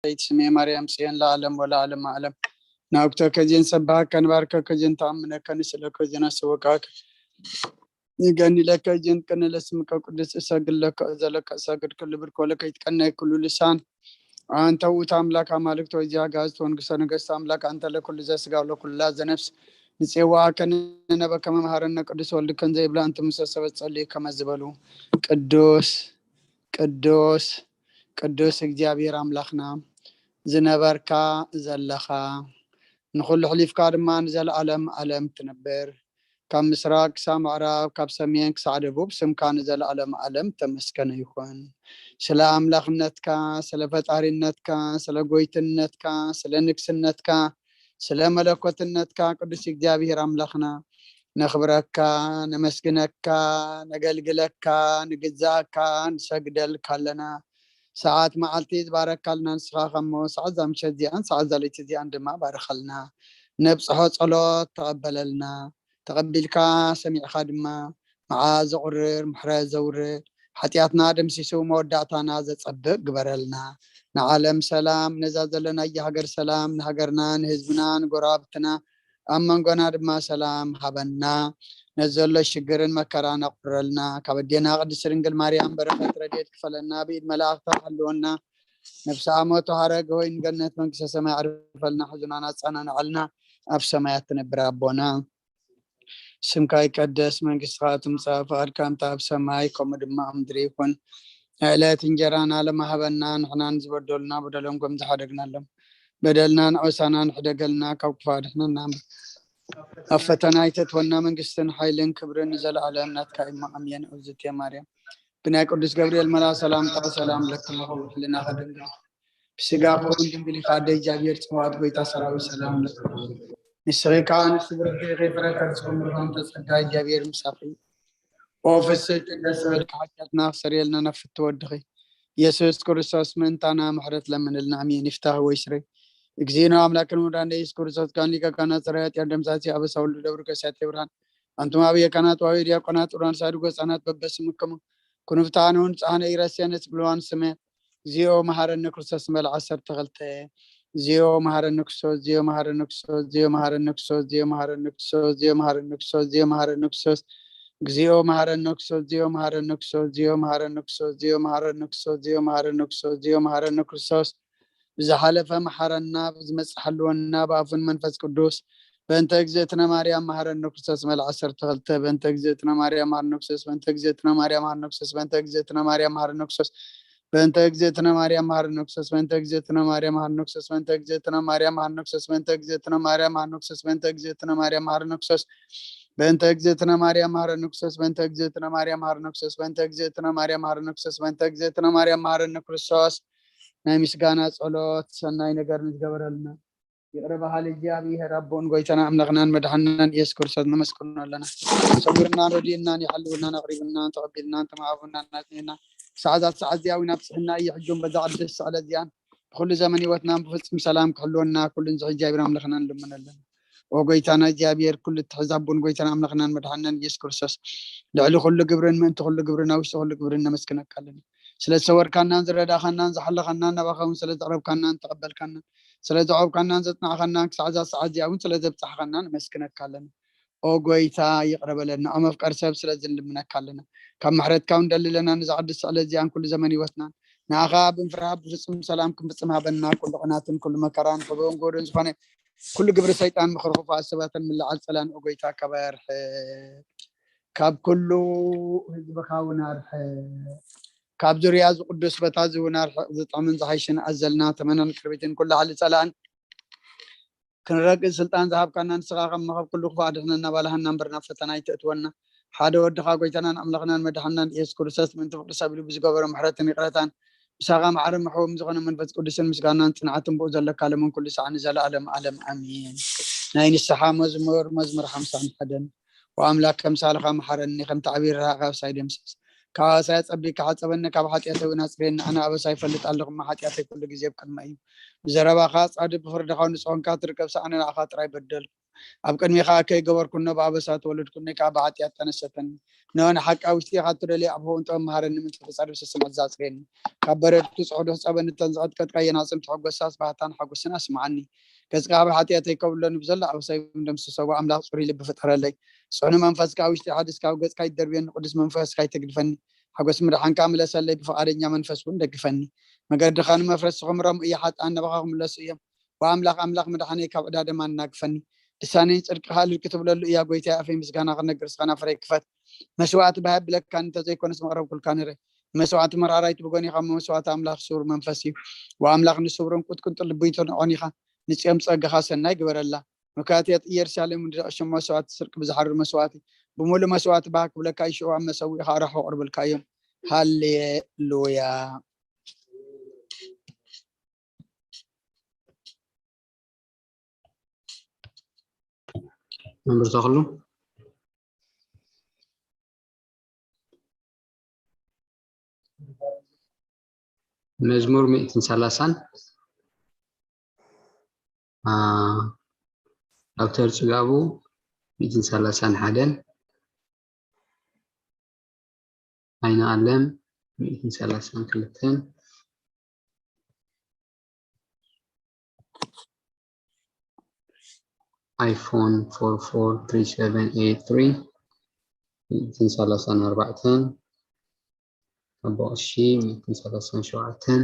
ሰይቲ ስሜ ማርያም ጽዮን ለዓለም ወለዓለም ዓለም። ናውክቶ ከዚን ሰባሃከ ንባርከ ከዚን ተኣምነከ ንስእለከ ዜና ሰወቃከ ንገኒ ለከ ጀንቅን ለስምከ ቅዱስ እሰግድ ለከ እዘለከ እሰግድ ክሉ ብርክ ወለከ ይትቀነ ኩሉ ልሳን። አንተ ውእቱ አምላክ አማልክት ወእግዚአ አጋዕዝት ወንጉሰ ነገስት አምላክ አንተ ለኩሉ ዘስጋ ወለኩላ ዘነፍስ ንጽዋዓከ ንነበ ከመ መሃረነ ቅዱስ ወልድ ከንዘ ይብላ እንተ ሙሰ ሰበት ጸልዩ ከመ ዝበሉ ቅዱስ ቅዱስ ቅዱስ እግዚኣብሔር ኣምላኽና ዝነበርካ ዘለኻ ንኹሉ ሕሊፍካ ድማ ንዘለኣለም ኣለም ትነብር። ካብ ምስራቅ ክሳብ ምዕራብ፣ ካብ ሰሜን ክሳዕ ደቡብ ስምካ ንዘለኣለም ኣለም ተመስገነ ይኹን። ስለ ኣምላኽነትካ፣ ስለ ፈጣሪነትካ፣ ስለ ጎይትነትካ፣ ስለ ንግስነትካ፣ ስለ መለኮትነትካ ቅዱስ እግዚኣብሔር ኣምላኽና ነኽብረካ፣ ነመስግነካ፣ ነገልግለካ፣ ንግዛእካ፣ ንሰግደልካ ኣለና። ሰዓት መዓልቲ ዝባረካልና ንስኻ ከሞ ሰዓት ዛ ምሸት እዚኣን ሰዓት ዛ ለይቲ እዚኣን ድማ ባርኸልና። ነብጽሖ ጸሎት ተቐበለልና። ተቐቢልካ ሰሚዕካ ድማ መዓ ዘቑርር ምሕረት ዘውርድ ሓጢኣትና ደምሲሱ መወዳእታና ዘጸብቕ ግበረልና። ንዓለም ሰላም፣ ነዛ ዘለናያ ሃገር ሰላም፣ ንሃገርና፣ ንህዝብና፣ ንጎረባብትና፣ ኣብ መንጎና ድማ ሰላም ሃበና። ነዚ ዘሎ ሽግርን መከራን ኣቑርረልና። ካብ ኣዴና ቅድስት ድንግል ማርያም በረኸት ረድኤት ክፈለና፣ ብኢድ መላእኽታ ሃልወና። ነብሲ ኣሞት ሃረግ ወይ ንገነት መንግስተ ሰማይ ኣዕርፈልና። ሕዙናን ኣጸናንዓልና። ኣብ ሰማያት ትነብር ኣቦና ስምካ ይቀደስ፣ መንግስትኻ ትምጻእ፣ ፍቓድካ ከምቲ ኣብ ሰማይ ከምኡ ድማ ኣብ ምድሪ ይኹን። ዕለት እንጀራና ለማህበና፣ ንሕናን ዝበደሉና በደሎም ከም ዝሓደግናሎም በደልና ንዖሳና ንሕደገልና፣ ካብ ክፉ ኣድሕነና። ኣብ ፈተና ኣይተትወና፣ መንግስትን ሓይልን ክብርን ንዘለኣለም ናትካ እሞ ኣሜን። እግዝእትየ ማርያም ብናይ ቅዱስ ገብርኤል መልኣ ሰላምታ ሰላም ለኪ ምኹ፣ ህልናኺ ድንግል ብስጋኺ እውን ድንግል ኢኻ፣ ኣደ እግዚኣብሔር ጽባኦት ጎይታ ሰራዊት ሰላም ለኪ። ንስኺ ከኣ ንስብርኪ ኢኺ፣ ፍረ ከርስኺ ምርኮም ተጸጋ እግዚኣብሔር ምሳኺ። ኦ ፍስሕቲ ደስ በልኪ፣ ሓጢኣትና ክሰርየልና ናብ ፍትወ ወድኺ ኢየሱስ ክርስቶስ ምእንታና ምሕረት ለምንልና። ኣሜን። ይፍታህ ወይ ስረይ። እግዚእነ አምላክን መድኃኒነ ኢየሱስ ክርስቶስ ካን ሊቀ ካህናት ጸራይ ኃጢአት ደምሳሲ አበሳ ወልዱ ደብር ከሳቴ ብርሃን። አንቱም አብየ ካህናት ወአብየ ዲያቆናት ዑራን ሳድጎ ሕፃናት በበስምክሙ ኩኑ ፍትሐነ ወንጽሐነ ኢረስየነ ስብልዋን ስመ እግዚኦ መሐረነ ክርስቶስ መልዓ ዓሰርተ ክልተ። እግዚኦ መሐረነ ክርስቶስ፣ እግዚኦ መሐረነ ክርስቶስ፣ እግዚኦ መሐረነ ክርስቶስ፣ እግዚኦ መሐረነ ክርስቶስ፣ እግዚኦ መሐረነ ክርስቶስ፣ እግዚኦ መሐረነ ክርስቶስ፣ እግዚኦ መሐረነ ክርስቶስ፣ እግዚኦ መሐረነ ክርስቶስ፣ እግዚኦ መሐረነ ክርስቶስ፣ እግዚኦ መሐረነ ክርስቶስ፣ እግዚኦ መሐረነ ክርስቶስ። ብዝሓለፈ መሓረና፣ ብዝመጽእ ሓልወና፣ ብኣፉን መንፈስ ቅዱስ። በእንተ እግዝእትነ ማርያም መሐረነ ክርስቶስ መልዓ ዓሰርተ ክልተ። በእንተ እግዝእትነ ማርያም መሐረነ ክርስቶስ፣ በእንተ እግዝእትነ ማርያም መሐረነ ክርስቶስ፣ በእንተ እግዝእትነ ማርያም መሐረነ ክርስቶስ፣ በእንተ እግዝእትነ ማርያም መሐረነ ክርስቶስ፣ በእንተ እግዝእትነ ማርያም መሐረነ ክርስቶስ፣ በእንተ እግዝእትነ ማርያም መሐረነ ክርስቶስ፣ በእንተ እግዝእትነ ማርያም መሐረነ ክርስቶስ፣ በእንተ እግዝእትነ ማርያም መሐረነ ክርስቶስ፣ በእንተ እግዝእትነ ማርያም መሐረነ ክርስቶስ፣ በእንተ እግዝእትነ ማርያም መሐረነ ክርስቶስ፣ በእንተ እግዝእትነ ማርያም መሐረነ ክርስቶስ። ናይ ምስጋና ጸሎት ሰናይ ነገር ንዝገበረልና ይቕረ በሃሊ እግዚኣብሔር ኣቦን ጎይታና ኣምላኽናን መድሓንናን ኢየሱስ ክርስቶስ ነመስግኖ ኣለና። ሰዊርናን ረዲእናን ይሓልውናን ኣቕሪብናን ተቐቢልናን ተማሃቡናን ናጽኒና ሰዓዛት ሰዓት እዚኣ እውን ኣብጽሕና እዩ። ሕጂ እውን በዛ ቅድስት ስዕለት እዚኣን ብኩሉ ዘመን ህይወትናን ብፍጹም ሰላም ክሕልወና ኩሉን ዝኽእል እግዚኣብሔር ኣምላኽና ንልምን ኣለና። ኦ ጎይታና እግዚኣብሔር ኩሉ እትሕዝ ኣቦን ጎይታና ኣምላኽናን መድሓንናን ኢየሱስ ክርስቶስ ልዕሊ ኩሉ ግብርን ምእንቲ ኩሉ ግብርን ኣብ ውሽጢ ኩሉ ግብርን ነመስግነካ ኣለና። ስለ ዝሰወርካናን ዝረዳኻናን ዝሓለኻናን ናባኻ እውን ስለ ዘቕረብካናን ተቐበልካናን ስለ ዘዕቆብካናን ዘጽናዕኻናን ክሳዕ እዛ ሰዓት እዚኣ እውን ስለ ዘብጻሕኻና ነመስግነካ ኣለና። ኦ ጎይታ ይቕረ በለና። ኦ መፍቀር ሰብ ስለዚ ንልምነካ ኣለና። ካብ ምሕረትካ እውን ደሊ ኣለና። ነዛ ቅድስቲ ዕለት እዚኣን ኩሉ ዘመን ህይወትናን ንኣኻ ብምፍራህ ብፍጹም ሰላም ክንፍጽም ሃበና። ኩሉ ቅናትን ኩሉ መከራን ክብርን ጎድን ዝኾነ ኩሉ ግብሪ ሰይጣን ምኽሪ ክፉኣት ሰባትን ምልዓል ጸላን ኦ ጎይታ ካባይ ኣርሕቅ። ካብ ኩሉ ህዝብኻ እውን ኣርሕቅ። ካብ ዙርያ እዚ ቅዱስ ቦታ እዚ እውን ኣርሕቅ። ዝጥዕምን ዝሓይሽን ኣዘልና ተመነን ቅርቢትን ኩሉ ሓሊ ጸላእን ክንረግእ ስልጣን ዝሃብካና ንስኻ ከም መኸብ ኩሉ ክፉእ ኣድሕነና ባልሃና እምበር ናብ ፈተና ኣይተእትወና። ሓደ ወድኻ ጎይታናን ኣምላኽናን መድሓንናን ኢየሱስ ክርስቶስ ምእንቲ ፍቅሪ ሰብ ኢሉ ብዝገበሮ ምሕረትን ይቕረታን ምሳኻ መዓርን መሕቦም ዝኾነ መንፈስ ቅዱስን ምስጋናን ጽንዓትን ብኡ ዘለካ ለምን ኩሉ ሰዓት ንዘለኣለም ዓለም ኣሜን። ናይ ንስሓ መዝሙር፣ መዝሙር ሓምሳን ሓደን። ወኣምላክ ከምሳልኻ መሓረኒ፣ ከምቲ ዓብዪ ርህራኸ ኣብሳይ ደምስስ። ካብ ኣበሳይ ኣጸቢካ ሓጸበኒ፣ ካብ ሓጢኣተይ እውን ኣጽርየኒ። ኣነ ኣበሳይ ይፈልጥ ኣለኹ፣ እሞ ሓጢኣተይ ኩሉ ግዜ ኣብ ቅድመይ እዩ። ብዘረባኻ ጻድቅ፣ ብፍርድኻ ንጹህ ኮንካ ትርከብ፣ ኣነ ንዓኻ ጥራይ በደልኩ። ኣብ ቅድሜኻ ከይገበርኩ እነሆ ብኣበሳ ተወለድኩ፣ እነሆ ከዓ ብሓጢኣት ተነሰተኒ። እነሆ ንሓቂ ኣብ ውሽጢ ኢኻ እትደልዮ፣ ኣብ ኸውን ጥበብ መሃረኒ፣ ምእንቲ ክጸርብ ስስምዐት ዛጽርየኒ። ካብ በረድቱ ጽሑዱኽ ጸበ ንተን ዝቐጥቀጥካየን ኣዕጽምቲ ሕጎሳስ ባህታን ሓጎስን ኣስምዓኒ። ገጽካ ካብ ሓጢኣተይ ከብለኒ ብዘሎ ኣበሳይ ደምስሶ። ኣምላኽ ጽሩይ ልቢ ፍጠረለይ፣ ጽኑ መንፈስ ከዓ ውሽጢ ሓድስ ካብ ገጽካ ይደርብየኒ። ቅዱስ መንፈስካ ይተግድፈኒ፣ ሓጎስ ምድሓንካ ምለሰለይ፣ ብፍቓደኛ መንፈስ እውን ደግፈኒ። መገድኻ ንመፍረስ ክምረሙ እየ፣ ሓጥኣን ናባኻ ክምለሱ እዮም። ወኣምላኽ ኣምላኽ ምድሓነይ ካብ ዕዳ ደም ኣናግፈኒ። ልሳነይ ጽድቅኻ እልል ክትብለሉ እያ። ጎይታይ ኣፈይ ምስጋና ክነግር ስኻ ናፈረይ ክፈት። መስዋዕቲ ባህ የብለካን እንተዘይኮነስ መቕረብኩልካ ነረ። ንመስዋዕቲ መርኣራይት ብጎኒኻ መስዋዕቲ ኣምላኽ ስውር መንፈስ እዩ። ወኣምላኽ ንስውርን ቁጥቁጥ ልብይቶን ኦኒኻ ንጽዮም ጸጋኻ ሰናይ ግበረላ። ምክያት ኢየሩሳሌም ንደቂ ሽም መስዋዕቲ ስርቂ ብዝሓርር መስዋዕቲ ብምሉእ መስዋዕቲ ባህ ክብለካ ይሽዑ ኣብ መሰዊእኻ ኣራሑ ቅርብልካ እዮም። ሃሌሉያ። መምህር ተኽሉ። መዝሙር ሚእትን ሰላሳን ዶክተር ጽጋቡ ሚእትን ሰላሳን ሓደን ኣይነ ኣለም ሚእትን ሰላሳን ክልተን ኣይፎን ፎር ፎር ትሪ ሰቨን ኤይት ትሪ ሚእትን ሰላሳን ኣርባዕተን ኣቦ ቀሺ ሚእትን ሰላሳን ሸውዓተን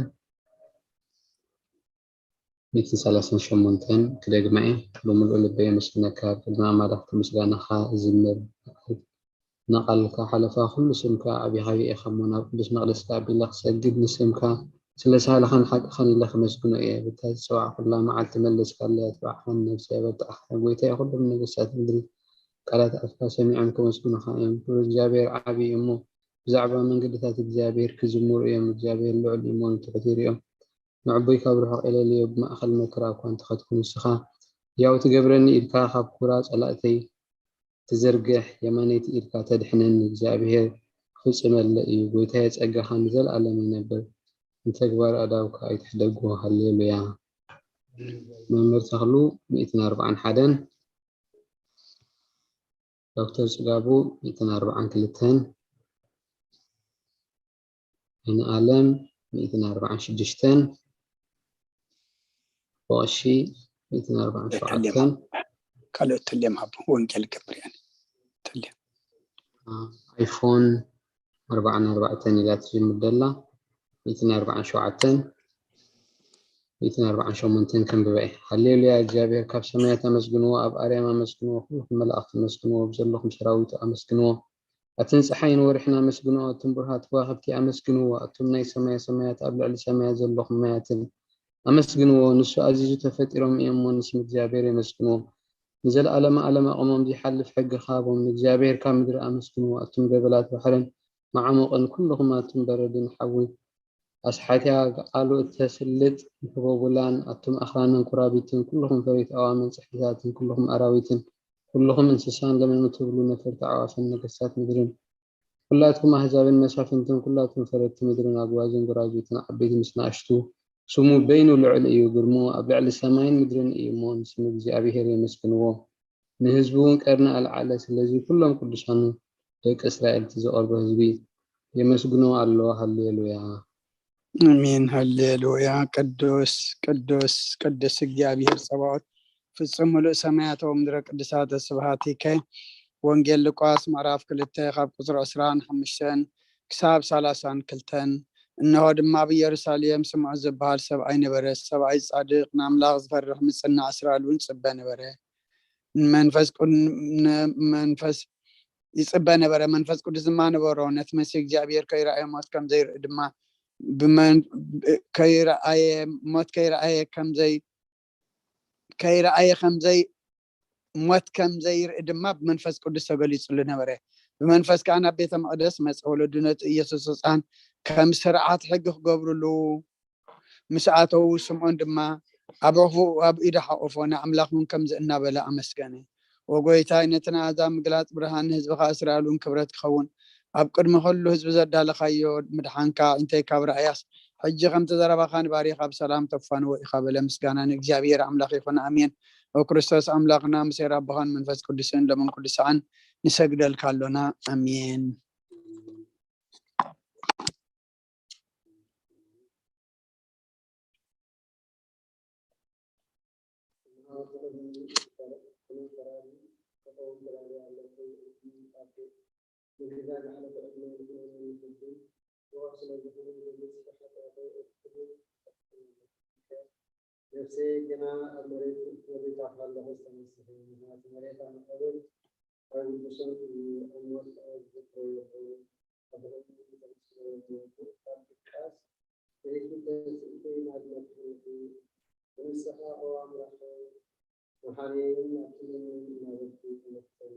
ሚእትን ሰላሳን ሸሞንተን ክደግማ እየ። ብምሉእ ልበይ የመስግነካ፣ ኣብ ቅድሚ ኣማልኽቲ ምስጋናኻ እዝምር። ንቓልካ ሓለፋ ኩሉ ስምካ ኣቢኻ ኢኻ እሞ፣ ናብ ቅዱስ መቕደስካ ኣቢለ ክሰግድ ንስምካ ስለ ሳህልኻን ሓቅኻን ኢለ ከመስግኖ እየ። በታ ዝጸዋዕኩላ መዓልቲ መለስካለይ፣ ኣትባዕኻን ነብሰይ ኣበርታዕኻ። ጎይታየ፣ ኩሎም ነገስታት ምድሪ ቃላት ኣፍካ ሰሚዖም ከመስግኑኻ እዮም። ክብሪ እግዚኣብሔር ዓቢ እዩ እሞ፣ ብዛዕባ መንገድታት እግዚኣብሔር ክዝምሩ እዮም። እግዚኣብሔር ልዑል እዩ እሞ፣ ንትሑት ይርእዮ። ንዕቡይ ካብ ርሑቕ እለልዮ፣ ብማእከል መከራ እኳ እንተኸድኩ ንስኻ ህያው ትገብረኒ ኢልካ፣ ካብ ኩራ ጸላእተይ ትዝርግሕ የማነይቲ ኢድካ ተድሕነኒ። እግዚኣብሔር ክፍጽመለ እዩ። ጎይታየ፣ ጸጋኻ ንዘለኣለም ይነብር፣ ንተግባር ኣእዳውካ ኣይትሕደጎ። ሃሌሉያ። መምህር ተኽሉ ሚእትን ኣርባዓን ሓደን ዶክተር ጽጋቡ ሚእትን ኣርባዓን ክልተን፣ ኣይነ ኣለም ሚእትን ኣርባዓን ሽዱሽተን፣ ቦቐሺ ሚእትን ኣርባዓን ሸውዓተን፣ ካልኦት ተልዮም ሃቡ ወንጌል ገብር እያን ተልዮም። ኣይፎን ኣርባዓን ኣርባዕተን ኢላ ትጅምር ደላ ሚእትን ኣርባዓን ሸውዓተን ሚእትን ኣርባዓን ሸሞንተን ከንብባ እየ። ሃሌሉያ፣ እግዚኣብሔር ካብ ሰማያት ኣመስግንዎ፣ ኣብ ኣርያም ኣመስግንዎ፣ ኩልኹም መላእኽቲ ኣመስግንዎ፣ ኣብ ዘለኹም ሰራዊቱ ኣመስግንዎ። ኣትን ጸሓይን ወርሕን ኣመስግንዎ፣ ኣቱም ብሩሃት ከዋኽብቲ ኣመስግንዎ፣ ኣቱም ናይ ሰማየ ሰማያት ኣብ ልዕሊ ሰማያት ዘለኹም ማያትን ኣመስግንዎ። ንሱ ኣዚዙ ተፈጢሮም እዮም እሞ ንስም እግዚኣብሔር የመስግንዎ። ንዘለኣለመ ኣለም ኣቕሞም ዘይሓልፍ ሕጊ ክሃቦም ንእግዚኣብሔር ካብ ምድሪ ኣመስግንዎ። ኣቱም ደበላት ባሕርን መዓሙቕን ኩልኹም ኣቱም በረድን ሓዊ ኣስሓትያ ቃሉ እተስልጥ ህቦቡላን ኣቱም ኣኽራንን ኩራቢትን ኩልኹም ፈሪት ኣዋምን ጽሕድታትን ኩልኹም ኣራዊትን ኩልኹም እንስሳን ለመኑ ትብሉ ነፈርቲ ኣዕዋፍን ነገስታት ምድርን ኩላትኩም ኣህዛብን መሳፍንትን ኩላትኩም ፈረድቲ ምድርን ኣግዋዝን ጎራዙትን ዓበይቲ ምስ ንኣሽቱ ስሙ በይኑ ልዑል እዩ፣ ግርምኡ ኣብ ልዕሊ ሰማይን ምድርን እዩ እሞ ንስም እግዚኣብሄር የመስግንዎ። ንህዝቡ እውን ቀርኒ ኣልዓለ። ስለዚ ኩሎም ቅዱሳኑ ደቂ እስራኤል እቲ ዝቐርቦ ህዝቢ የመስግንዎ ኣሎ። ሃሌሉያ። ኣሜን። ሃሌሉያ። ቅዱስ ቅዱስ ቅዱስ እግዚኣብሄር ጸባኦት ፍጹም ምሉእ ሰማያት ወምድረ ቅዱሳተ ስብሃቲከ። ወንጌል ሉቃስ ምዕራፍ ክልተ ካብ ቁጽሪ ዕስራን ሓሙሽተን ክሳብ ሰላሳን ክልተን። እንሆ ድማ ኣብ ኢየሩሳሌም ስምዖን ዝበሃል ሰብኣይ ነበረ። ሰብኣይ ጻድቕ ንኣምላኽ ዝፈርሕ ምጽናዕ እስራኤል እውን ጽበ ነበረ። ንመንፈስ ቅን- ንመንፈስ ይጽበ ነበረ። መንፈስ ቅዱስ ድማ ነበሮ። ነቲ መሲህ እግዚኣብሔር ከይረኣየ ሞት ከም ዘይርኢ ድማ ብመን- ከይረኣየ ሞት ከይረኣየ ከም ዘይ ከይረኣየ ከም ዘይ ሞት ከም ዘይርኢ ድማ ብመንፈስ ቅዱስ ተገሊጹሉ ነበረ። ብመንፈስ ከኣ ናብ ቤተ መቕደስ መጸ። ወለዱ ነቲ ኢየሱስ ህጻን ከም ስርዓት ሕጊ ክገብሩሉ ምስ ኣተዉ ስምዖን ድማ ኣብ ኣፉ ኣብ ኢዱ ሓቆፎ ንኣምላኽ እውን ከምዚ እናበለ ኣመስገነ። ወጎይታይ ነቲ ንኣሕዛብ ምግላጽ ብርሃን ንህዝብኻ እስራኤል እውን ክብረት ክኸውን ኣብ ቅድሚ ኩሉ ህዝቢ ዘዳለኻዮ ምድሓንካ ኣዒንተይ ካብ ረኣያስ ሕጂ ከምቲ ዘረባኻ ንባሪኻ ብሰላም ተፋንዎ ኢኻ በለ። ምስጋና ንእግዚኣብሔር ኣምላኽ ይኹን ኣሜን። ኦ ክርስቶስ ኣምላኽና፣ ምስ ኣቦኻን መንፈስ ቅዱስን ሎምን ኩሉ ሰዓን ንሰግደልካ ኣሎና። ኣሜን። ነፍሰይ ግና ኣብ መሬት ክትወርዲ ታፍራ ኣለኹ ዝተነስሒ፣ ምኽንያቱ መሬት ኣብ መቓብር ኣብ ቅዱሳን እዩ፣ ኣብ ሞት ኣብ ዝኽሮ ይኹን፣ ኣብ ሕልሚ ተመስሎ ይኹን፣ ኣብ ድቃስ ዘይትንተን ስእቲ ናዝነትሕነቲ። ንስኻ ኦ ኣምላኸይ፣ መሓረየይን ኣክለይን እናበልኩ ተመስገን።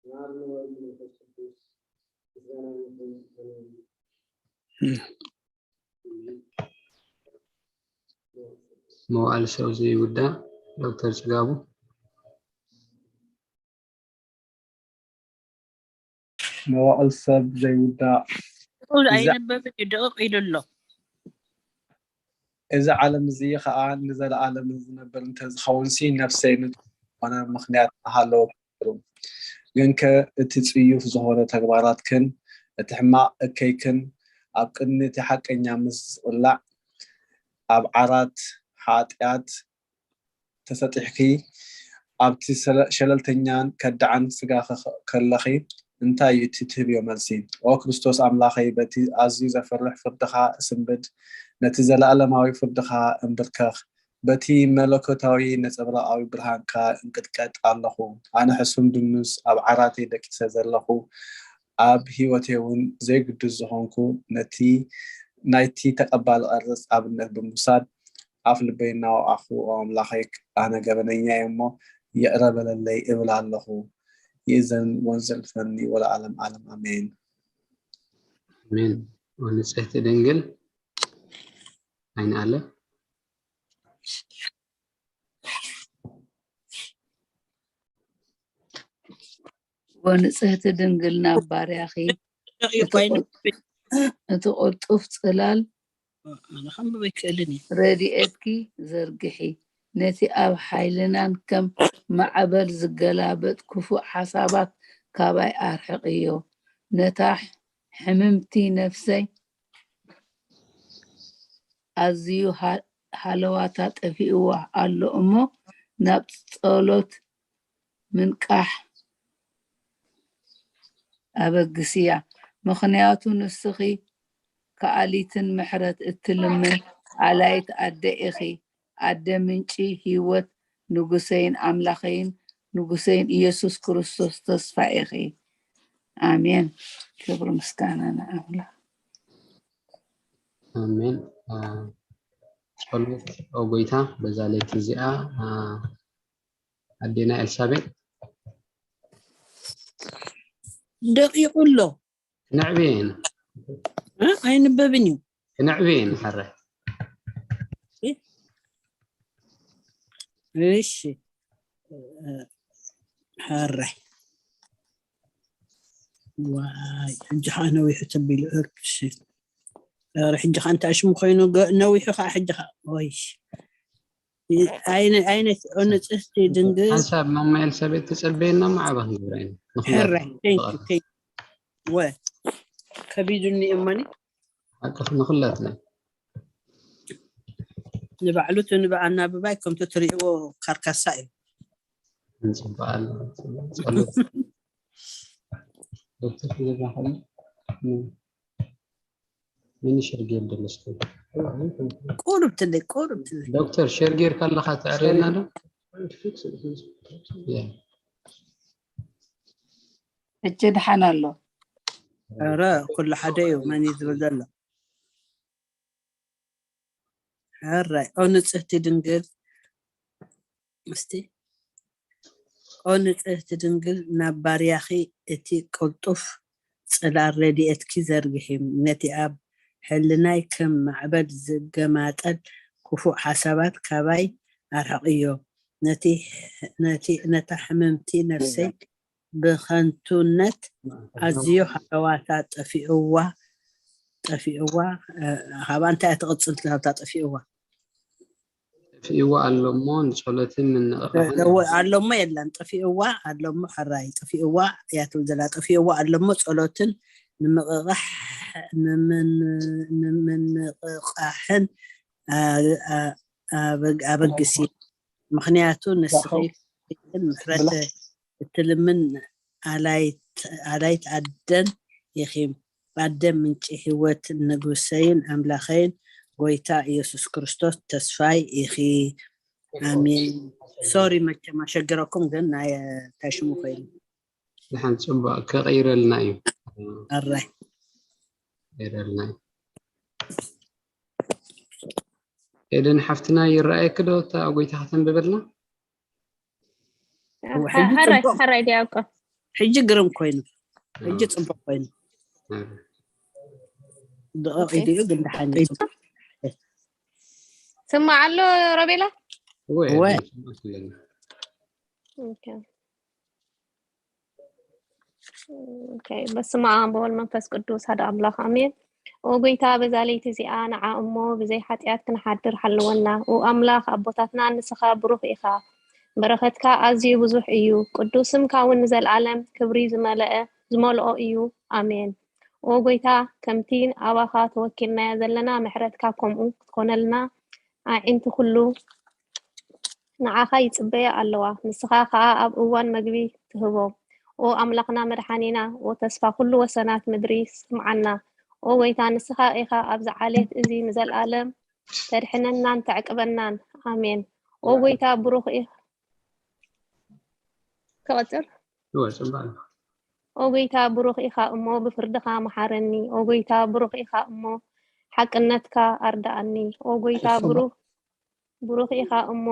ንኣብ ንወልድ መንፈስ ቅዱስ ምስጋና ይኹን። ኣሜን። መዋዕል ሰብ ዘይውዳእ ዶክተር ጽጋቡ። መዋዕል ሰብ ዘይውዳእ እዚ ኣይነበብን እዩ፣ ድቕቕ ኢሉ ኣሎ። እዚ ዓለም እዚ ኸዓ ንዘለኣለም ዝነብር እንተዝኸውን ሲ ነፍሰይ ንጥፋእ ዝኾነ ምኽንያት ምሃለወ ነይሩ። ግንከ እቲ ጽዩፍ ዝኾነ ተግባራትክን እቲ ሕማቕ እከይክን ኣብ ቅድሚ እቲ ሓቀኛ ምስ ዝቕላዕ ኣብ ዓራት ሓጢኣት ተሰጢሕኪ ኣብቲ ሸለልተኛን ከዳዕን ስጋኺ ከለኺ እንታይ እዩ እቲ ትህብዮ መልሲ? ኦ ክርስቶስ ኣምላኸይ በቲ ኣዝዩ ዘፍርሕ ፍርድኻ እስንብድ፣ ነቲ ዘለኣለማዊ ፍርድኻ እንብርከኽ፣ በቲ መለኮታዊ ነጸብራቓዊ ብርሃንካ እንቅጥቀጥ ኣለኹ። ኣነ ሕሱም ድኑስ ኣብ ዓራተይ ደቂሰ ዘለኹ፣ ኣብ ህይወተይ እውን ዘይግዱስ ዝኾንኩ ነቲ ናይቲ ተቐባሊ ቐርጽ ኣብነት ብምውሳድ ኣፍ ልበይ እናወቓኹ ኦ ኣምላኸይ ኣነ ገበነኛ እየ እሞ ይቕረ በለለይ እብል ኣለኹ። ይእዘን ወንዘልፈኒ ወለዓለም ዓለም ኣሜን። ኣሜን። ንጽሕቲ ድንግል ኣይንኣለ ወንጽህቲ ድንግል ናብ ባርያኺ እቲ ቅልጡፍ ጽላል ኣነ ከንብብ ኣይክእልን እየ። ረድኤትኪ ዘርግሒ፣ ነቲ ኣብ ሓይልናን ከም ማዕበል ዝገላበጥ ክፉእ ሓሳባት ካባይ ኣርሕቕዮ። ነታ ሕምምቲ ነፍሰይ ኣዝዩ ሃለዋታ ጠፊእዋ ኣሎ እሞ ናብ ጸሎት ምንቃሕ ኣበግስያ፣ ምኽንያቱ ንስኺ ከኣሊትን ምሕረት እትልምን ኣላይት ኣደ ኢኺ፣ ኣደ ምንጪ ህይወት ንጉሰይን ኣምላኸይን ንጉሰይን ኢየሱስ ክርስቶስ ተስፋ ኢኺ። ኣሜን። ክብሪ ምስጋና ንኣምላኽ። ኣሜን። ጸሎት ኦ ጎይታ በዛ ለይቲ እዚኣ ኣዴና ኤልሳቤጥ ደቂቑ ኣሎ። ክነዕብየን እ? ኣይንበብን እዩ። ክነዕብየን ሕራይ። እሺ ሕራይ። ዋይ ሕጂ ከዓ ነዊሑ ተቢሉ። እሺ ኧረ ሕጂ ከዓ እንታይ ሽሙ ኮይኑ ገ- ነዊሑ ከዓ ሕጂ ከዓ ወይ ኣይነ ኣይነ ኦ ንጽህቲ ድንግል ሓንሳብ ማማ ኤልሳቤጥ ትጸበየና እሞ ዓባ ክንገብራ ኢና። ንኹላትና ሕራይ thank you thank you ወ ከቢዱኒ እሞኒ ሓቅኺ ንኹላትና። ንባዕሉ እቲ ንብኣ ኣናብባይ ከምቲ ትሪእዎ ካርካሳ እዩ። ንጽበኣል ጸሎት ዶክተር ክገብራ ከሎ ምን ምን ሸር ጌር ደለስኩ ቁሩብ ትለይ ቁሩብ ትለይ ዶክተር ሸር ጌርካ ኣለኻ ትዕርየልና ዶ? ያ ሕጂ ድሓን ኣሎ። ኧረ ኩሉ ሓደ እዩ። መን እዩ ዝብል ዘሎ? ሕራይ ኦ ንጽህቲ ድንግል እስቲ ኦ ንጽህቲ ድንግል ናብ ባርያኺ እቲ ቅልጡፍ ጽላል ረድኤትኪ ዘርግሒ፣ ነቲ ኣብ ሕልናይ ከም ማዕበል ዝገማጠል ክፉእ ሓሳባት ካባይ ኣርሕቕዮ። ነቲ ነቲ ነታ ሕምምቲ ነፍሰይ ብኸንቱነት ኣዝዩ ሃለዋታ ጠፊእዋ ጠፊእዋ እ፣ ሃባ እንታይ እያ ትቕጽል ሃብታ ጠፊእዋ ይዋ ኣሎ እሞ ንጸሎትን ምንቕቓሕን እወ ኣሎ እሞ የለን፣ ጠፊእዋ ኣሎ እሞ፣ ሕራይ ጠፊእዋ እያ ትብል ዘላ። ጠፊእዋ ኣሎ እሞ ጸሎትን ንምቕቓሕ ንምንቕቓሕን ኣበግሲ፣ ምክንያቱ ንስኺ ምሕረት እትልምን ኣላይት ኣደን ኢኺ። ኣደ ምንጪ ህይወት ንጉሰይን ኣምላኸይን ጎይታ ኢየሱስ ክርስቶስ ተስፋይ ኢኺ። ኣሜን። ሶሪ መቸም ኣሸግረኩም፣ ግን ናይ እንታይ ሽሙ ኮይኑ ድሓን ጽቡቅ ክቕይረልና እዩ። ኣራይ ይረልና እዩ። ኤደን ሓፍትና ይረኣየኪ ዶ እታ ጎይታ ከተንብበልና? ሕጂ ሕራይ ጽቡቅ። ሕራይ ዲያቆ ሕጂ ግርም ኮይኑ፣ ሕጂ ጽቡቅ ኮይኑ። ደቂቕ ኢሉ እዩ፣ ግን ደሓን እዩ። ጽቡቅ። ስማዕ ኣሎ ሮቤላ። ወይ ወይ። ኦኬ። ኦኬ፣ በስመ አብ ወወልድ መንፈስ ቅዱስ ሓደ አምላክ አሜን። ኦ ጎይታ፣ በዛ ለይቲ እዚኣ ንዓ እሞ ብዘይ ሓጢኣት ክንሓድር ሓልወና። ኦ ኣምላኽ ኣቦታትና፣ ንስኻ ብሩኽ ኢኻ፣ በረኸትካ ኣዝዩ ብዙሕ እዩ። ቅዱስ ስምካ እውን ንዘለኣለም ክብሪ ዝመልአ ዝመልኦ እዩ። ኣሜን። ኦ ጎይታ፣ ከምቲ ኣባኻ ተወኪልናዮ ዘለና ምሕረትካ ከምኡ ክትኮነልና ኣዒንቲ ኩሉ ንዓኻ ይጽበያ ኣለዋ፣ ንስኻ ኸኣ ኣብ እዋን መግቢ ትህቦም። ኦ ኣምላኽና መድሓኒና፣ ኦ ተስፋ ኩሉ ወሰናት ምድሪ ስምዓና። ኦ ጎይታ ንስኻ ኢኻ ኣብዚ ዓሌት እዚ ንዘልኣለም ተድሕነናን ተዕቅበናን። ኣሜን። ኦ ጎይታ ብሩኽ ኢኻ። ክቕጽል። ይወ ጽባል ኦ ጎይታ ብሩኽ ኢኻ እሞ ብፍርድኻ መሓረኒ። ኦ ጎይታ ብሩኽ ኢኻ እሞ ሓቅነትካ ኣርድኣኒ። ኦ ጎይታ ብሩኽ ብሩኽ ኢኻ እሞ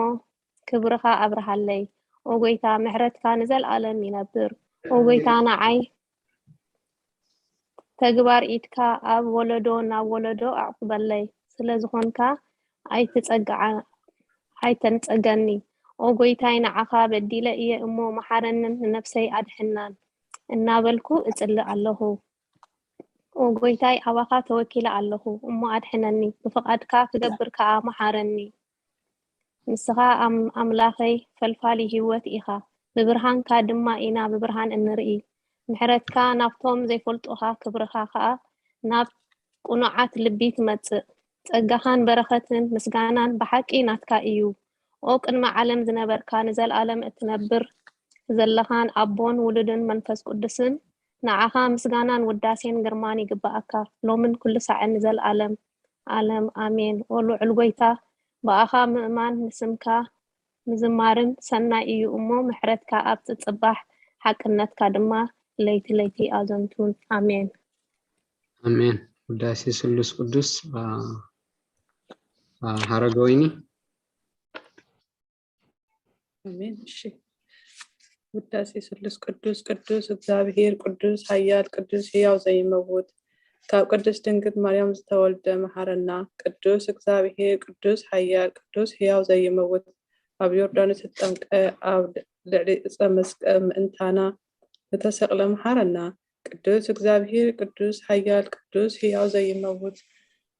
ክብርኻ ኣብርሃለይ። ኦ ጎይታ ምሕረትካ ንዘልኣለም ይነብር። ኦ ጎይታ ንዓይ ተግባር ኢድካ ኣብ ወለዶ ናብ ወለዶ ኣዕቁበለይ። ስለ ዝኾንካ ኣይትጸግዓ ኣይተንጸገኒ። ኦ ጎይታይ ንዓኻ በዲለ እየ እሞ መሓረንን ንነፍሰይ ኣድሕናን እናበልኩ እጽሊ ኣለኹ። ኦ ጎይታይ ኣባኻ ተወኪለ ኣለኹ እሞ ኣድሕነኒ። ብፍቓድካ ክገብር ከኣ መሓረኒ። ንስኻ ኣምላኸይ ፈልፋሊ ህይወት ኢኻ፣ ብብርሃንካ ድማ ኢና ብብርሃን እንርኢ። ምሕረትካ ናብቶም ዘይፈልጡኻ፣ ክብርኻ ኸኣ ናብ ቅኑዓት ልቢ ትመጽእ። ጸጋኻን በረኸትን ምስጋናን ብሓቂ ናትካ እዩ። ኦ ቅድሚ ዓለም ዝነበርካ፣ ንዘለኣለም እትነብር ዘለኻን ኣቦን ውሉድን መንፈስ ቅዱስን፣ ንዓኻ ምስጋናን ውዳሴን ግርማን ይግብኣካ፣ ሎምን ኩሉ ሳዕን ንዘለኣለም ኣለም ኣሜን። ኦ ልዑል ጎይታ፣ ብኣኻ ምእማን ንስምካ ምዝማርን ሰናይ እዩ እሞ፣ ምሕረትካ ኣብ ጽጽባሕ፣ ሓቅነትካ ድማ ለይቲ ለይቲ ኣዘንቱን። ኣሜን። ኣሜን። ውዳሴ ስሉስ ቅዱስ። ሓረገወይኒ። ኣሜን። እሺ። ውዳሴ ስሉስ ቅዱስ ቅዱስ እግዚኣብሔር ቅዱስ ኃያል ቅዱስ ሕያው ዘይመውት ካብ ቅድስት ድንግል ማርያም ዝተወልደ መሐረና። ቅዱስ እግዚኣብሔር ቅዱስ ኃያል ቅዱስ ሕያው ዘይመውት ኣብ ዮርዳኖስ ዝተጠምቀ ኣብ ልዕሊ ዕፀ መስቀል ምእንታና ዝተሰቅለ መሐረና። ቅዱስ እግዚኣብሔር ቅዱስ ኃያል ቅዱስ ሕያው ዘይመውት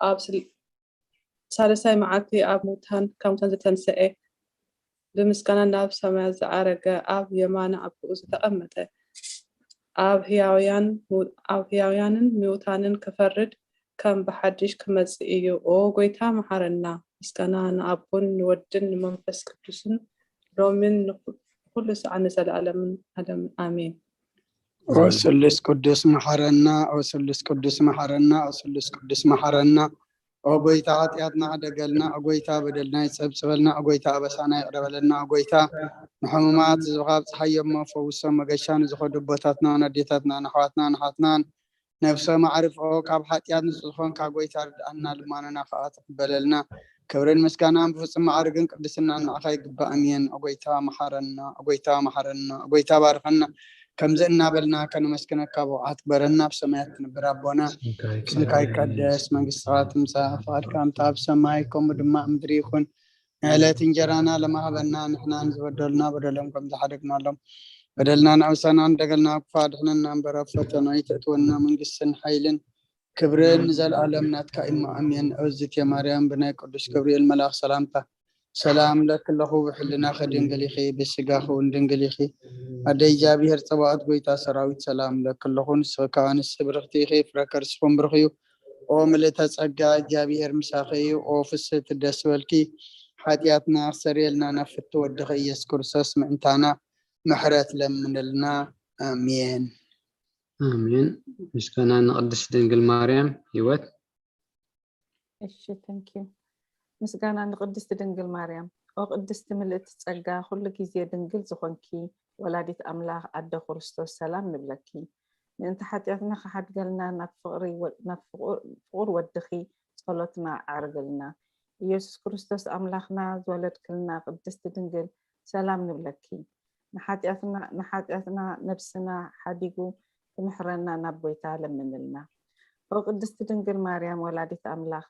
ኣብ ሳልሳይ መዓልቲ ኣብ ሙታን ካብ ሙታን ዝተንስኤ፣ ብምስጋና ናብ ሰማያት ዝዓረገ፣ ኣብ የማነ ኣቦኡ ዝተቐመጠ፣ ኣብ ሕያውያን ኣብ ሕያውያንን ምውታንን ክፈርድ ከም ብሓድሽ ክመጽእ እዩ። ኦ ጐይታ መሓረና። ምስጋና ንኣቦን ንወድን ንመንፈስ ቅዱስን ሎሚን ንኹሉ ሰዓት ንዘለኣለምን ዓለምን ኣሜን። ኦ ስሉስ ቅዱስ መሓረና፣ ኦ ስሉስ ቅዱስ መሓረና፣ ኦ ስሉስ ቅዱስ መሓረና። ኦ ጎይታ ሓጢኣትና ሕደገልና፣ ኦ ጎይታ በደልና ይጸብጽበልና፣ ኦ ጎይታ ኣበሳና ይቕረ በለልና፣ ኦ ጎይታ ንሕሙማት ህዝብኻ ኣብጽሓዮም እሞ ፈውሶም፣ መገሻ ንዝኸዱ ኣቦታትና ንኣዴታትና ንኣሕዋትና ንሓትናን ነፍሶም ኣዕርፍኦ፣ ካብ ሓጢኣት ንጹህ ዝኾንካ ጎይታ ርድኣና፣ ልማኖና ከኣ ተቐበለልና። ክብርን ምስጋናን ብፍጹም ማዕርግን ቅድስናን ንዓኻ ይግባእ። ኣሜን። ኦ ጎይታ መሓረና፣ ኦ ጎይታ መሓረና፣ ኦ ጎይታ ባርኸና። ከምዚ እናበልና ከነመስግነካ ብቕዓት ግበረና። ኣብ ሰማያት ትነብር ኣቦና፣ ስምካ ይቀደስ፣ መንግስትኻ ትምጻእ፣ ፍቓድካ ከምቲ ኣብ ሰማይ ከምኡ ድማ ኣብ ምድሪ ይኹን። ንዕለት እንጀራና ለማህበና፣ ንሕናን ዝበደሉና በደሎም ከም ዝሓደግናሎም በደልና ንዕውሳና ንደገልና ክፋ ድሕነና እምበር ኣብ ፈተና ኣይተእትወና። መንግስትን ሓይልን ክብርን ንዘለኣለም ናትካ እሞ ኣሜን። እዝእትየ ማርያም ብናይ ቅዱስ ገብርኤል መልኣኽ ሰላምታ ሰላም ለኪ ኣለኹ፣ ብሕልናኺ ድንግል ኢኺ፣ ብስጋኺ እውን ድንግል ኢኺ። ኣደይ እግዚኣብሔር ጸባኦት ጎይታ ሰራዊት ሰላም ለኪ ኣለኹ። ንስኺ ከኣ ንስቲ ብርኽቲ ኢኺ፣ ፍረ ከርስኹም ብሩኽ እዩ። ኦ ምልእተ ጸጋ እግዚኣብሔር ምሳኺ እዩ። ኦ ፍስህቲ ደስ በልኪ፣ ሓጢኣትና ኣክሰርየልና ናብ ፍቲ ወድኺ ኢየሱስ ክርስቶስ ምእንታና ምሕረት ለምንልና። ኣሜን። ኣሜን። ምስጋና ንቅድስት ድንግል ማርያም ህይወት። እሺ thank you። ምስጋና ንቅድስት ድንግል ማርያም። ኦ ቅድስቲ ምልእቲ ጸጋ ኩሉ ግዜ ድንግል ዝኾንኪ ወላዲት ኣምላኽ ኣደ ክርስቶስ ሰላም ንብለኪ። ምእንቲ ሓጢኣትና ክሓድገልና ናብ ፍቕሪ ወ- ናብ ፍቑር ፍቑር ወድኺ ጸሎትና ኣዕርግልና። ኢየሱስ ክርስቶስ ኣምላኽና ዝወለድክልና ቅድስቲ ድንግል ሰላም ንብለኪ። ንሓጢኣትና ንሓጢኣትና ነብስና ሓዲጉ ክምሕረና ናብ ጎይታ ለምንልና። ኦ ቅድስቲ ድንግል ማርያም ወላዲት ኣምላኽ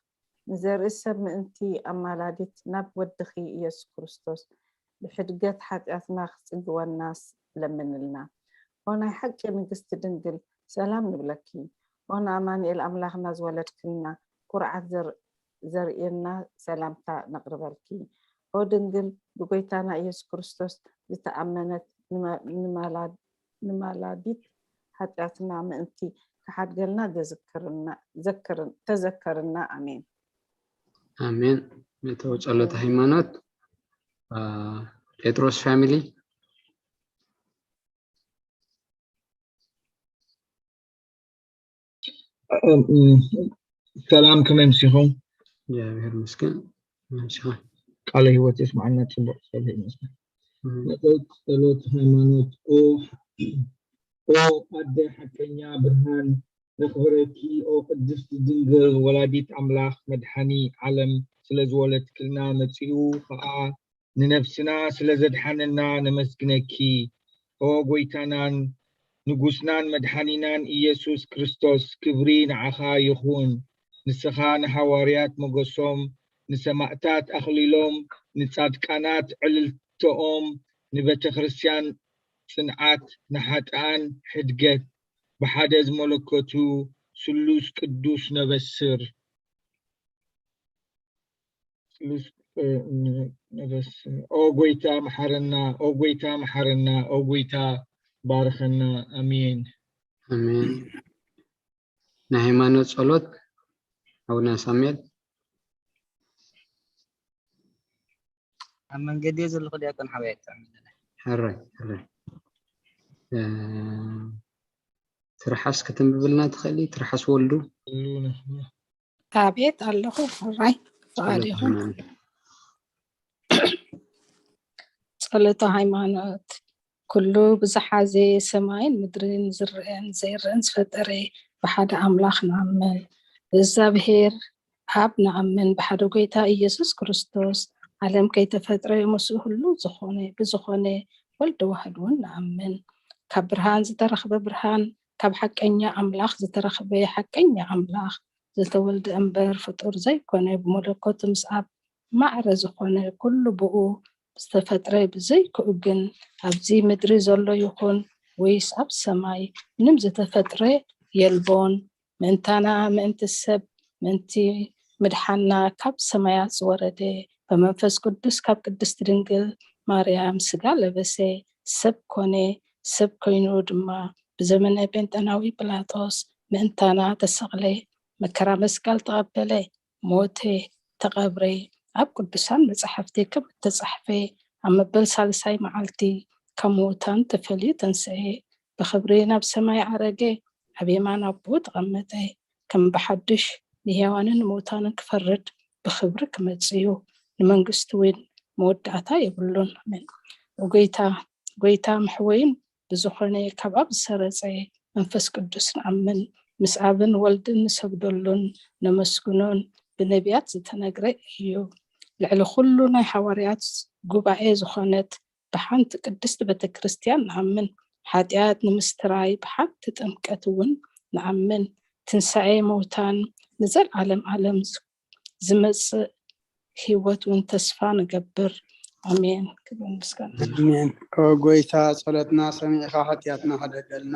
ንዘርኢ ሰብ ምእንቲ ኣማላዲት ናብ ወድኺ ኢየሱስ ክርስቶስ ብሕድገት ሓጢኣትና ክጽግወናስ ለምንልና። ኦ ናይ ሓቂ ንግስቲ ድንግል ሰላም ንብለኪ። ኦ ንኣማኑኤል ኣምላኽና ዝወለድክልና ኩርዓት ዘር- ዘርእየና ሰላምታ ነቕርበልኪ። ኦ ድንግል ብጎይታና ኢየሱስ ክርስቶስ ዝተኣመነት ንመ- ንማላ- ንማላዲት ሓጢኣትና ምእንቲ ክሓድገልና ዘዝክርና- ዘክርን- ተዘከርና። ኣሜን። ኣሜን። እተው ጸሎተ ሃይማኖት አ፣ ጴጥሮስ ፋሚሊ። ሰላም፣ ከመይ ምሲኹም? እግዚኣብሔር ይመስገን። ምንሽኻ? ቃለ ህይወት የስማዓና። ጽቡቅ ጸሎት ይመስል። ነጠው ጸሎት ሃይማኖት። ኦ ኦ ኣደ ሓቀኛ ብርሃን ነኽብረኪ። ኦ ቅድስቲ ድንግል ወላዲት ኣምላኽ መድሓኒ ዓለም ስለ ዝወለድክልና መጺኡ ኸኣ ንነፍስና ስለ ዘድሓነና ነመስግነኪ። ኦ ጎይታናን ንጉስናን መድሓኒናን ኢየሱስ ክርስቶስ፣ ክብሪ ንዓኻ ይኹን። ንስኻ ንሃዋርያት ሞገሶም፣ ንሰማእታት ኣኽሊሎም፣ ንጻድቃናት ዕልልተኦም፣ ንቤተ ክርስቲያን ጽንዓት፣ ንሓጥኣን ሕድገት፣ ብሓደ ዝመለከቱ ስሉስ ቅዱስ ነበስር። ስሉስ ነበስር። ኦ ጎይታ መሓረና፣ ኦ ጎይታ መሓረና፣ ኦ ጎይታ ባርኸና። ኣሜን። ኣሜን። ናይ ሃይማኖት ጸሎት ኣቡነ ሳሙኤል። ኣብ መንገዲ እየ ዘለኹ ዲያቆን ሓወይ ኣይጥዕመለይ። ሕራይ ሕራይ። እ፣ ትርሓስ ከተንብብልና ትኽእሊ? ትርሓስ ወልዱ። ኣቤት ኣለኹ። ሕራይ ፍቓድ ይኹን። ጸሎተ ሃይማኖት። ኩሉ ብዝሓዘ ሰማይን ምድርን ዝረኣን ዘይረኣን ዝፈጠረ ብሓደ ኣምላኽ ንኣምን። ብእግዚኣብሔር ኣብ ንኣምን፣ ብሓደ ጎይታ ኢየሱስ ክርስቶስ ዓለም ከይተፈጥረ ምስኡ ህሉው ዝኾነ ብዝኾነ ወልድ ዋህድ እውን ንኣምን። ካብ ብርሃን ዝተረኽበ ብርሃን፣ ካብ ሓቀኛ ኣምላኽ ዝተረኽበ ሓቀኛ ኣምላኽ፣ ዝተወልደ እምበር ፍጡር ዘይኮነ፣ ብመለኮቱ ምስ ኣብ ማዕረ ዝኾነ ኩሉ ብኡ ዝተፈጥረ ብዘይክኡ ግን ኣብዚ ምድሪ ዘሎ ይኹን ወይስ ኣብ ሰማይ ምንም ዝተፈጥረ የልቦን። ምእንታና ምእንቲ ሰብ ምእንቲ ምድሓና ካብ ሰማያት ዝወረደ ብመንፈስ ቅዱስ ካብ ቅድስቲ ድንግል ማርያም ስጋ ለበሰ ሰብ ኮነ። ሰብ ኮይኑ ድማ ብዘመነ ጴንጠናዊ ጲላጦስ ምእንታና ተሰቕለ፣ መከራ መስቀል ተቐበለ፣ ሞተ፣ ተቐብረ፣ ኣብ ቅዱሳን መጻሕፍቲ ከም እተጻሕፈ ኣብ መበል ሳልሳይ መዓልቲ ካብ ምዉታን ተፈልዩ ተንስኤ፣ ብኽብሪ ናብ ሰማይ ዓረገ፣ ኣብ የማን ኣቦ ተቐመጠ፣ ከም ብሓድሽ ንሕያዋንን ንምዉታንን ክፈርድ ብኽብሪ ክመጽእ እዩ። ንመንግስቱ እውን መወዳእታ የብሉን። ኣሜን። ጎይታ ጎይታ መሕወይን ብዝኾነ ካብ ኣብ ዝሰረጸ መንፈስ ቅዱስ ንኣምን፣ ምስ ኣብን ወልድን ንሰግደሉን ነመስግኖን ብነቢያት ዝተነግረ እዩ። ልዕሊ ኩሉ ናይ ሓዋርያት ጉባኤ ዝኾነት ብሓንቲ ቅድስቲ ቤተ ክርስቲያን ንኣምን። ሓጢኣት ንምስትራይ ብሓንቲ ጥምቀት እውን ንኣምን። ትንሳኤ መውታን ንዘልዓለም ዓለም ዝመጽእ ህይወት እውን ተስፋ ንገብር። ኣሜን። ክብርን ምስጋና ኣሜን። ኦ ጎይታ ጸሎትና ሰሚዕኻ ሓጢኣትና ሕደገልና።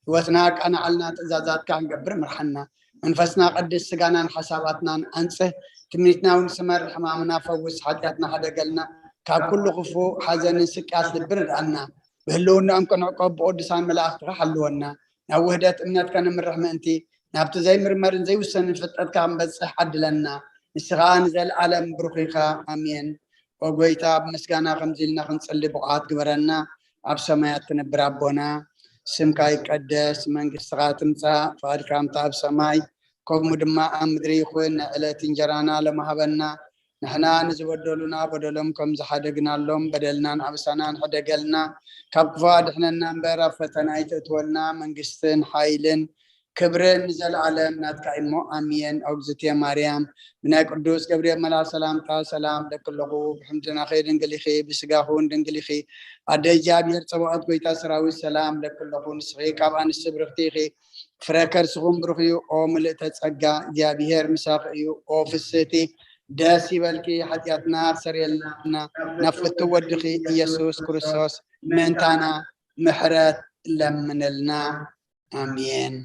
ህይወትና ኣቃናዓልና፣ ትእዛዛትካ ክንገብር ምርሓና። መንፈስና ቀድስ፣ ስጋናን ሓሳባትናን ኣንጽህ። ትምኒትና እውን ስመር፣ ሕማምና ፈውስ፣ ሓጢኣትና ሕደገልና፣ ካብ ኩሉ ክፉእ ሓዘንን ስቅያት ልቢ ርድኣና። ብህልውናኦም ክንዕቆብ ብቅዱሳን መላእኽትኻ ሓልወና። ናብ ውህደት እምነት ከነምርሕ ምእንቲ፣ ናብቲ ዘይምርመርን ዘይውሰንን ፍልጠትካ ክንበጽሕ ዓድለና። ንስኻ ንዘለኣለም ብሩኽ ኢኻ። ኣሜን። ኦ ጎይታ፣ ኣብ ምስጋና ከምዚ ኢልና ክንጽሊ ብቑዓት ግበረና። ኣብ ሰማያት ትነብር ኣቦና፣ ስምካ ይቀደስ፣ መንግስትኻ ትምጻእ፣ ፍቓድካ ከምቲ ኣብ ሰማይ ከምኡ ድማ ኣብ ምድሪ ይኹን። ንዕለት እንጀራና ሎሚ ሃበና። ንሕና ንዝበደሉና በደሎም ከም ዝሓደግናሎም በደልናን ኣበሳናን ሕደገልና። ካብ ክፉእ ኣድሕነና እምበር፣ ኣብ ፈተና ኣይተእትወና። መንግስትን ሓይልን ክብርን ንዘለኣለም ናትካ እሞ፣ ኣሜን። ኦግዝእትየ ማርያም፣ ብናይ ቅዱስ ገብርኤል መልኣኽ ሰላምታ ሰላም እለኪ ኣለኹ። ብሕምድናኺ ድንግል ኢኺ፣ ብስጋኺ እውን ድንግል ኢኺ። ኣደ እግዚኣብሔር ጸባኦት፣ ጎይታ ሰራዊት፣ ሰላም እለኪ ኣለኹ። ንስኺ ካብ ኣንስቲ ብርኽቲ ኢኺ፣ ፍረ ከርስኹም ብሩኽ እዩ። ኦ ምልእተ ጸጋ፣ እግዚኣብሔር ምሳኺ እዩ። ኦ ፍስህቲ፣ ደስ ይበልኪ፣ ሓጢኣትና ኣስተሰርየልና፣ ናብ ፍትው ወድኺ ኢየሱስ ክርስቶስ ምእንታና ምሕረት ለምንልና። ኣሜን።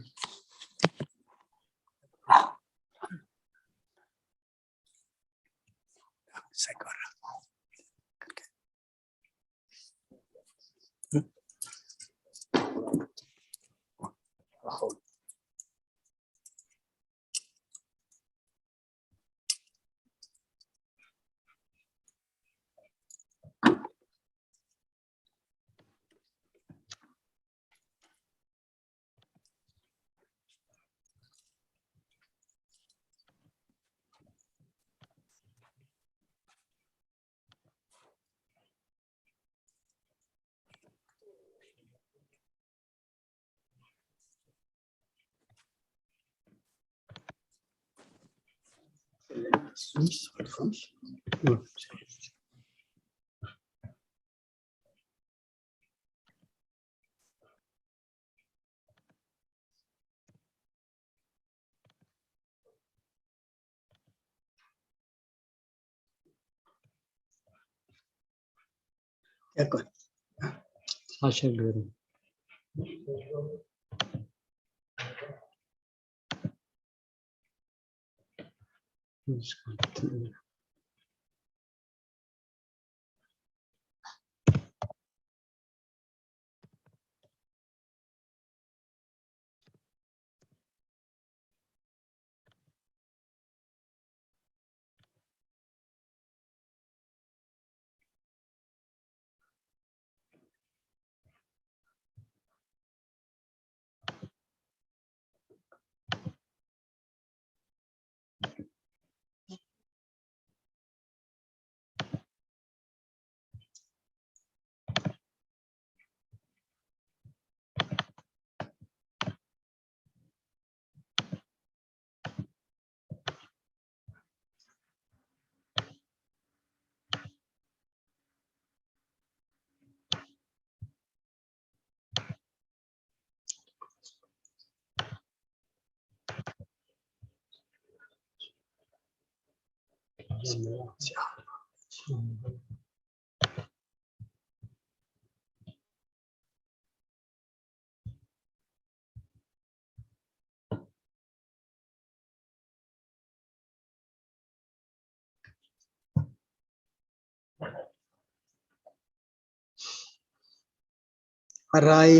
ሕራይ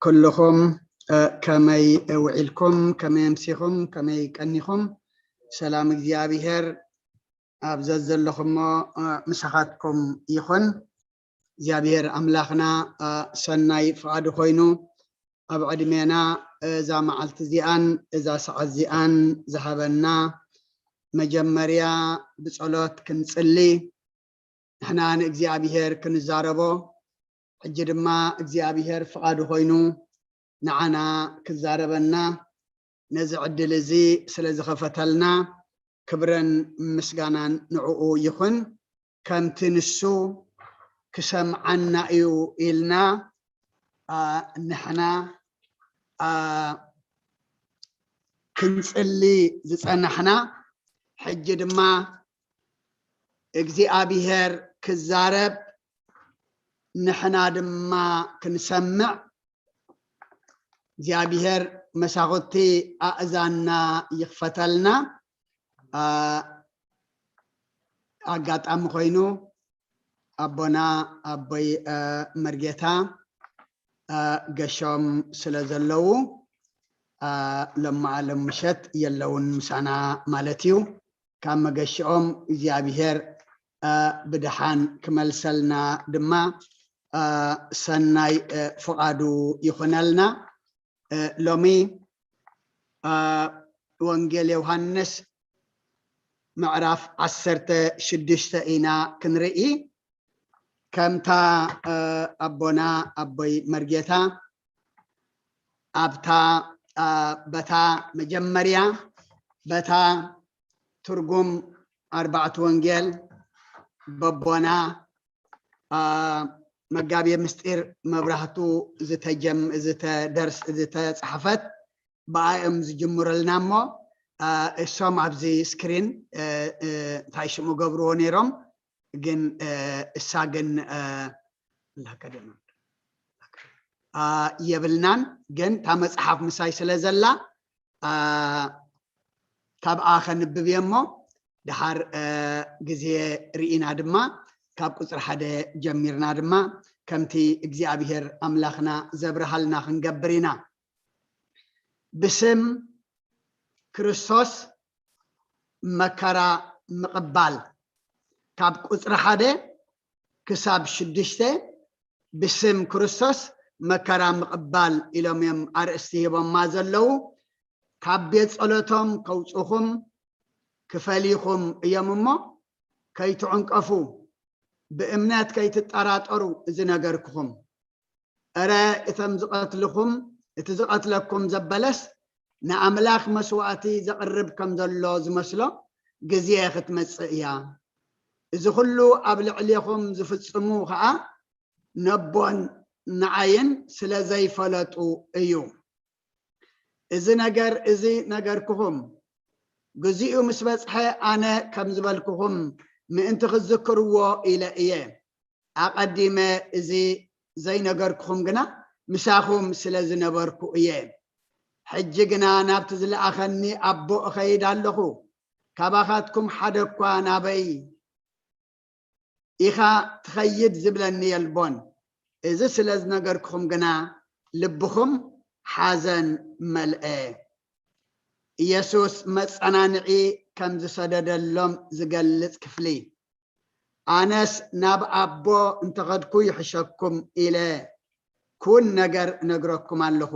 ኩልኹም፣ እ፣ ከመይ ውዒልኩም? ከመይ ኣምሲኹም? ከመይ ቀኒኹም? ሰላም እግዚኣብሔር ኣብ ዘዘለኹሞ፣ እ፣ ምሳኻትኩም ይኹን። እግዚኣብሔር ኣምላኽና፣ እ፣ ሰናይ ፍቓዱ ኮይኑ ኣብ ዕድሜና እዛ መዓልቲ እዚኣን እዛ ሰዓት እዚኣን ዝሃበና፣ መጀመርያ ብጸሎት ክንጽሊ፣ ንሕና ንእግዚኣብሔር ክንዛረቦ፣ ሕጂ ድማ እግዚኣብሔር ፍቓዱ ኮይኑ ንዓና ክዛረበና ነዚ ዕድል እዚ ስለ ዝኸፈተልና ክብርን ምስጋናን ንዕኡ ይኹን። ከምቲ ንሱ ክሰምዓና እዩ ኢልና፣ ኣ፣ ንሕና፣ ኣ፣ ክንጽሊ ዝጸናሕና፣ ሕጂ ድማ እግዚኣብሔር ክዛረብ ንሕና ድማ ክንሰምዕ እግዚኣብሔር መሳኹቲ ኣእዛንና ይኽፈተልና። ኣጋጣሚ ኮይኑ ኣቦና ኣቦይ መርጌታ ገሾም ስለ ዘለዉ፣ ሎማዓሎም ምሸት የለውን ምሳና ማለት እዩ። ካብ መገሽኦም እግዚኣብሔር ብድሓን ክመልሰልና ድማ ሰናይ ፍቓዱ ይኹነልና። ሎሚ ወንጌል ዮሃንስ ምዕራፍ ዓሰርተ ሽዱሽተ ኢና ክንርኢ። ከምታ ኣቦና ኣቦይ መርጌታ ኣብታ በታ መጀመርያ በታ ትርጉም ኣርባዕቱ ወንጌል በቦና መጋቤ ምስጢር መብራህቱ ዝተጀም ዝተደርስ ዝተጻሕፈት ብኣኦም ዝጅምረልና እሞ እሶም ኣብዚ ስክሪን እንታይ ሽሙ ገብርዎ ነይሮም፣ ግን እሳ ግን የብልናን። ግን እታ መጽሓፍ ምሳይ ስለ ዘላ ካብኣ ከንብብ እየ እሞ ድሓር ግዜ ርኢና ድማ ካብ ቁፅሪ ሓደ ጀሚርና ድማ ከምቲ እግዚኣብሔር ኣምላኽና ዘብርሃልና ክንገብር ኢና። ብስም ክርስቶስ መከራ ምቕባል፣ ካብ ቁፅሪ ሓደ ክሳብ ሽዱሽተ ብስም ክርስቶስ መከራ ምቕባል ኢሎም እዮም ኣርእስቲ ሂቦማ ዘለዉ። ካብ ቤት ጸሎቶም ከውጽኹም ክፈልይኹም እዮም እሞ ከይትዕንቀፉ፣ ብእምነት ከይትጠራጠሩ እዚ ነገርክኹም። እረ እቶም ዝቐትልኹም እቲ ዝቐትለኩም ዘበለስ ንኣምላኽ መስዋእቲ ዘቕርብ ከም ዘሎ ዝመስሎ ግዜ ክትመጽእ እያ። እዚ ኹሉ ኣብ ልዕሌኹም ዝፍጽሙ ኸኣ ነቦን ንዓይን ስለ ዘይፈለጡ እዩ። እዚ ነገር እዚ ነገርኩኹም፣ ግዚኡ ምስ በጽሐ ኣነ ከም ዝበልኩኹም ምእንቲ ክትዝክርዎ ኢለ እየ። ኣቐዲመ እዚ ዘይነገርኩኹም ግና ምሳኹም ስለ ዝነበርኩ እየ። ሕጂ ግና ናብቲ ዝለኣኸኒ ኣቦ እኸይድ ኣለኹ። ካባኻትኩም ሓደ እኳ ናበይ ኢኻ ትኸይድ ዝብለኒ የልቦን። እዚ ስለ ዝነገርኩኹም ግና ልብኹም ሓዘን መልአ። ኢየሱስ መጸናንዒ ከም ዝሰደደሎም ዝገልጽ ክፍሊ። ኣነስ ናብ ኣቦ እንተኸድኩ ይሕሸኩም ኢለ ኩን ነገር እነግረኩም ኣለኹ።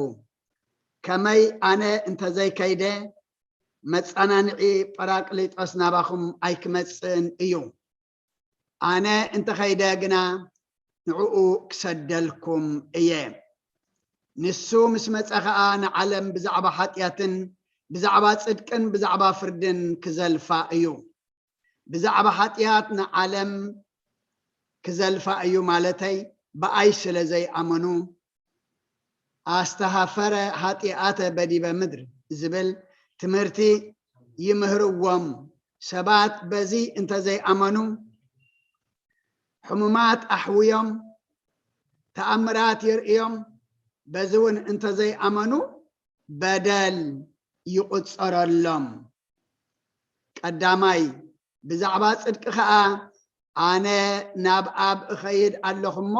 ከመይ ኣነ እንተዘይከይደ መጸናንዒ ጳራቅሊጦስ ናባኹም ኣይክመጽእን እዩ። ኣነ እንተኸይደ ግና ንዕኡ ክሰደልኩም እየ። ንሱ ምስ መጸ ኸኣ ንዓለም ብዛዕባ ሓጢኣትን ብዛዕባ ጽድቅን ብዛዕባ ፍርድን ክዘልፋ እዩ። ብዛዕባ ሓጢኣት ንዓለም ክዘልፋ እዩ ማለተይ ብኣይ ስለ ዘይኣመኑ፣ ኣስተሃፈረ ኃጢአተ በዲበ ምድር ዝብል ትምህርቲ ይምህርዎም። ሰባት በዚ እንተዘይኣመኑ፣ ሕሙማት ኣሕውዮም፣ ተኣምራት የርእዮም፣ በዚ እውን እንተዘይኣመኑ በደል ይቑጸረሎም። ቀዳማይ ብዛዕባ ጽድቂ ኸኣ ኣነ ናብ ኣብ እኸይድ ኣለኹ እሞ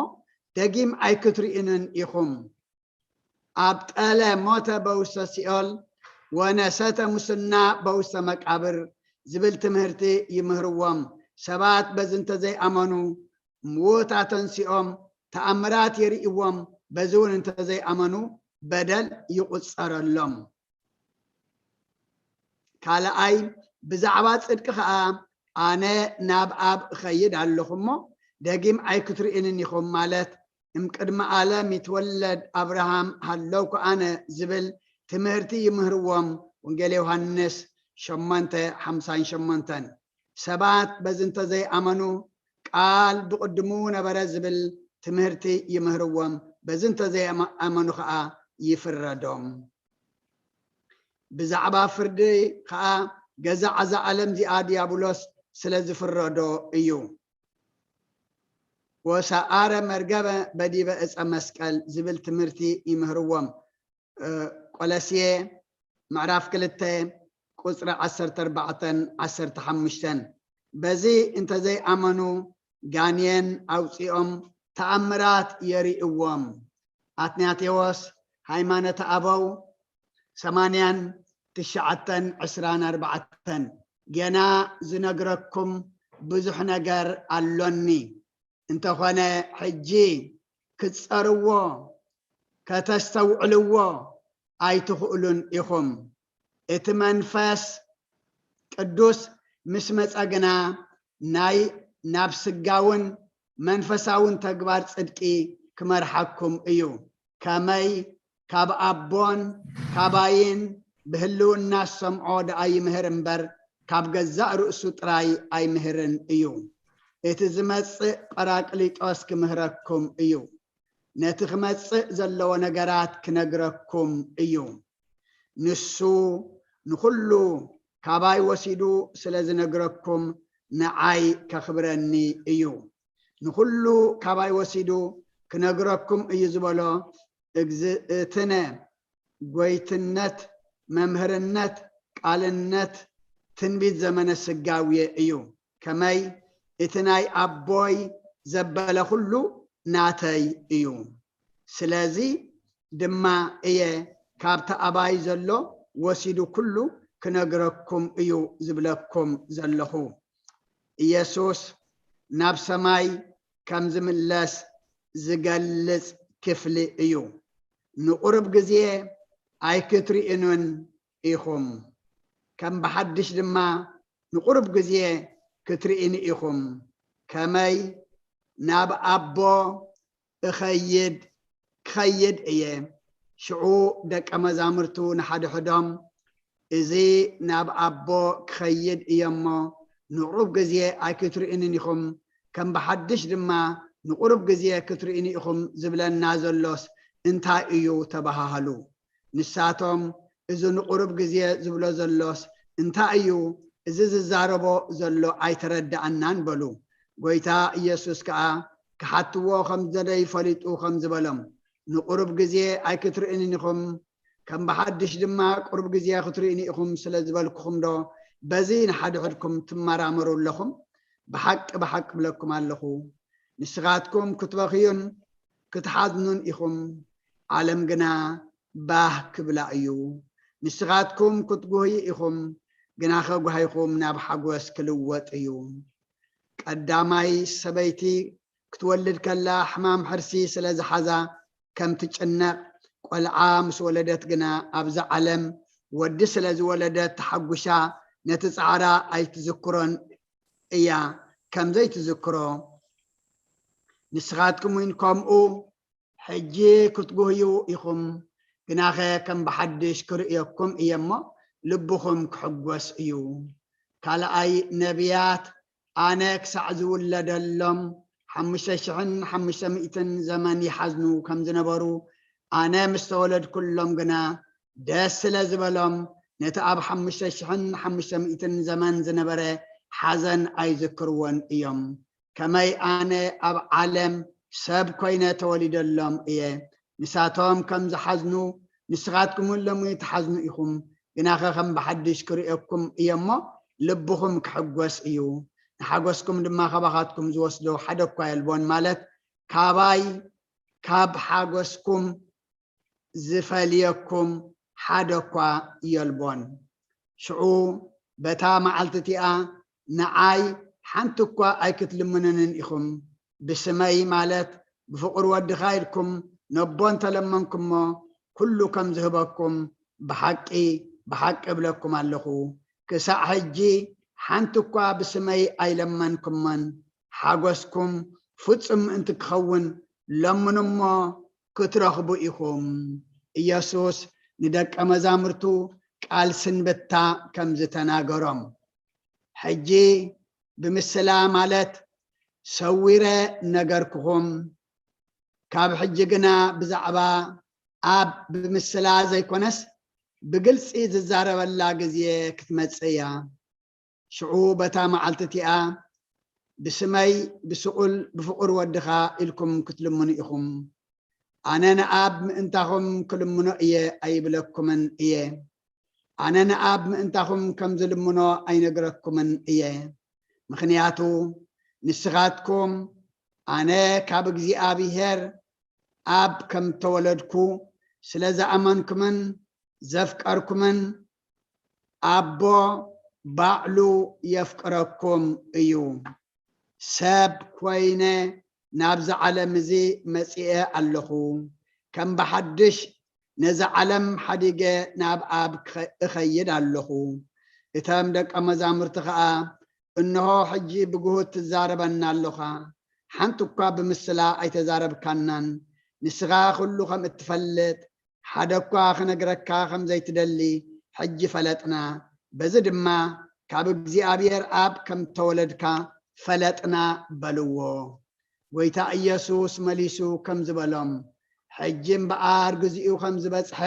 ደጊም ኣይክትርእዩንን ኢኹም። ኣብ ጠለ ሞተ በውስተ ሲኦል ወነሰተ ሙስና በውስተ መቃብር ዝብል ትምህርቲ ይምህርዎም። ሰባት በዚ እንተዘይኣመኑ ምዉት ኣተንሲኦም ተኣምራት የርእዎም፣ በዚ እውን እንተዘይኣመኑ በደል ይቑጸረሎም። ካልኣይ ብዛዕባ ጽድቂ ኸኣ ኣነ ናብ ኣብ እኸይድ ኣለኹ እሞ ደጊም ኣይክትርእዩንን ኢኹም ማለት እምቅድመ ዓለም ይትወለድ ኣብርሃም ሃለውኩ ኣነ ዝብል ትምህርቲ ይምህርዎም። ወንጌል ዮሃንስ ሸሞንተ ሓምሳን ሸሞንተን። ሰባት በዚ እንተዘይኣመኑ ቃል ብቕድሙ ነበረ ዝብል ትምህርቲ ይምህርዎም። በዚ እንተዘይኣመኑ ኸኣ ይፍረዶም። ብዛዕባ ፍርዲ ኸኣ ገዛእ እዛ ዓለም እዚኣ ዲያብሎስ ስለ ዝፍረዶ እዩ። ወሰዓረ መርገመ በዲበ ዕፀ መስቀል ዝብል ትምህርቲ ይምህርዎም። እ፣ ቆለስየ ምዕራፍ ክልተ ቁጽሪ ዓሰርተ ኣርባዕተን ዓሰርተ ሓሙሽተን። በዚ እንተዘይኣመኑ ጋንየን ኣውጺኦም ተኣምራት የርእዎም። ኣትናቴዎስ ሃይማኖተ ኣበው ሰማንያን ትሽዓተን ዕስራን ኣርባዕተን። ገና ዝነግረኩም ብዙሕ ነገር ኣሎኒ። እንተኾነ ሕጂ ክትጸርዎ፣ ከተስተውዕልዎ ኣይትኽእሉን ኢኹም። እቲ መንፈስ ቅዱስ ምስ መጸ ግና ናይ ናብ ስጋውን መንፈሳውን ተግባር ጽድቂ ክመርሓኩም እዩ። ከመይ ካብ ኣቦን ካባይን ብህልውና ዝሰምዖ ደኣ ይምህር እምበር፣ ካብ ገዛእ ርእሱ ጥራይ ኣይምህርን እዩ። እቲ ዝመጽእ ጳራቅሊጦስ ክምህረኩም እዩ። ነቲ ክመጽእ ዘለዎ ነገራት ክነግረኩም እዩ። ንሱ ንኹሉ ካባይ ወሲዱ ስለ ዝነግረኩም ንዓይ ከኽብረኒ እዩ። ንኹሉ ካባይ ወሲዱ ክነግረኩም እዩ ዝበሎ እግዝእትነ ጎይትነት፣ መምህርነት፣ ቃልነት፣ ትንቢት ዘመነ ስጋዌ እዩ። ከመይ እቲ ናይ ኣቦይ ዘበለ ኩሉ ናተይ እዩ። ስለዚ ድማ እየ ካብቲ ኣባይ ዘሎ ወሲዱ ኩሉ ክነግረኩም እዩ ዝብለኩም ዘለኹ። ኢየሱስ ናብ ሰማይ ከም ዝምለስ ዝገልጽ ክፍሊ እዩ። ንቑሩብ ግዜ ኣይክትርእኑን ኢኹም፣ ከም ብሓድሽ ድማ ንቑሩብ ግዜ ክትርእኒ ኢኹም። ከመይ ናብ ኣቦ እኸይድ፣ ክኸይድ እየ። ሽዑ ደቀ መዛሙርቱ ንሓድሕዶም፣ እዚ ናብ ኣቦ ክኸይድ እየ እሞ፣ ንቑሩብ ግዜ ኣይክትርእንን ኢኹም፣ ከም ብሓድሽ ድማ ንቑሩብ ግዜ ክትርእኒ ኢኹም ዝብለና ዘሎስ እንታይ እዩ? ተባሃሃሉ። ንሳቶም፣ እዚ ንቑሩብ ግዜ ዝብሎ ዘሎስ እንታይ እዩ? እዚ ዝዛረቦ ዘሎ ኣይተረድኣናን በሉ። ጎይታ ኢየሱስ ከኣ ክሓትዎ ከም ዝደለዩ ፈሊጡ ከም ዝበሎም፣ ንቑሩብ ግዜ ኣይክትርእንን ኢኹም፣ ከም ብሓድሽ ድማ ቁሩብ ግዜ ክትርእዩኒ ኢኹም ስለ ዝበልኩኹም ዶ በዚ ንሓድሕድኩም ትመራመሩ ኣለኹም? ብሓቂ፣ ብሓቂ እብለኩም ኣለኹ፣ ንስኻትኩም ክትበኽዩን ክትሓዝኑን ኢኹም፣ ዓለም ግና ባህ ክብላ እዩ። ንስኻትኩም ክትጉህዩ ኢኹም፣ ግናኸ ጓሂኹም ናብ ሓጎስ ክልወጥ እዩ። ቀዳማይ ሰበይቲ ክትወልድ ከላ ሕማም ሕርሲ ስለ ዝሓዛ ከም ትጭነቕ፣ ቆልዓ ምስ ወለደት ግና ኣብዛ ዓለም ወዲ ስለ ዝወለደት ተሓጉሻ ነቲ ጻዕራ ኣይትዝክሮን እያ። ከም ዘይትዝክሮ ንስኻትኩም እውን ከምኡ ሕጂ ክትጉህዩ ኢኹም፣ ግናኸ ከም ብሓድሽ ክርእየኩም እየ እሞ ልብኹም ክሕጎስ እዩ። ካልኣይ ነቢያት ኣነ ክሳዕ ዝውለደሎም ሓሙሽተ ሽሕን ሓሙሽተ ሚእትን ዘመን ይሓዝኑ ከም ዝነበሩ፣ ኣነ ምስ ተወለድኩሎም ግና ደስ ስለ ዝበሎም፣ ነቲ ኣብ ሓሙሽተ ሽሕን ሓሙሽተ ሚእትን ዘመን ዝነበረ ሓዘን ኣይዝክርዎን እዮም። ከመይ ኣነ ኣብ ዓለም ሰብ ኮይነ ተወሊደሎም እየ። ንሳቶም ከም ዝሓዝኑ ንስኻትኩም እውን ሎሚ ትሓዝኑ ኢኹም። ግናኸ ከም ብሓድሽ ክርእየኩም እየ እሞ ልብኹም ክሕጎስ እዩ። ንሓጎስኩም ድማ ካባኻትኩም ዝወስዶ ሓደ እኳ የልቦን፣ ማለት ካባይ ካብ ሓጎስኩም ዝፈልየኩም ሓደ እኳ የልቦን። ሽዑ በታ መዓልቲ እቲኣ ንዓይ ሓንቲ እኳ ኣይክትልምኑንን ኢኹም። ብስመይ፣ ማለት ብፍቑር ወድኻ ኢልኩም ነቦ እንተለመንኩሞ፣ ኩሉ ከም ዝህበኩም ብሓቂ፣ ብሓቂ እብለኩም ኣለኹ። ክሳዕ ሕጂ ሓንቲ እኳ ብስመይ ኣይለመንኩሞን። ሓጎስኩም ፍጹም ምእንቲ ክኸውን ለምኑ እሞ ክትረኽቡ ኢኹም። ኢየሱስ ንደቀ መዛሙርቱ ቃል ስንብታ ከም ዝተናገሮም፣ ሕጂ ብምስላ፣ ማለት ሰዊረ ነገርኩኹም፣ ካብ ሕጂ ግና ብዛዕባ ኣብ ብምስላ ዘይኮነስ ብግልጺ ዝዛረበላ ግዜ ክትመጽእ እያ። ሽዑ በታ መዓልቲ እቲኣ ብስመይ ብስቑል ብፍቑር ወድኻ ኢልኩም ክትልምኑ ኢኹም። ኣነ ንኣብ ምእንታኹም ክልምኖ እየ ኣይብለኩምን እየ። ኣነ ንኣብ ምእንታኹም ከም ዝልምኖ ኣይነግረኩምን እየ። ምኽንያቱ ንስኻትኩም ኣነ ካብ እግዚኣብሔር ኣብ ከም ተወለድኩ ስለ ዝኣመንኩምን ዘፍቀርኩምን፣ ኣቦ ባዕሉ የፍቅረኩም እዩ። ሰብ ኮይነ ናብዚ ዓለም እዚ መጺኤ ኣለኹ። ከም ብሓድሽ ነዚ ዓለም ሓዲገ ናብ ኣብ ክኸ-፣ እኸይድ ኣለኹ። እቶም ደቀ መዛሙርቲ ኸኣ፣ እንሆ ሕጂ ብግሁድ ትዛረበና ኣለኻ፣ ሓንቲ እኳ ብምስላ ኣይተዛረብካናን። ንስኻ ኩሉ ከም እትፈልጥ፣ ሓደ እኳ ክነግረካ ከም ዘይትደሊ ሕጂ ፈለጥና። በዚ ድማ ካብ እግዚኣብሔር ኣብ ከም ተወለድካ ፈለጥና በልዎ። ጐይታ ኢየሱስ መሊሱ ከም ዝበሎም፣ ሕጂ እምበኣር ግዚኡ ከም ዝበጽሐ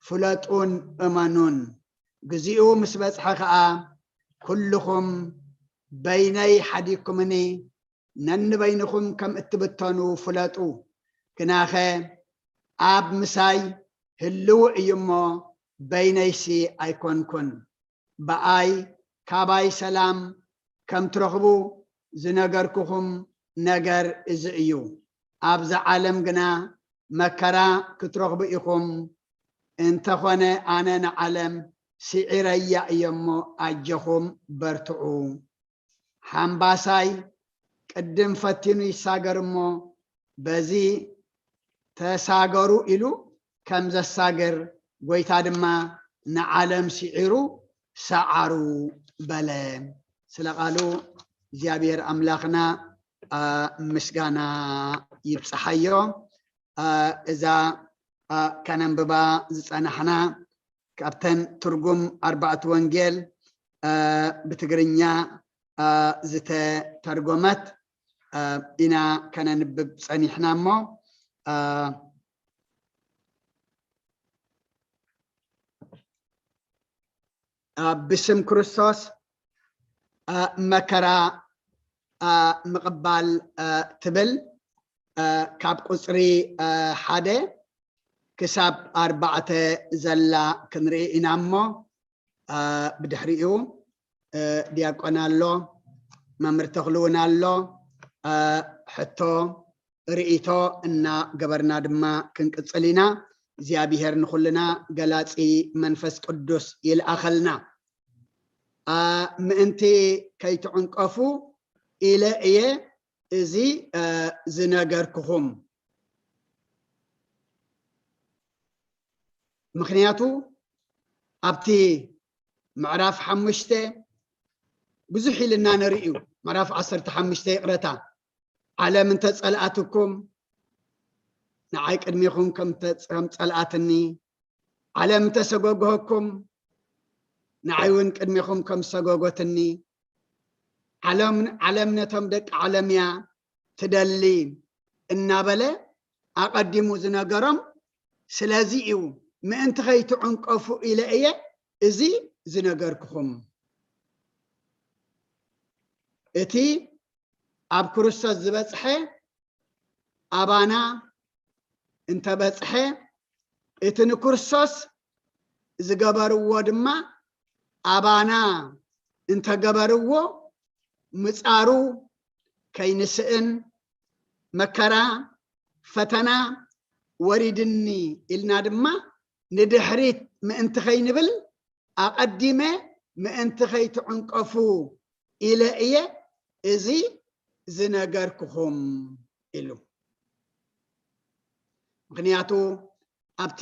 ፍለጡን እመኑን። ግዚኡ ምስ በጽሐ ኸኣ፣ ኩልኹም በይነይ ሓዲግኩምኒ፣ ነንበይንኹም ከም እትብተኑ ፍለጡ። ግናኸ ኣብ ምሳይ ህልው እዩ እሞ፣ በይነይሲ ኣይኮንኩን። ብኣይ፣ ካባይ ሰላም ከም ትረኽቡ ዝነገርኩኹም ነገር እዚ እዩ። ኣብዚ ዓለም ግና መከራ ክትረኽቡ ኢኹም። እንተኾነ ኣነ ንዓለም ስዒረያ እየ እሞ፣ ኣጆኹም በርትዑ። ሓምባሳይ ቅድም ፈቲኑ ይሳገር እሞ፣ በዚ ተሳገሩ ኢሉ ከም ዘሳግር፣ ጐይታ ድማ ንዓለም ስዒሩ ሰዓሩ በለ። ስለ ቃሉ እግዚኣብሔር ኣምላኽና፣ ኣ፣ ምስጋና ይብጽሓዮ። ኣ፣ እዛ፣ ኣ፣ ከነንብባ ዝጸናሕና ካብተን ትርጉም ኣርባዕቱ ወንጌል፣ ኣ፣ ብትግርኛ፣ ኣ፣ ዝተተርጎመት፣ ኣ፣ ኢና ከነንብብ ጸኒሕና እሞ፣ ኣ፣ ኣ፣ ብስም ክርስቶስ፣ ኣ፣ መከራ፣ ኣ፣ ምቕባል፣ ኣ፣ ትብል፣ ኣ፣ ካብ ቁጽሪ፣ ኣ፣ ሓደ ክሳብ ኣርባዕተ ዘላ ክንርኢ ኢና እሞ፣ ኣ፣ ብድሕሪኡ፣ እ፣ ዲያቆን ኣሎ፣ መምህር ተኽሉ እውን ኣሎ። እ፣ ሕቶ፣ ርእይቶ እናገበርና ድማ ክንቅጽል ኢና። እግዚኣብሔር ንኹልና ገላጺ መንፈስ ቅዱስ ይልኣኸልና። ኣ፣ ምእንቲ ከይትዕንቀፉ ኢለ እየ እዚ፣ እ፣ ዝነገርኩኹም። ምኽንያቱ ኣብቲ ምዕራፍ ሓሙሽተ ብዙሕ ኢልና ንርኢ እዩ። ምዕራፍ ዓሰርተ ሓሙሽተ፣ ይቕረታ፣ ዓለም እንተጸልኣትኩም ንዓይ ቅድሜኹም ከም ተ-፣ ከም ጸልኣትኒ፣ ዓለም እንተሰጎግሆኩም ንዓይ እውን ቅድሜኹም ከም ሰጎጎትኒ፣ ዓለም፣ ዓለም ነቶም ደቂ ዓለም እያ ትደሊ እናበለ ኣቐዲሙ ዝነገሮም ስለዚ እዩ። ምእንቲ ከይትዕንቀፉ ኢለ እየ እዚ ዝነገርኩኹም። እቲ ኣብ ክርስቶስ ዝበጽሐ ኣባና እንተበጽሐ፣ እቲ ንክርስቶስ ዝገበርዎ ድማ ኣባና እንተገበርዎ፣ ምጻሩ ከይንስእን፣ መከራ፣ ፈተና ወሪድኒ ኢልና ድማ ንድሕሪት ምእንቲ ከይንብል፣ ኣቐዲመ ምእንቲ ከይትዕንቀፉ ኢለ እየ እዚ ዝነገርኩኹም ኢሉ። ምኽንያቱ ኣብቲ፣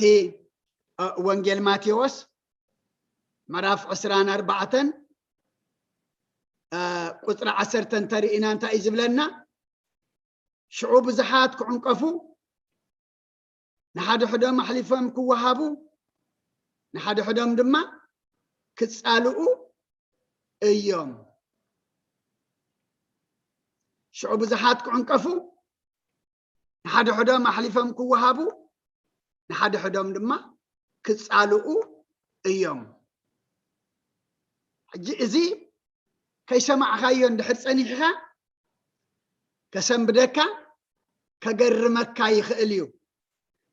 እ፣ ወንጌል ማቴዎስ ምዕራፍ ዕስራን ኣርባዕተን፣ እ፣ ቁጽሪ ዓሰርተ እንተርኢና እንታይ እዩ ዝብለና? ሽዑ ብዙሓት ክዕንቀፉ፣ ንሓድሕዶም ኣሕሊፎም ክወሃቡ፣ ንሓድሕዶም ድማ ክጻልኡ እዮም። ሽዑ ብዙሓት ክዕንቀፉ፣ ንሓድሕዶም ኣሕሊፎም ክወሃቡ፣ ንሓድሕዶም ድማ ክጻልኡ እዮም። ሕጂ እዚ ከይሰማዕካዮ እንድሕር ጸኒሕኻ፣ ከሰንብደካ፣ ከገርመካ ይኽእል እዩ።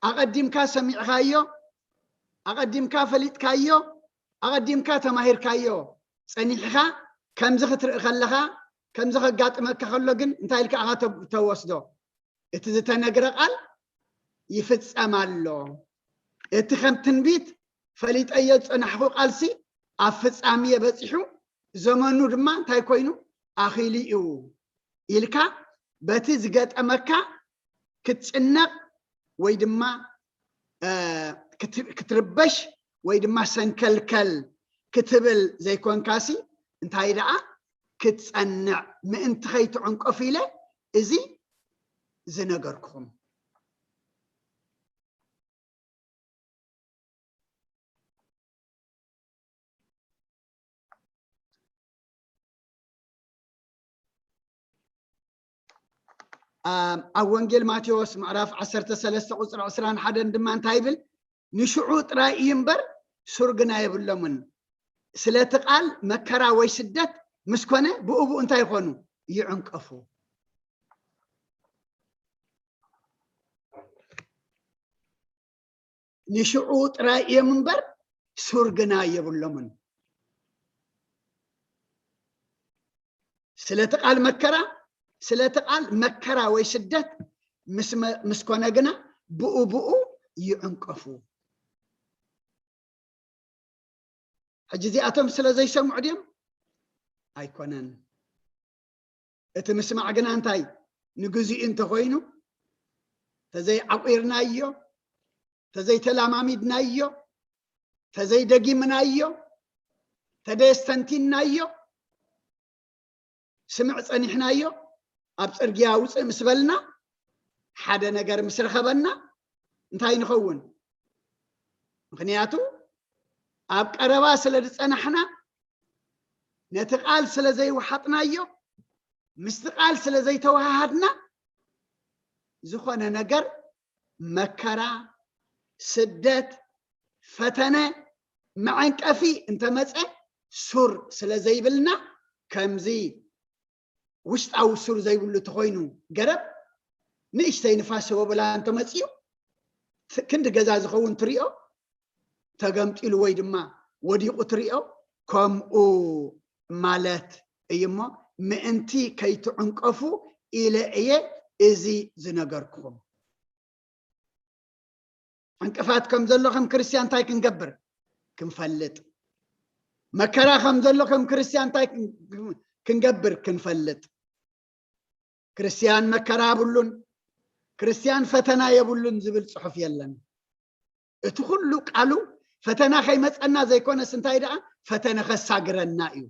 ኣቐዲምካ ሰሚዕኻዮ፣ ኣቐዲምካ ፈሊጥካዮ፣ ኣቐዲምካ ተማሂርካዮ ጸኒሕኻ ከምዚ ክትርኢ ከለኻ፣ ከምዚ ከጋጥመካ ከሎ ግን እንታይ ኢልካ ኢኻ ተ-፣ ተወስዶ? እቲ ዝተነግረ ቃል ይፍጸም ኣሎ። እቲ ከም ትንቢት ፈሊጠዮ ዝጸናሕኹ ቃልሲ ኣብ ፍጻሜ በጺሑ፣ ዘመኑ ድማ እንታይ ኮይኑ ኣኺሉ እዩ ኢልካ በቲ ዝገጠመካ ክትጭነቕ ወይ ድማ፣ እ፣ ክት-፣ ክትርበሽ ወይ ድማ ሰንከልከል ክትብል ዘይኮንካሲ፣ እንታይ ደኣ ክትጸንዕ ምእንቲ ከይትዕንቀፉ ኢለ እዚ ዝነገርኩኹም። ኣብ፣ ኣብ ወንጌል ማቴዎስ ምዕራፍ ዓሰርተ ሰለስተ ቁጽሪ ዕስራን ሓደን ድማ እንታይ ይብል? "ንሽዑ ጥራይ እዩ እምበር ሱር ግና የብሎምን። ስለቲ ቃል መከራ ወይ ስደት ምስ ኮነ ብኡ ብኡ እንታይ ይኾኑ? ይዕንቀፉ። ንሽዑ ጥራይ እዮም እምበር ሱር ግና የብሎምን። ስለቲ ቃል መከራ፣ ስለቲ ቃል መከራ ወይ ስደት ምስ መ-፣ ምስ ኮነ ግና ብኡ ብኡ ይዕንቀፉ።" ሕጂ እዚኣቶም ስለ ዘይሰምዑ ድዮም? ኣይኮነን። እቲ ምስማዕ ግና እንታይ ንግዚኡ እንተኾይኑ፣ ተዘይዓቑርናዮ፣ ተዘይተላማሚድናዮ፣ ተዘይደጊምናዮ፣ ተደየስተንቲንናዮ፣ ስምዕ ጸኒሕናዮ፣ ኣብ ጽርግያ ውጽእ ምስ በልና፣ ሓደ ነገር ምስ ረኸበና፣ እንታይ ንኸውን? ምኽንያቱ ኣብ ቀረባ ስለ ዝጸናሕና፣ ነቲ ቃል ስለ ዘይወሓጥናዮ፣ ምስቲ ቃል ስለ ዘይተወሃሃድና፣ ዝኾነ ነገር፣ መከራ፣ ስደት፣ ፈተነ፣ መዐንቀፊ እንተመጸ ሱር ስለ ዘይብልና፣ ከምዚ ውሽጣዊ ሱር ዘይብሉ ተኾይኑ ገረብ፣ ንእሽተይ ንፋስ ህቦ በላ እንተመጺኡ፣ ት-፣ ክንዲ ገዛ ዝኸውን ትሪኦ፣ ተገምጢሉ ወይ ድማ ወዲቑ ትሪኦ፣ ከምኡ ማለት እዩ እሞ፣ ምእንቲ ከይትዕንቀፉ ኢለ እየ እዚ ዝነገርኩኹም። ዕንቅፋት ከም ዘሎ ከም ክርስትያን እንታይ ክንገብር? ክንፈልጥ። መከራ ከም ዘሎ ከም ክርስትያን እንታይ ክን-፣ ክንገብር? ክንፈልጥ። ክርስትያን መከራ የብሉን፣ ክርስትያን ፈተና የብሉን ዝብል ጽሑፍ የለን። እቲ ኩሉ ቃሉ ፈተና ከይመጸና ዘይኮነስ እንታይ ደኣ ፈተነ ከሳግረና እዩ።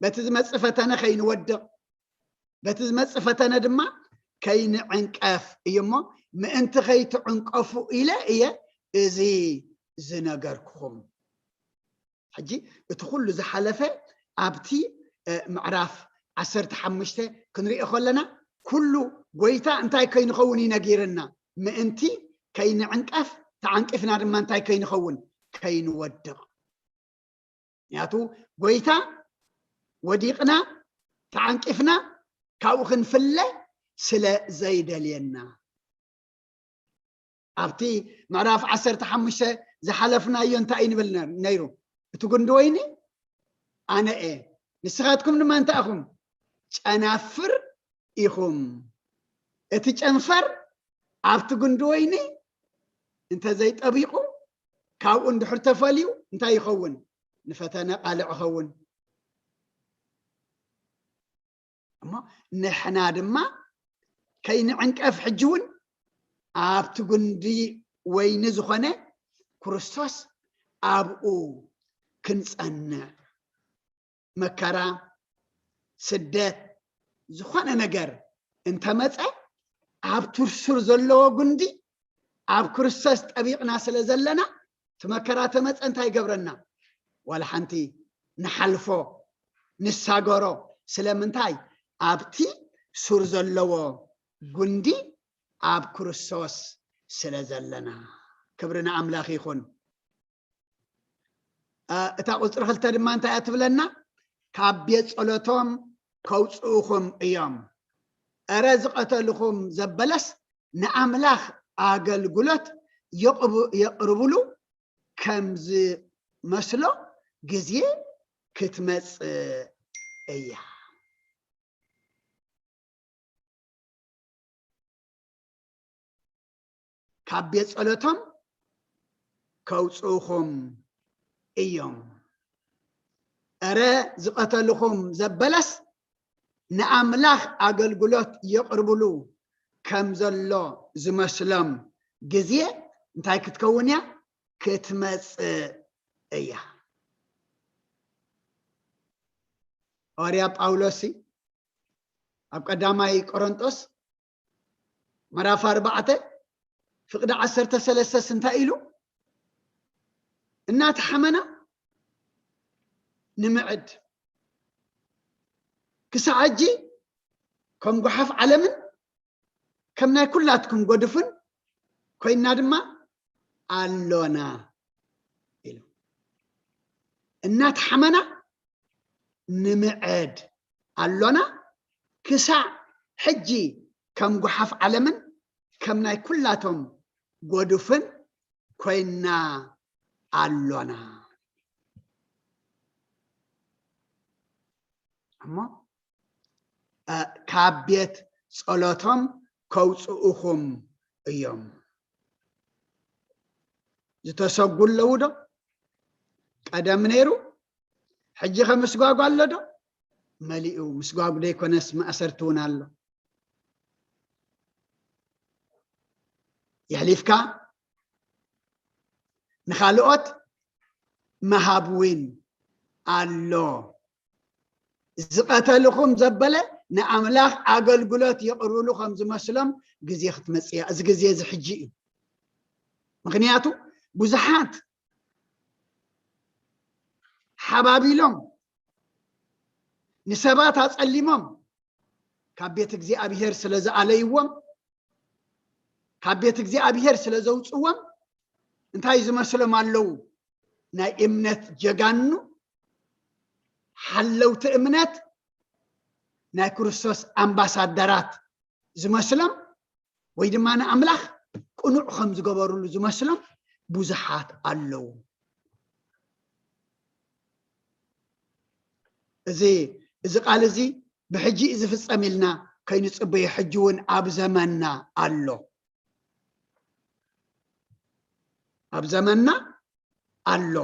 በቲ ዝመጽእ ፈተነ ከይንወድቕ፣ በቲ ዝመጽእ ፈተነ ድማ ከይንዕንቀፍ እዩ እሞ፣ ምእንቲ ከይትዕንቀፉ ኢለ እየ እዚ ዝነገርኩኹም። ሕጂ እቲ ኩሉ ዝሓለፈ ኣብቲ፣ እ፣ ምዕራፍ ዓሰርተ ሓሙሽተ ክንሪኦ ከለና፣ ኩሉ ጎይታ እንታይ ከይንኸውን እዩ ነጊርና? ምእንቲ ከይንዕንቀፍ፣ ተዓንቂፍና ድማ እንታይ ከይንኸውን? ከይንወድቕ። ምክንያቱ ጎይታ ወዲቕና፣ ተዓንቂፍና፣ ካብኡ ክንፍለ ስለ ዘይደልየና። ኣብቲ ምዕራፍ ዓሰርተ ሓሙሽተ ዝሓለፍናዮ እንታይ እዩ ንብል ነ-፣ ነይሩ? እቲ ጉንዲ ወይኒ ኣነ እየ፣ ንስኻትኩም ድማ እንታይ ኢኹም? ጨናፍር ኢኹም። እቲ ጨንፈር ኣብቲ ጉንዲ ወይኒ እንተ ዘይጠቢቑ፣ ካብኡ እንድሕር ተፈልዩ እንታይ ይኸውን? ንፈተነ ቃልዕ ይኸውን። እሞ ንሕና ድማ ከይንዕንቀፍ ሕጂ እውን ኣብቲ ጉንዲ ወይኒ ዝኾነ ክርስቶስ ኣብኡ ክንጸንዕ፣ መከራ፣ ስደት፣ ዝኾነ ነገር እንተመጸ ኣብ ሱር ዘለዎ ጉንዲ ኣብ ክርስቶስ ጠቢቕና ስለ ዘለና፣ እቲ መከራ ተመጸ እንታይ ይገብረና? ዋላ ሓንቲ ንሓልፎ፣ ንሳገሮ። ስለምንታይ? ኣብቲ ሱር ዘለዎ ጉንዲ ኣብ ክርስቶስ ስለ ዘለና። ክብሪ ንኣምላኽ ይኹን። እ፣ እታ ቁጽሪ ክልተ ድማ እንታይ እያ ትብለና? ካብ ቤት ጸሎቶም ከውጽኡኹም እዮም። እረ ዝቐተልኹም ዘበለስ፣ ንኣምላኽ ኣገልግሎት የቕርብሉ ከም ዝመስሎ ግዜ ክትመጽእ እያ። ካብ ቤት ጸሎቶም ከውጽኡኹም እዮም። እረ ዝቐተልኹም ዘበለስ ንኣምላኽ ኣገልግሎት የቕርብሉ ከም ዘሎ ዝመስሎም ግዜ እንታይ ክትከውን እያ? ክትመጽእ እያ። ሃዋርያ ጳውሎስ ኣብ ቀዳማይ ቆሮንጦስ ምዕራፍ ኣርባዕተ ፍቕዲ ዓሰርተ ሰለስተ እንታይ ኢሉ? እናተሓመና ንምዕድ፣ ክሳዕ ሕጂ ከም ጓሓፍ ዓለምን ከም ናይ ኩላትኩም ጎድፍን ኮይና ድማ ኣሎና ኢሉ። እናተሓመና ንምዕድ ኣሎና፣ ክሳዕ ሕጂ ከም ጓሓፍ ዓለምን ከም ናይ ኩላቶም ጎድፍን ኮይና ኣሎና። እሞ ካብ ቤት ጸሎቶም ከውፅኡኹም እዮም። ዝተሰጉ ኣለዉ ዶ? ቀደም ነይሩ፣ ሕጂ ከ ምስጓጉ ኣሎ ዶ? መሊኡ። ምስጓጉ ዘይኮነስ ማእሰርቲ እውን ኣሎ። የሕሊፍካ ንኻልኦት ምሃብ እውን ኣሎ። ዝቐተልኹም ዘበለ ንኣምላኽ ኣገልግሎት የቕርብሉ ከም ዝመስሎም ግዜ ክትመጽእ እያ። እዚ ግዜ እዚ ሕጂ እዩ። ምኽንያቱ ብዙሓት ሓባቢሎም ንሰባት ኣጸሊሞም ካብ ቤት እግዚኣብሔር ስለ ዝኣለይዎም፣ ካብ ቤት እግዚኣብሔር ስለ ዘውፅዎም እንታይ ዝመስሎም ኣለዉ? ናይ እምነት ጀጋኑ፣ ሓለውቲ እምነት፣ ናይ ክርስቶስ ኣምባሳደራት ዝመስሎም ወይ ድማ ንኣምላኽ ቅኑዕ ከም ዝገበሩሉ ዝመስሎም ብዙሓት ኣለዉ። እዚ እዚ ቃል እዚ ብሕጂ እዩ ዝፍጸም ኢልና ከይንጽበዮ፣ ሕጂ እውን ኣብ ዘመንና ኣሎ፣ ኣብ ዘመንና ኣሎ።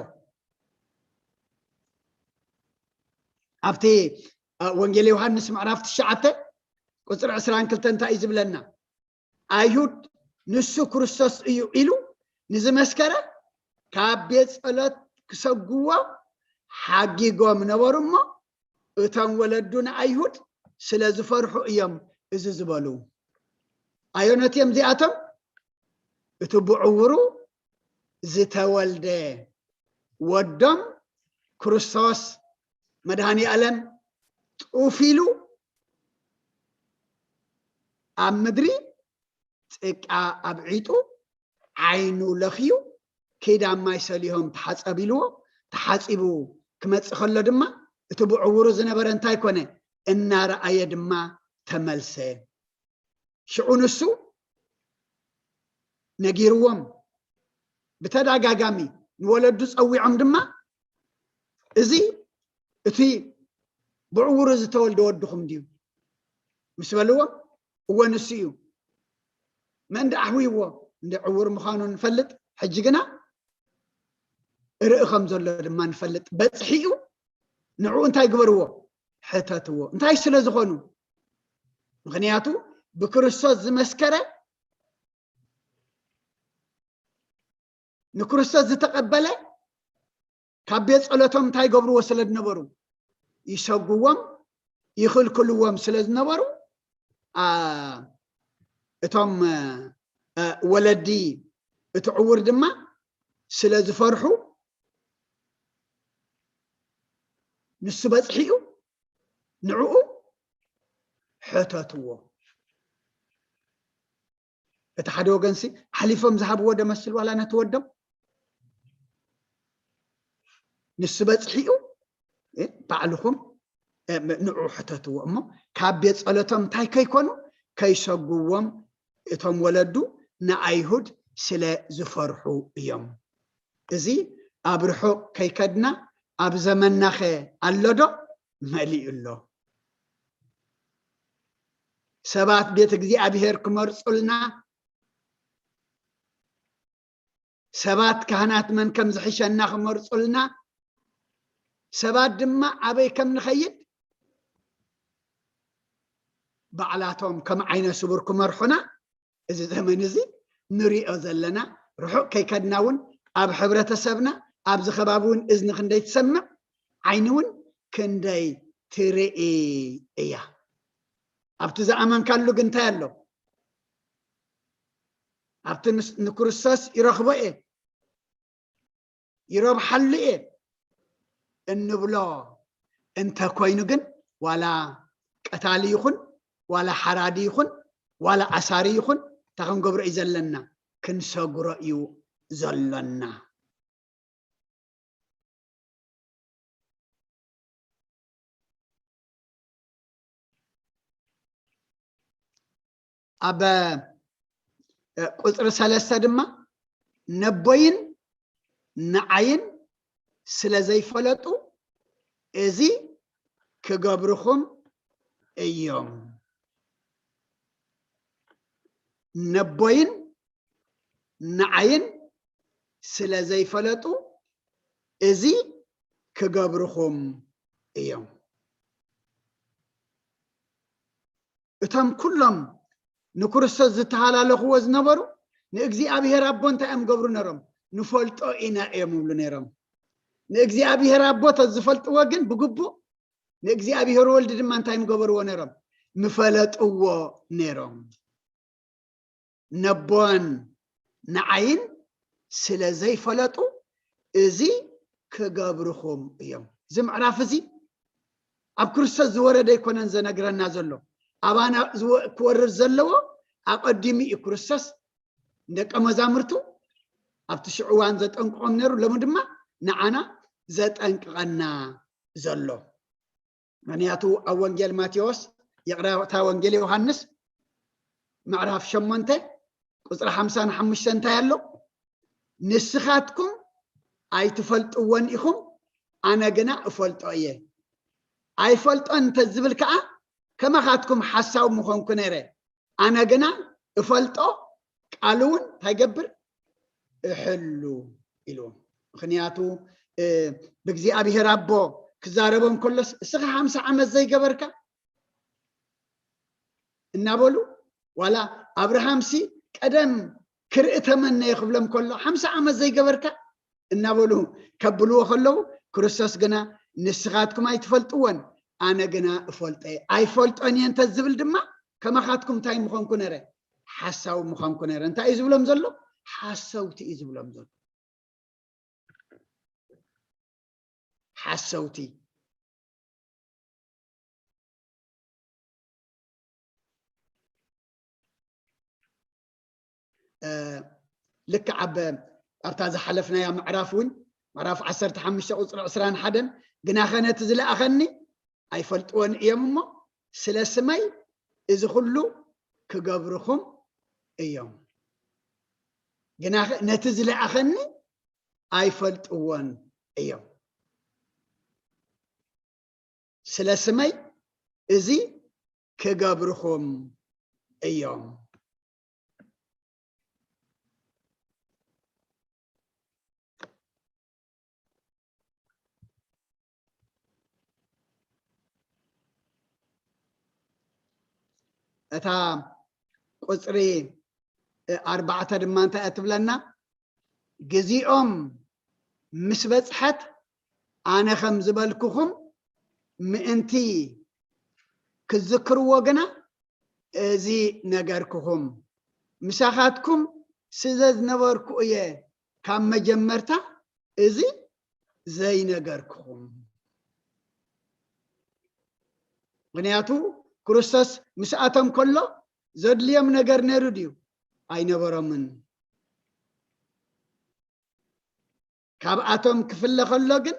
ኣብቲ ወንጌል ዮሃንስ ምዕራፍ ትሽዓተ ቁፅሪ ዕስራን ክልተን እንታይ እዩ ዝብለና? ኣይሁድ ንሱ ክርስቶስ እዩ ኢሉ ንዝመስከረ ካብ ቤት ጸሎት ክሰጉዎ ሓጊጎም ነበሩ። እሞ እቶም ወለዱ ንኣይሁድ ስለ ዝፈርሑ እዮም እዚ ዝበሉ። ኣየኖት እዮም እዚኣቶም? እቲ ብዕውሩ ዝተወልደ ወዶም ክርስቶስ መድሃኒ ኣለም ጡፍ ኢሉ ኣብ ምድሪ ጭቃ ኣብዒጡ ዓይኑ ለኽዩ ኪዳን ማይ ሰሊሆም ተሓጸብ ኢልዎ፣ ተሓጺቡ ክመጽእ ከሎ ድማ እቲ ብዕውሩ ዝነበረ እንታይ ኮነ? እናረኣየ ድማ ተመልሰ። ሽዑ ንሱ ነጊርዎም፣ ብተደጋጋሚ ንወለዱ ጸዊዖም ድማ እዚ እቲ ብዕውሩ ዝተወልደ ወድኹም ድዩ ምስ በልዎም፣ እወ ንሱ እዩ። መን ደኣ ኣሕውይዎ? እንደ ዕውር ምዃኑ ንፈልጥ፣ ሕጂ ግና ርኢ ከም ዘሎ ድማ ንፈልጥ። በጽሒኡ ንዕኡ እንታይ ግበርዎ? ሕተትዎ። እንታይ ስለ ዝኾኑ? ምኽንያቱ ብክርስቶስ ዝመስከረ፣ ንክርስቶስ ዝተቐበለ ካብ ቤት ጸሎቶም እንታይ ገብርዎ ስለ ዝነበሩ? ይሰጉዎም፣ ይኽልክልዎም ስለ ዝነበሩ፣ ኣ፣ እቶም፣ እ፣ ወለዲ እቲ ዕውር ድማ ስለ ዝፈርሑ፣ ንሱ በጽሒኡ ንዕኡ ሕተትዎ። እቲ ሓደ ወገንሲ ኣሕሊፎም ዝሃብዎ ዶ መስል ዋላ ነቲ ወዶም? ንሱ በጽሒኡ፣ እ፣ ባዕልኹም፣ እ፣ ንዕኡ ሕተትዎ እሞ ካብ ቤት ጸሎቶም እንታይ ከይኮኑ? ከይሰጉዎም እቶም ወለዱ ንኣይሁድ ስለ ዝፈርሑ እዮም። እዚ ኣብ ርሑቕ ከይከድና ኣብ ዘመናኸ ኣሎ ዶ? መሊኡ ኣሎ። ሰባት ቤት እግዚኣብሔር ክመርጹልና፣ ሰባት ካህናት መን ከም ዝሕሸና ክመርጹልና፣ ሰባት ድማ ኣበይ ከም ንኸይድ ባዕላቶም ከም ዓይነ ስቡር ክመርሑና፣ እዚ ዘመን እዚ ንሪኦ ዘለና። ርሑቕ ከይከድና እውን ኣብ ሕብረተሰብና፣ ኣብዚ ከባቢ እውን እዝኒ ክንደይ ትሰምዕ፣ ዓይኒ እውን ክንደይ ትርኢ እያ። ኣብቲ ዝኣመንካሉ ግን እንታይ ኣሎ? ኣብቲ ንስ-፣ ንክርስቶስ ይረኽቦ እየ፣ ይረብሓሉ እየ እንብሎ እንተ ኮይኑ ግን፣ ዋላ ቀታሊ ይኹን፣ ዋላ ሓራዲ ይኹን፣ ዋላ ኣሳሪ ይኹን፣ እንታይ ክንገብሮ እዩ ዘለና? ክንሰግሮ እዩ ዘሎና። ኣብ፣ እ፣ ቁጽሪ ሰለስተ ድማ፣ ነቦይን ንዓይን ስለ ዘይፈለጡ፣ እዚ ክገብርኹም እዮም። ነቦይን ንዓይን ስለ ዘይፈለጡ፣ እዚ ክገብርኹም እዮም። እቶም ኩሎም ንክርስቶስ ዝተሃላለኽዎ ዝነበሩ፣ ንእግዚኣብሔር ኣቦ እንታይ እዮም ገብሩ ነይሮም? "ንፈልጦ ኢና" እዮም ይብሉ ነይሮም። ንእግዚኣብሔር ኣቦ ተዝፈልጥዎ ግን ብግቡእ፣ ንእግዚኣብሔር ወልድ ድማ እንታይ ምገበርዎ ነይሮም? ምፈለጥዎ ነይሮም። ነቦን ንዓይን ስለ ዘይፈለጡ፣ እዚ ክገብርኹም እዮም። እዚ ምዕራፍ እዚ ኣብ ክርስቶስ ዝወረደ ኣይኮነን ዘነግረና ዘሎ። ኣባና ዝወ-፣ ክወርድ ዘለዎ ኣቐዲሙ እዩ ክርስቶስ ንደቀ መዛሙርቱ ኣብቲ ሽዑ እዋን ዘጠንቅቖም ነይሩ። ሎሚ ድማ ንዓና ዘጠንቅቐና ዘሎ። ምኽንያቱ ኣብ ወንጌል ማቴዎስ፣ ይቕረታ፣ ወንጌል ዮሃንስ ምዕራፍ ሸሞንተ ቁጽሪ ሓምሳን ሓሙሽተን እንታይ ኣሎ? "ንስኻትኩም ኣይትፈልጥዎን ኢኹም፣ ኣነ ግና እፈልጦ እየ። ኣይፈልጦን እንተዝብል ከኣ ከማኻትኩም ሓሳዊ ምኾንኩ ነይረ። ኣነ ግና እፈልጦ፣ ቃሉ እውን እንታይ ይገብር? እሕሉ" ኢሉ። ምኽንያቱ፣ እ፣ ብእግዚኣብሔር ኣቦ ክዛረቦም ከሎስ፣ "እስኻ ሓምሳ ዓመት ዘይገበርካ?" እናበሉ፣ ዋላ ኣብርሃምሲ ቀደም ክርኢ ተመነየ ክብሎም ከሎ፣ "ሓምሳ ዓመት ዘይገበርካ?" እናበሉ ከብልዎ ከለዉ፣ ክርስቶስ ግና፣ "ንስኻትኩም ኣይትፈልጥዎን፣ ኣነ ግና እፈልጦ እየ። ኣይፈልጦን እየ" እንተ ዝብል ድማ፣ ከማኻትኩም እንታይ ምኾንኩ ነይረ? ሓሳዊ ምኾንኩ ነይረ። እንታይ እዩ ዝብሎም ዘሎ? ሓሰውቲ እዩ ዝብሎም ዘሎ። ሓሰውቲ። እ፣ ልክዕ ኣብ፣ ኣብታ ዝሓለፍናያ ምዕራፍ እውን፣ ምዕራፍ ዓሰርተ ሓሙሽተ ቁጽሪ ዕስራን ሓደን፣ "ግናኸ ነቲ ዝለኣኸኒ ኣይፈልጥዎን እዮም እሞ፣ ስለ ስመይ እዚ ኹሉ ክገብርኹም እዮም። ግናኸ ነቲ ዝለኣኸኒ ኣይፈልጥዎን እዮም። ስለ ስመይ እዚ ክገብርኹም እዮም።" እታ ቁጽሪ፣ እ፣ ኣርባዕተ ድማ እንታይ እያ ትብለና? "ግዜኦም ምስ በጽሐት፣ ኣነ ከም ዝበልኩኹም ምእንቲ ክዝክርዎ ግና፣ እዚ ነገርኩኹም፣ ምሳኻትኩም ስለ ዝነበርኩ እየ ካብ መጀመርታ እዚ ዘይነገርኩኹም።" ምኽንያቱ፣ ክርስቶስ ምስኣቶም ከሎ ዘድልዮም ነገር ነይሩ ድዩ? ኣይነበሮምን። ካብኣቶም ክፍለ ከሎ ግን፣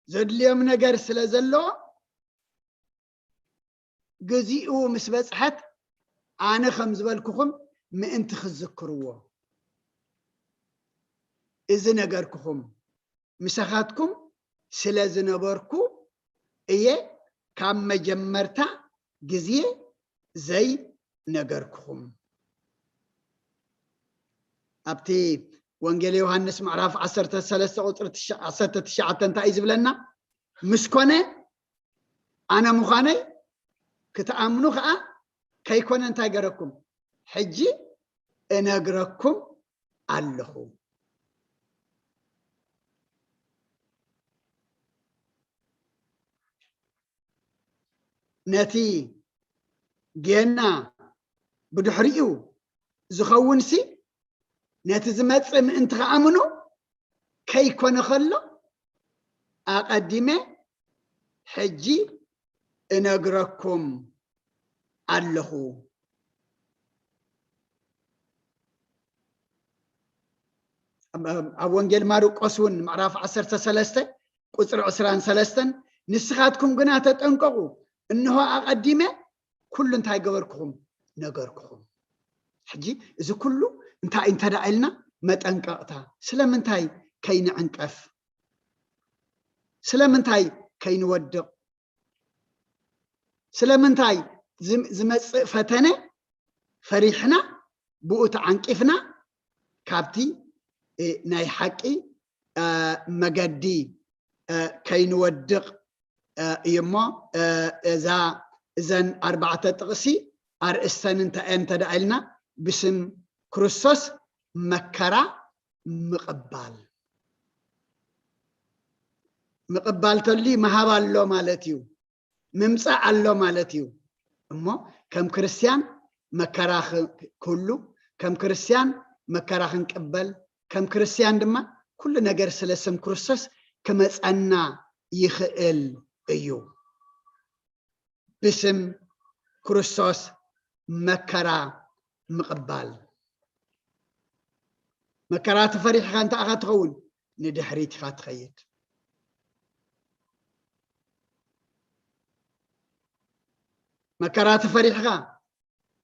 ዘድልዮም ነገር ስለ ዘለዎ፣ ግዚኡ ምስ በጽሐት ኣነ ከም ዝበልኩኹም ምእንቲ ክዝክርዎ እዚ ነገርኩኹም ምሳኻትኩም ስለ ዝነበርኩ እየ ካብ መጀመርታ ግዜ ዘይነገርኩኹም። ኣብቲ ወንጌል ዮሃንስ ምዕራፍ ዓሰርተ ሰለስተ ቁፅሪ ዓሰርተ ትሽዓተ እንታይ እዩ ዝብለና? ምስ ኮነ ኣነ ምዃነይ ክትኣምኑ ከዓ ከይኮነ እንታይ ገረኩም? ሕጂ እነግረኩም ኣለኹ። ነቲ ጌና ብድሕሪኡ ዝኸውንሲ ነቲ ዝመጽእ ምእንቲ ክኣምኑ ከይኮነ ከሎ ኣቐዲመ ሕጂ እነግረኩም ኣለኹ። ኣብ ወንጌል ማርቆስ እውን ምዕራፍ ዓሰርተ ሰለስተ ቁፅሪ ዕስራን ሰለስተን ንስኻትኩም ግና ተጠንቀቑ፣ እንሆ ኣቐዲመ ኩሉ እንታይ ገበርኩኹም ነገርኩኹም። ሕጂ እዚ ኩሉ እንታይ እንተ ደኣ ኢልና መጠንቀቕታ፣ ስለምንታይ ከይንዕንቀፍ፣ ስለምንታይ ከይንወድቕ፣ ስለምንታይ ዝመፅእ ፈተነ ፈሪሕና ብኡ ተዓንቂፍና ካብቲ ናይ ሓቂ መገዲ ከይንወድቕ እዩ እሞ እዛ እዘን ኣርባዕተ ጥቕሲ ኣርእስተን እንታይ እየን እንተ ደኣ ኢልና ብስም ክርስቶስ መከራ ምቕባል ምቕባል ተልዩ ምሃብ ኣሎ ማለት እዩ። ምምፃእ ኣሎ ማለት እዩ። እሞ ከም ክርስትያን መከራ ክህሉ፣ ከም ክርስትያን መከራ ክንቅበል፣ ከም ክርስትያን ድማ ኩሉ ነገር ስለ ስም ክርስቶስ ክመፀና ይኽእል እዩ። ብስም ክርስቶስ መከራ ምቕባል። መከራ ተፈሪሕኻ እንታይ ኢኻ ትኸውን? ንድሕሪት ኢኻ ትኸይድ። መከራ ተፈሪሕኻ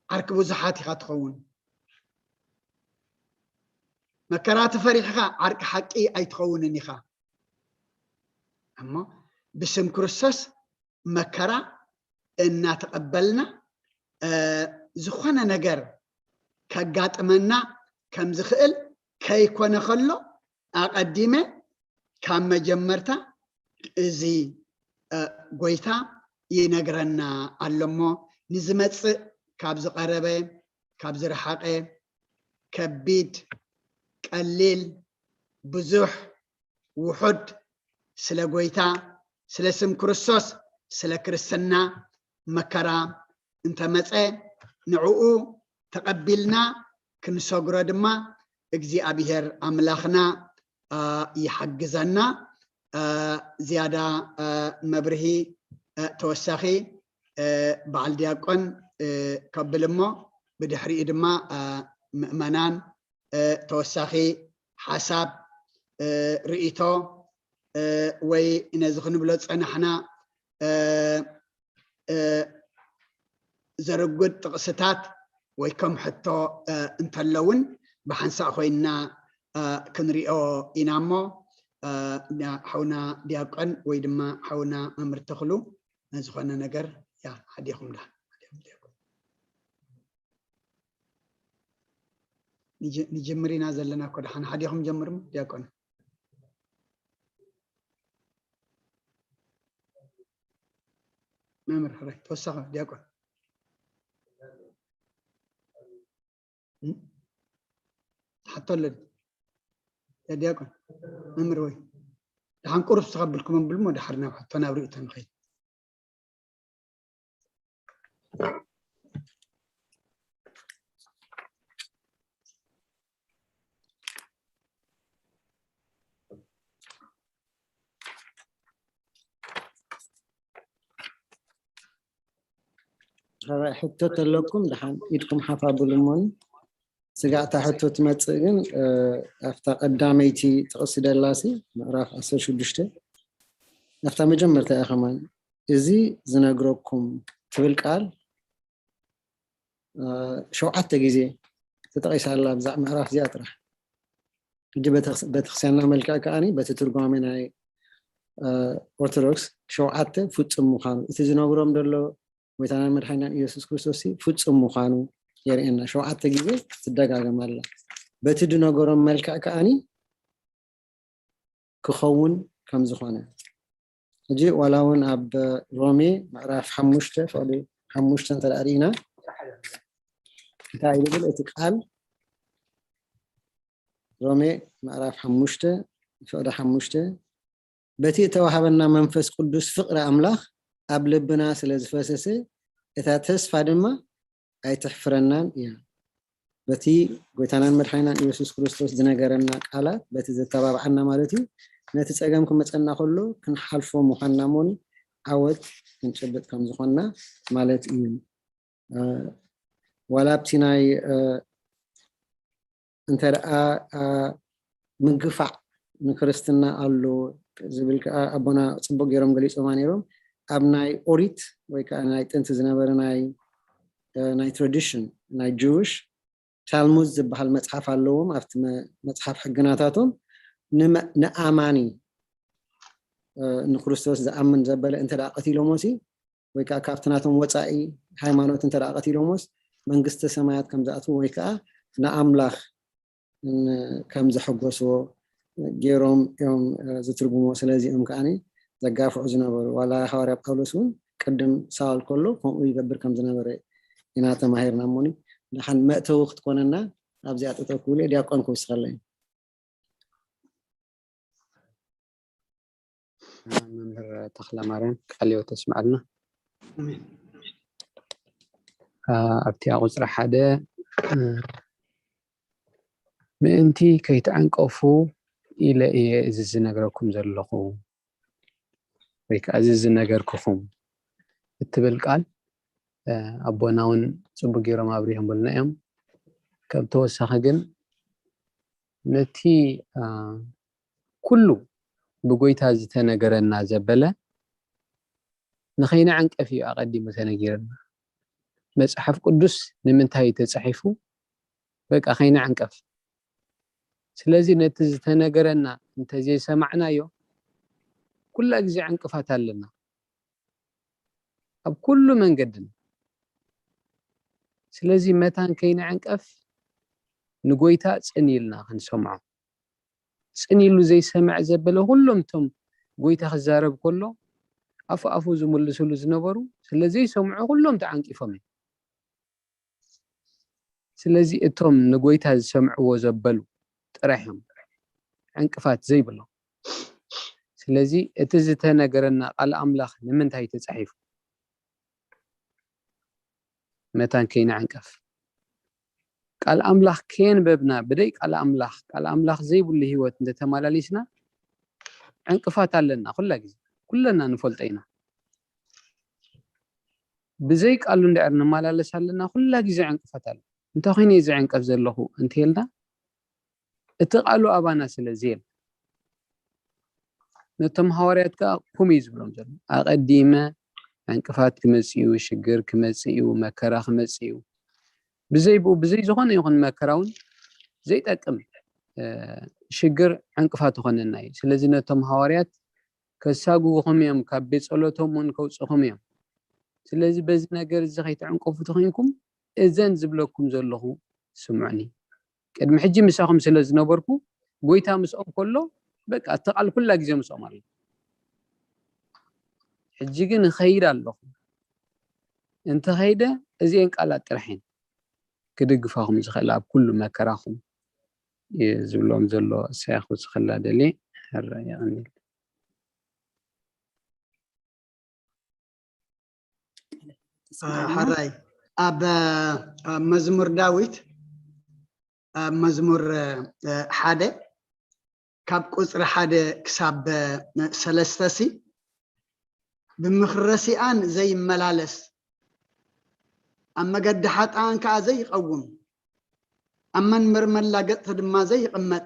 ዓርኪ ብዙሓት ኢኻ ትኸውን። መከራ ተፈሪሕኻ ዓርኪ ሓቂ ኣይትኸውንን ኢኻ። እሞ ብስም ክርስቶስ መከራ እናተቐበልና ዝኾነ ነገር ከጋጥመና ከም ዝኽእል ከይኮነ ከሎ ኣቐዲመ ካብ መጀመርታ እዚ ጎይታ ይነግረና ኣሎ እሞ ንዝመፅእ ካብ ዝቐረበ ካብ ዝረሓቐ ከቢድ ቀሊል ብዙሕ ውሑድ ስለ ጎይታ ስለ ስም ክርስቶስ ስለ ክርስትና መከራ እንተመፀ ንዕኡ ተቐቢልና ክንሰግሮ ድማ እግዚኣብሔር ኣምላኽና ይሓግዘና። ዝያዳ መብርሂ ተወሳኺ በዓል ዲያቆን ከብል እሞ ብድሕሪኡ ድማ ምእመናን ተወሳኺ ሓሳብ ርእይቶ ወይ ነዚ ክንብሎ ዝፀናሕና ዘርጉድ ጥቕስታት ወይ ከም ሕቶ እንተለውን ብሓንሳእ ኮይንና ክንሪኦ ኢና እሞ ሓውና ዲያቆን ወይ ድማ ሓውና መምህር ተኽሉ ዝኾነ ነገር ያ ሓዲኹም ዳ ንጅምር ኢና ዘለና እኮ ደሓን ሓዲኹም ጀምርም ዲያቆን መምህር ሕራይ ተወሳኸ ዲያቆን ሓቶ ኣለኒ ዲያቆን መምህር ወይ ደሓን ቁሩብ ዝተኸብልኩም ብልሞ ደሓር ናብ ሕቶ ናብ ርእቶ ንኸይድ ሕቶ ተለኩም ደሓን ኢድኩም ሓፍ ኣብሉ እሞኒ ስጋዕ እታ ሕቶ ትመፅእ ግን ኣብታ ቀዳመይቲ ጥቕሲ ደላሲ ምዕራፍ ዓሰርተ ሽዱሽተ ኣብታ መጀመርታ እያ ከማን እዚ ዝነግረኩም ትብል ቃል ሸውዓተ ግዜ ተጠቒሳ ኣላ ኣብዛ ምዕራፍ እዚኣ ጥራሕ። ሕጂ ቤተክርስቲያንና መልክዕ ከዓኒ በቲ ትርጓሜ ናይ ኦርቶዶክስ ሸውዓተ ፍጹም ምዃኑ፣ እቲ ዝነግሮም ዘሎ ጎይታናን መድሓኒናን ኢየሱስ ክርስቶስ ፍጹም ምዃኑ የርእየና። ሸውዓተ ግዜ ትደጋገም ኣላ። በቲ ዝነገሮም መልክዕ ከዓኒ ክኸውን ከም ዝኾነ። ሕጂ ዋላ እውን ኣብ ሮሜ ምዕራፍ ሓሙሽተ ፍቕዲ ሓሙሽተ እንተ ርኢና እንታይ ይብል እቲ ቃል? ሮሜ ምዕራፍ ሓሙሽተ ፍቕዲ ሓሙሽተ፣ በቲ እተዋሃበና መንፈስ ቅዱስ ፍቕሪ ኣምላኽ ኣብ ልብና ስለ ዝፈሰሰ እታ ተስፋ ድማ ኣይትሕፍረናን እያ። በቲ ጎይታናን መድሓኒናን ኢየሱስ ክርስቶስ ዝነገረና ቃላት በቲ ዘተባብዓና ማለት እዩ። ነቲ ጸገም ክመጸና ከሎ ክንሓልፎ ምዃንና እሞኒ ዓወት ክንጭብጥ ከም ዝኾንና ማለት እዩ። ዋላ ኣብቲ ናይ እንተ ደኣ ምግፋዕ ንክርስትና ኣሎ ዝብል ከዓ ኣቦና ፅቡቅ ገይሮም ገሊፆማ ነይሮም። ኣብ ናይ ኦሪት ወይ ከዓ ናይ ጥንቲ ዝነበረ ናይ ናይ ትራዲሽን ናይ ጅውሽ ታልሙድ ዝበሃል መፅሓፍ ኣለዎም። ኣብቲ መፅሓፍ ሕግናታቶም ንኣማኒ ንክርስቶስ ዝኣምን ዘበለ እንተ ደኣ ቀቲሎሞ ሲ ወይ ከዓ ካብቲ ናቶም ወፃኢ ሃይማኖት እንተ ደኣ ቀቲሎሞስ መንግስተ ሰማያት ከም ዝኣትዉ ወይ ከዓ ንኣምላኽ ከም ዘሐጎስዎ ገይሮም እዮም ዝትርጉሞ። ስለዚ እዮም ከዓ ዘጋፍዑ ዝነበሩ። ዋላ ሃዋርያ ጳውሎስ እውን ቅድም ሳውል ከሎ ከምኡ ይገብር ከም ዝነበረ ኢና ተማሂርና። እሞኒ ደሓን መእተዊ ክትኮነና ኣብዚኣ ጠጠው ክብል እየ። ዲያቆን ክውስኸለይ። መምህር ተኽለ ማርያም ቃለ ሕይወት ተስምዓልና። ኣብቲኣ ቁፅሪ ሓደ ምእንቲ ከይትዕንቀፉ ኢለ እየ እዚ ዝነግረኩም ዘለኹ ወይ ከዓ እዚ ዝነገርኩኹም እትብል ቃል ኣቦና እውን ፅቡቅ ገይሮም ኣብሪሆምልና እዮም። ከም ተወሳኺ ግን ነቲ ኩሉ ብጎይታ ዝተነገረና ዘበለ ንኸይንዕንቀፍ እዩ ኣቐዲሙ ተነጊርና። መፅሓፍ ቅዱስ ንምንታይ እዩ ተፃሒፉ? በቃ ከይንዕንቀፍ። ስለዚ ነቲ ዝተነገረና እንተዘይሰማዕናዮ ኩላ ግዜ ዕንቅፋት ኣለና ኣብ ኩሉ መንገድን። ስለዚ መታን ከይንዕንቀፍ ንጎይታ ፅን ኢልና ክንሰምዖ። ፅን ኢሉ ዘይሰምዕ ዘበለ ኩሎም እቶም ጎይታ ክዛረብ ከሎ ኣፉ ኣፉ ዝምልስሉ ዝነበሩ ስለ ዘይሰምዑ ኩሎም ተዓንቂፎም እዮም። ስለዚ እቶም ንጎይታ ዝሰምዕዎ ዘበሉ ጥራሕ እዮም ዕንቅፋት ዘይብሎም። ስለዚ እቲ ዝተነገረና ቃል ኣምላኽ ንምንታይ ተጻሒፉ? መታን ከይንዕንቀፍ። ቃል ኣምላኽ ከየንበብና ብደይ ቃል ኣምላኽ ቃል ኣምላኽ ዘይብሉ ህይወት እንተተመላሊስና ዕንቅፋት ኣለና። ኩላ ግዜ ኩለና ንፈልጦ ኢና። ብዘይ ቃሉ እንድሕር ንመላለስ ኣለና ኩላ ግዜ ዕንቅፋት ኣሎ። እንታይ ኮይኑ እዩ ዝዕንቀፍ ዘለኹ እንተልና እቲ ቃሉ ኣባና ስለ ዘየለ ነቶም ሃዋርያት ከዓ ከምኡ እዩ ዝብሎም ዘሎ። ኣቐዲመ ዕንቅፋት ክመፅእ እዩ፣ ሽግር ክመፅእ እዩ፣ መከራ ክመፅእ እዩ። ብዘይ ብኡ ብዘይ ዝኾነ ይኹን መከራ እውን ዘይጠቅም ሽግር ዕንቅፋት ይኾነና እዩ። ስለዚ ነቶም ሃዋርያት ከሳጉጉኹም እዮም፣ ካብ ቤት ፀሎቶም እውን ከውፅኹም እዮም። ስለዚ በዚ ነገር እዚ ከይትዕንቀፉ ተኾይንኩም እዘን ዝብለኩም ዘለኹ ስምዑኒ። ቅድሚ ሕጂ ምሳኹም ስለ ዝነበርኩ ጎይታ ምስኦም ከሎ በቃ እቲ ቃል ኩላ ግዜ ምስኦም ኣሎ። ሕጂ ግን እኸይድ ኣለኹ። እንተኸይደ እዚአን ቃላት ጥራሕ እየን ክድግፋኹም ዝኽእል ኣብ ኩሉ መከራኹም እዩ ዝብሎም ዘሎ። እሳይ ክውስኸላ ደልየ። ሕራይ የቐንየለይ። ሕራይ ኣብ መዝሙር ዳዊት ኣብ መዝሙር ሓደ ካብ ቁፅሪ ሓደ ክሳብ ሰለስተ ሲ ብምኽሪ ረሲኣን ዘይመላለስ ኣብ መገዲ ሓጥኣን ከዓ ዘይቐውም ኣብ መንበር መላገፅቲ ድማ ዘይቕመጥ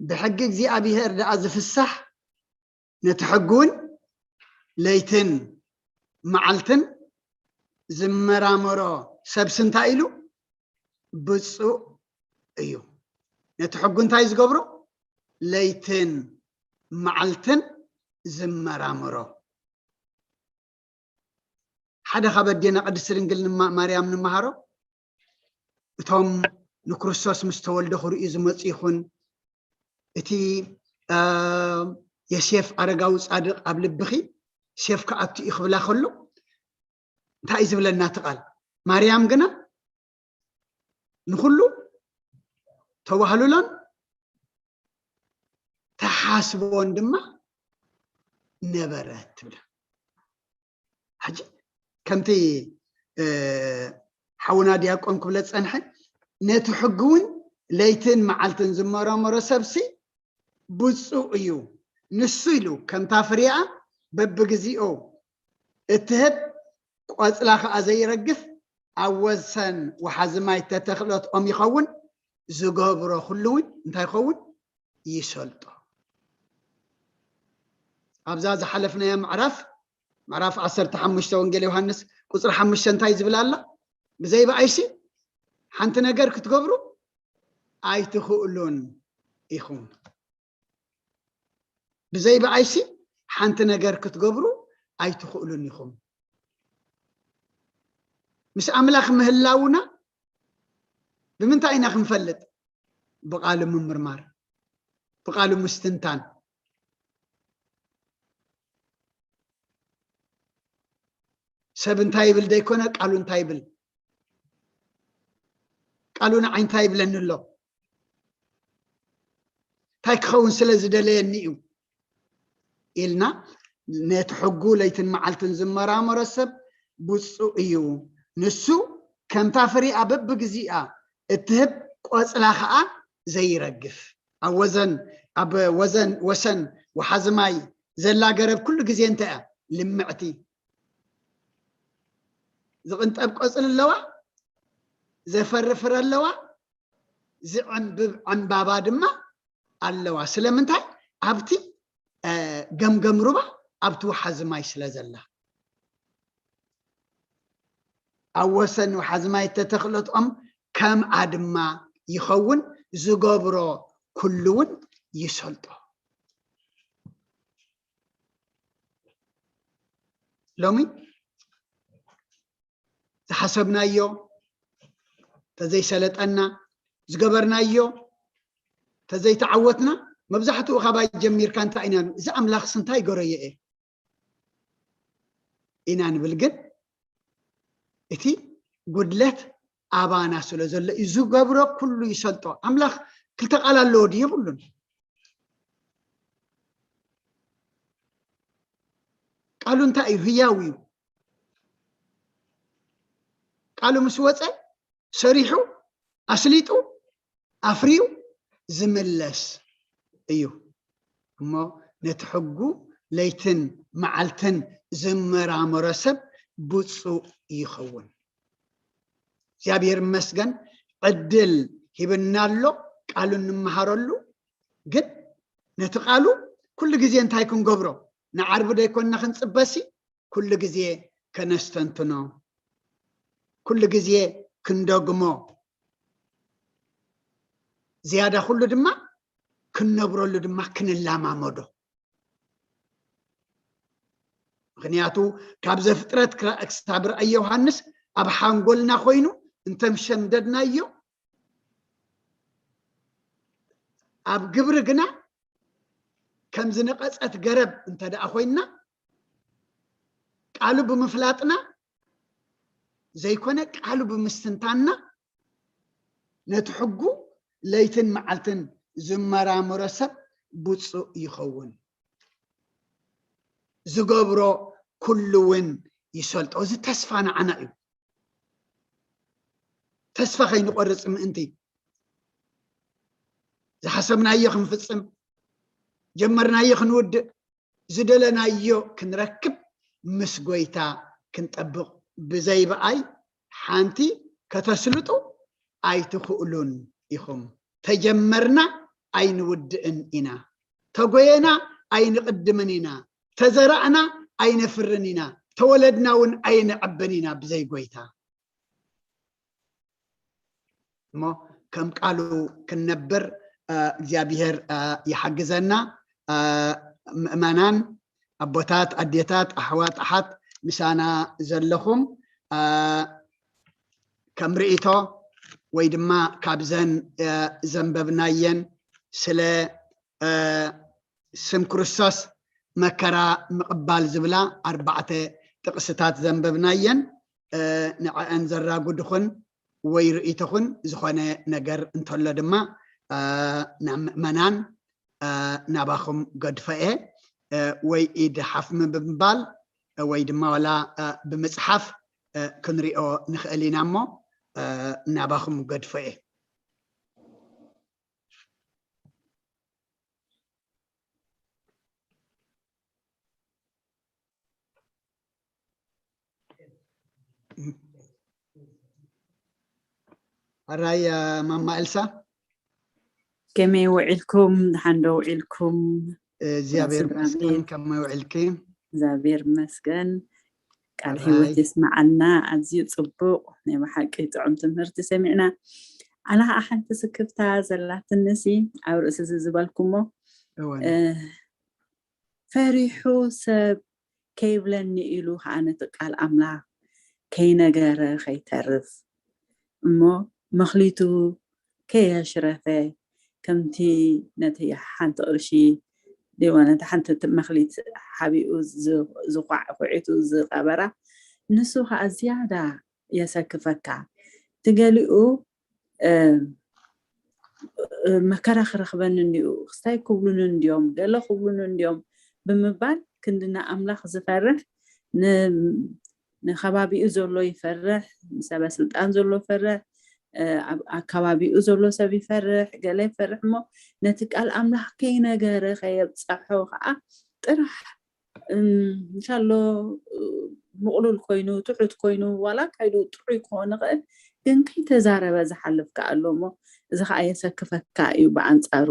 ብሕጊ እግዚኣብሔር ደኣ ዝፍሳሕ ነቲ ሕጉን ለይትን መዓልትን ዝመራመሮ ሰብሲ እንታይ ኢሉ? ብፁዕ እዩ። ነቲ ሕጉ እንታይ ዝገብሮ? ለይትን መዓልትን ዝመራመሮ። ሓደ ካብ ኣዴና ቅድስቲ ድንግል ንማ-፣ ማርያም ንመሃሮ፣ እቶም ንክርስቶስ ምስ ተወልደ ክርእዩ ዝመፁ ይኹን፣ እቲ፣ እ፣ የሴፍ ኣረጋዊ ጻድቕ ኣብ ልብኺ ሴፍ ክኣቱ እዩ ክብላ ከሎ፣ እንታይ እዩ ዝብለና እቲ ቃል? ማርያም ግና ንኹሉ ተዋህሉላን ተሓስቦን ድማ ነበረት ትብላ። ሕጂ ከምቲ፣ እ፣ ሓውና ዲያቆን ክብለ ዝጸንሐ፣ ነቲ ሕጊ እውን ለይትን መዓልትን ዝመረመሮ ሰብሲ ብፁዕ እዩ። ንሱ ኢሉ ከምታ ፍሬኣ በብግዚኡ እትህብ፣ ቆጽላ ኸኣ ዘይረግፍ፣ ኣብ ወሰን ወሓዚ ማይ እተተኽለት ኦም ይኸውን። ዝገብሮ ኩሉ እውን እንታይ ይኸውን? ይሰልጦ። ኣብዛ ዝሓለፍናያ ምዕራፍ፣ ምዕራፍ ዓሰርተ ሓሙሽተ ወንጌል ዮሃንስ ቁጽሪ ሓሙሽተ እንታይ ዝብል ኣሎ? ብዘይ ብኣይሲ ሓንቲ ነገር ክትገብሩ ኣይትኽእሉን ኢኹም። ብዘይ ብኣይሲ ሓንቲ ነገር ክትገብሩ ኣይትኽእሉን ኢኹም። ምስ ኣምላኽ ምህላውና ብምንታይ ኢና ክንፈልጥ? ብቓሉ ምምርማር፣ ብቓሉ ምስትንታን። ሰብ እንታይ ይብል ዘይኮነ፣ ቃሉ እንታይ ይብል፣ ቃሉ ንዓይ እንታይ ይብለኒ ኣሎ፣ እንታይ ክኸውን ስለ ዝደለየኒ እዩ ኢልና ነቲ ሕጉ ለይትን መዓልትን ዝመራመሮ ሰብ ብፁዕ እዩ። ንሱ ከምታ ፍሪኣ በብግዚኣ እትህብ ቆጽላ ኸኣ ዘይረግፍ። ኣብ ወዘን፣ ኣብ ወዘን ወሰን ወሓዚ ማይ ዘላ ገረብ ኩሉ ግዜ እንታይ እያ? ልምዕቲ። ዝቕንጠብ ቆጽሊ ኣለዋ፣ ዘፈሪ ፍረ ኣለዋ፣ ዝዕንብብ ዕምባባ ድማ ኣለዋ። ስለምንታይ? ኣብቲ፣ እ፣ ገምገም ሩባ፣ ኣብቲ ወሓዚ ማይ ስለ ዘላ። ኣብ ወሰን ወሓዚ ማይ እተተኽለት ኦም ከምኣ ድማ ይኸውን፣ ዝገብሮ ኩሉ እውን ይሰልጦ። ሎሚ ዝሓሰብናዮ ተዘይሰለጠና፣ ዝገበርናዮ ተዘይተዓወትና፣ መብዛሕትኡ ካባይ ጀሚርካ እንታይ ኢና፣ እዚ ኣምላኽስ እንታይ ገረዮ እየ ኢና ንብል። ግን እቲ ጉድለት ኣባና ስለ ዘሎ እዩ። ዝገብሮ ኩሉ ይሰልጦ። ኣምላኽ ክልተ ቃል ኣለዎ ድዩ? የብሉን። ቃሉ እንታይ እዩ? ህያው እዩ። ቃሉ ምስ ወፀ ሰሪሑ፣ ኣስሊጡ፣ ኣፍርዩ ዝምለስ እዩ። እሞ ነቲ ሕጉ ለይትን መዓልትን ዝመራመሮ ሰብ ብፁዕ ይኸውን። እግዚኣብሔር ይመስገን፣ ዕድል ሂብና ኣሎ ቃሉ እንመሃረሉ። ግን ነቲ ቃሉ ኩሉ ግዜ እንታይ ክንገብሮ? ንዓርቢ ዶ ኣይኮንና ክንጽበሲ? ኩሉ ግዜ ከነስተንትኖ፣ ኩሉ ግዜ ክንደግሞ፣ ዝያዳ ኩሉ ድማ ክንነብረሉ ድማ ክንለማመዶ። ምኽንያቱ ካብ ዘፍጥረት ክራ-፣ ክሳብ ራእይ ዮሃንስ ኣብ ሓንጎልና ኮይኑ እንተምሸምደድናዮ፣ ኣብ ግብሪ ግና ከም ዝነቐጸት ገረብ እንተ ደኣ ኮይንና፣ ቃሉ ብምፍላጥና ዘይኮነ፣ ቃሉ ብምስትንታንና፣ ነቲ ሕጉ ለይትን መዓልትን ዝመራመሮ ሰብ ብፁዕ ይኸውን። ዝገብሮ ኩሉ እውን ይሰልጦ። እዚ ተስፋ ንዓና እዩ። ተስፋ ከይንቆርጽ ምእንቲ፣ ዝሓሰብናዮ ክንፍጽም፣ ጀመርናዮ ክንውድእ፣ ዝደለናዮ ክንረክብ ምስ ጎይታ ክንጠብቕ፣ ብዘይ ብኣይ ሓንቲ ከተስልጡ ኣይትኽእሉን ኢኹም። ተጀመርና ኣይንውድእን ኢና። ተጎየና ኣይንቕድምን ኢና። ተዘራእና ኣይነፍርን ኢና። ተወለድና እውን ኣይንዕብን ኢና ብዘይ ጎይታ። እሞ ከም ቃሉ ክንነብር እግዚኣብሔር ይሓግዘና። ምእመናን ኣቦታት፣ ኣዴታት፣ ኣሕዋት፣ ኣሓት ምሳና ዘለኹም ከም ርእይቶ ወይ ድማ ካብዘን ዘንበብናየን ስለ ስም ክርስቶስ መከራ ምቕባል ዝብላ ኣርባዕተ ጥቕስታት ዘንበብናየን ንዕአን ዘራጉድኹን ወይ ርእይቶኹን ዝኾነ ነገር እንተሎ ድማ ናብ ምእመናን ናባኹም ገድፈ እየ። ወይ ኢድ ሓፍ ብምባል ወይ ድማ ዋላ ብምፅሓፍ ክንሪኦ ንኽእል ኢና እሞ ናባኹም ገድፈ እየ። ኣራይ ማማ ኤልሳ ከመይ ውዒልኩም? ደሓን ዶ ውዒልኩም? እግዚኣብሔር መስገን። ከመይ ውዒልኪ? እግዚኣብሔር መስገን። ቃል ህይወት የስመዓልና። ኣዝዩ ጽቡቕ ናይ ብሓቂ ጥዑም ትምህርቲ ሰሚዕና። ኣነ ከዓ ሓንቲ ስክፍታ ዘላትንሲ ኣብ ርእሲ እዚ ዝበልኩሞ ፈሪሑ ሰብ ከይብለኒ ኢሉ ከዓ ነቲ ቃል ኣምላኽ ከይነገረ ከይተርፍ እሞ መኽሊቱ ከየሽረፈ ከምቲ ነቲ ሓንቲ ቅርሺ ድዋ ነቲ ሓንቲ መኽሊት ሓቢኡ ዝኳዕ ኩዒቱ ዝቐበራ ንሱ ከዓ ዝያዳ የሰክፈካ። ትገሊኡ መከራ ክረኽበኒ እንዲኡ ክስታይ ክብሉኒ እንዲዮም ገለ ክብሉኒ እንዲዮም ብምባል ክንድና ኣምላኽ ዝፈርሕ ንከባቢኡ ዘሎ ይፈርሕ፣ ንሰበ ስልጣን ዘሎ ይፈርሕ፣ ኣብ ኣከባቢኡ ዘሎ ሰብ ይፈርሕ፣ ገለ ይፈርሕ እሞ ነቲ ቃል ኣምላኽ ከይነገረ ከየብፀሖ ከዓ ጥራሕ እንሻሎ ምቕሉል ኮይኑ ትሑት ኮይኑ ዋላ ካይዱ ጥዑይ ክኾን ይኽእል ግን ከይተዛረበ ዝሓልፍ ከዓ ኣሎ እሞ እዚ ከዓ የሰክፈካ እዩ ብኣንፃሩ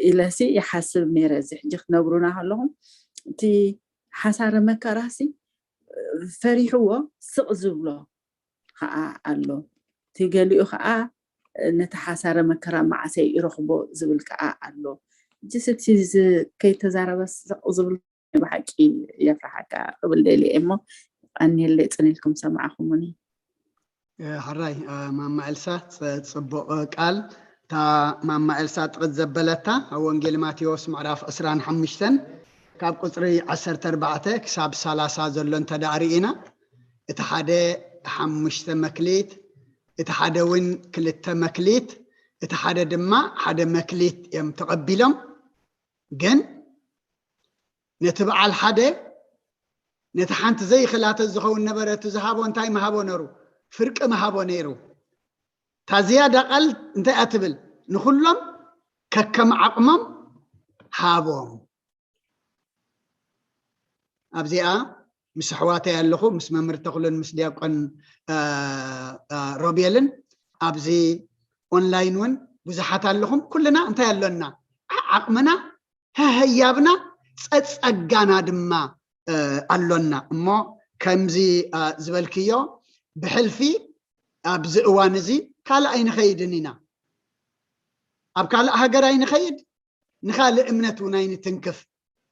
ኢለሲ ይሓስብ ነይረ እዚ ሕጂ ክትነግሩና ከለኹም እቲ ሓሳረ መከራሲ ፈሪሕዎ ስቕ ዝብሎ ከዓ ኣሎ እቲ ገሊኡ ከዓ ነቲ ሓሳረ መከራ መዓሰይ ይረኽቦ ዝብል ከዓ ኣሎ ጅስቲ ከይተዛረበ ስቕ ዝብል ብሓቂ የፍርሓካ ክብል ደልየ እሞ ቀኒለይ ፅን ኢልኩም ሰማዕኹምኒ። ሕራይ ማማ ኤልሳ፣ ፅቡቕ ቃል። እታ ማማ ኤልሳ ጥቕት ዘበለታ ኣብ ወንጌል ማቴዎስ ምዕራፍ ዕስራን ሓሙሽተን ካብ ቁፅሪ ዓሰርተ ኣርባዕተ ክሳብ ሰላሳ ዘሎ እንተ ደኣ ርኢና፣ እቲ ሓደ ሓሙሽተ መክሊት፣ እቲ ሓደ እውን ክልተ መክሊት፣ እቲ ሓደ ድማ ሓደ መክሊት እዮም ተቐቢሎም። ግን ነቲ በዓል ሓደ ነቲ ሓንቲ ዘይክላተ ዝኸውን ነበረ እቲ ዝሃቦ እንታይ ምሃቦ ነሩ? ፍርቂ ምሃቦ ነይሩ። እታ ዝያዳ ቃል እንታይ እያ ትብል? ንኹሎም ከከም ዓቕሞም ሃቦም። ኣብዚኣ ምስ ኣሕዋተይ ኣለኹ ምስ መምህር ተኽሉን ምስ ዲያቆን ሮቤልን ኣብዚ ኦንላይን እውን ብዙሓት ኣለኹም። ኩልና እንታይ ኣሎና? ዓቕምና፣ ህህያብና፣ ጸጸጋና ድማ ኣሎና። እሞ ከምዚ ዝበልክዮ ብሕልፊ ኣብዚ እዋን እዚ ካልእ ኣይንኸይድን ኢና። ኣብ ካልእ ሃገር ኣይንኸይድ፣ ንኻልእ እምነት እውን ኣይንትንክፍ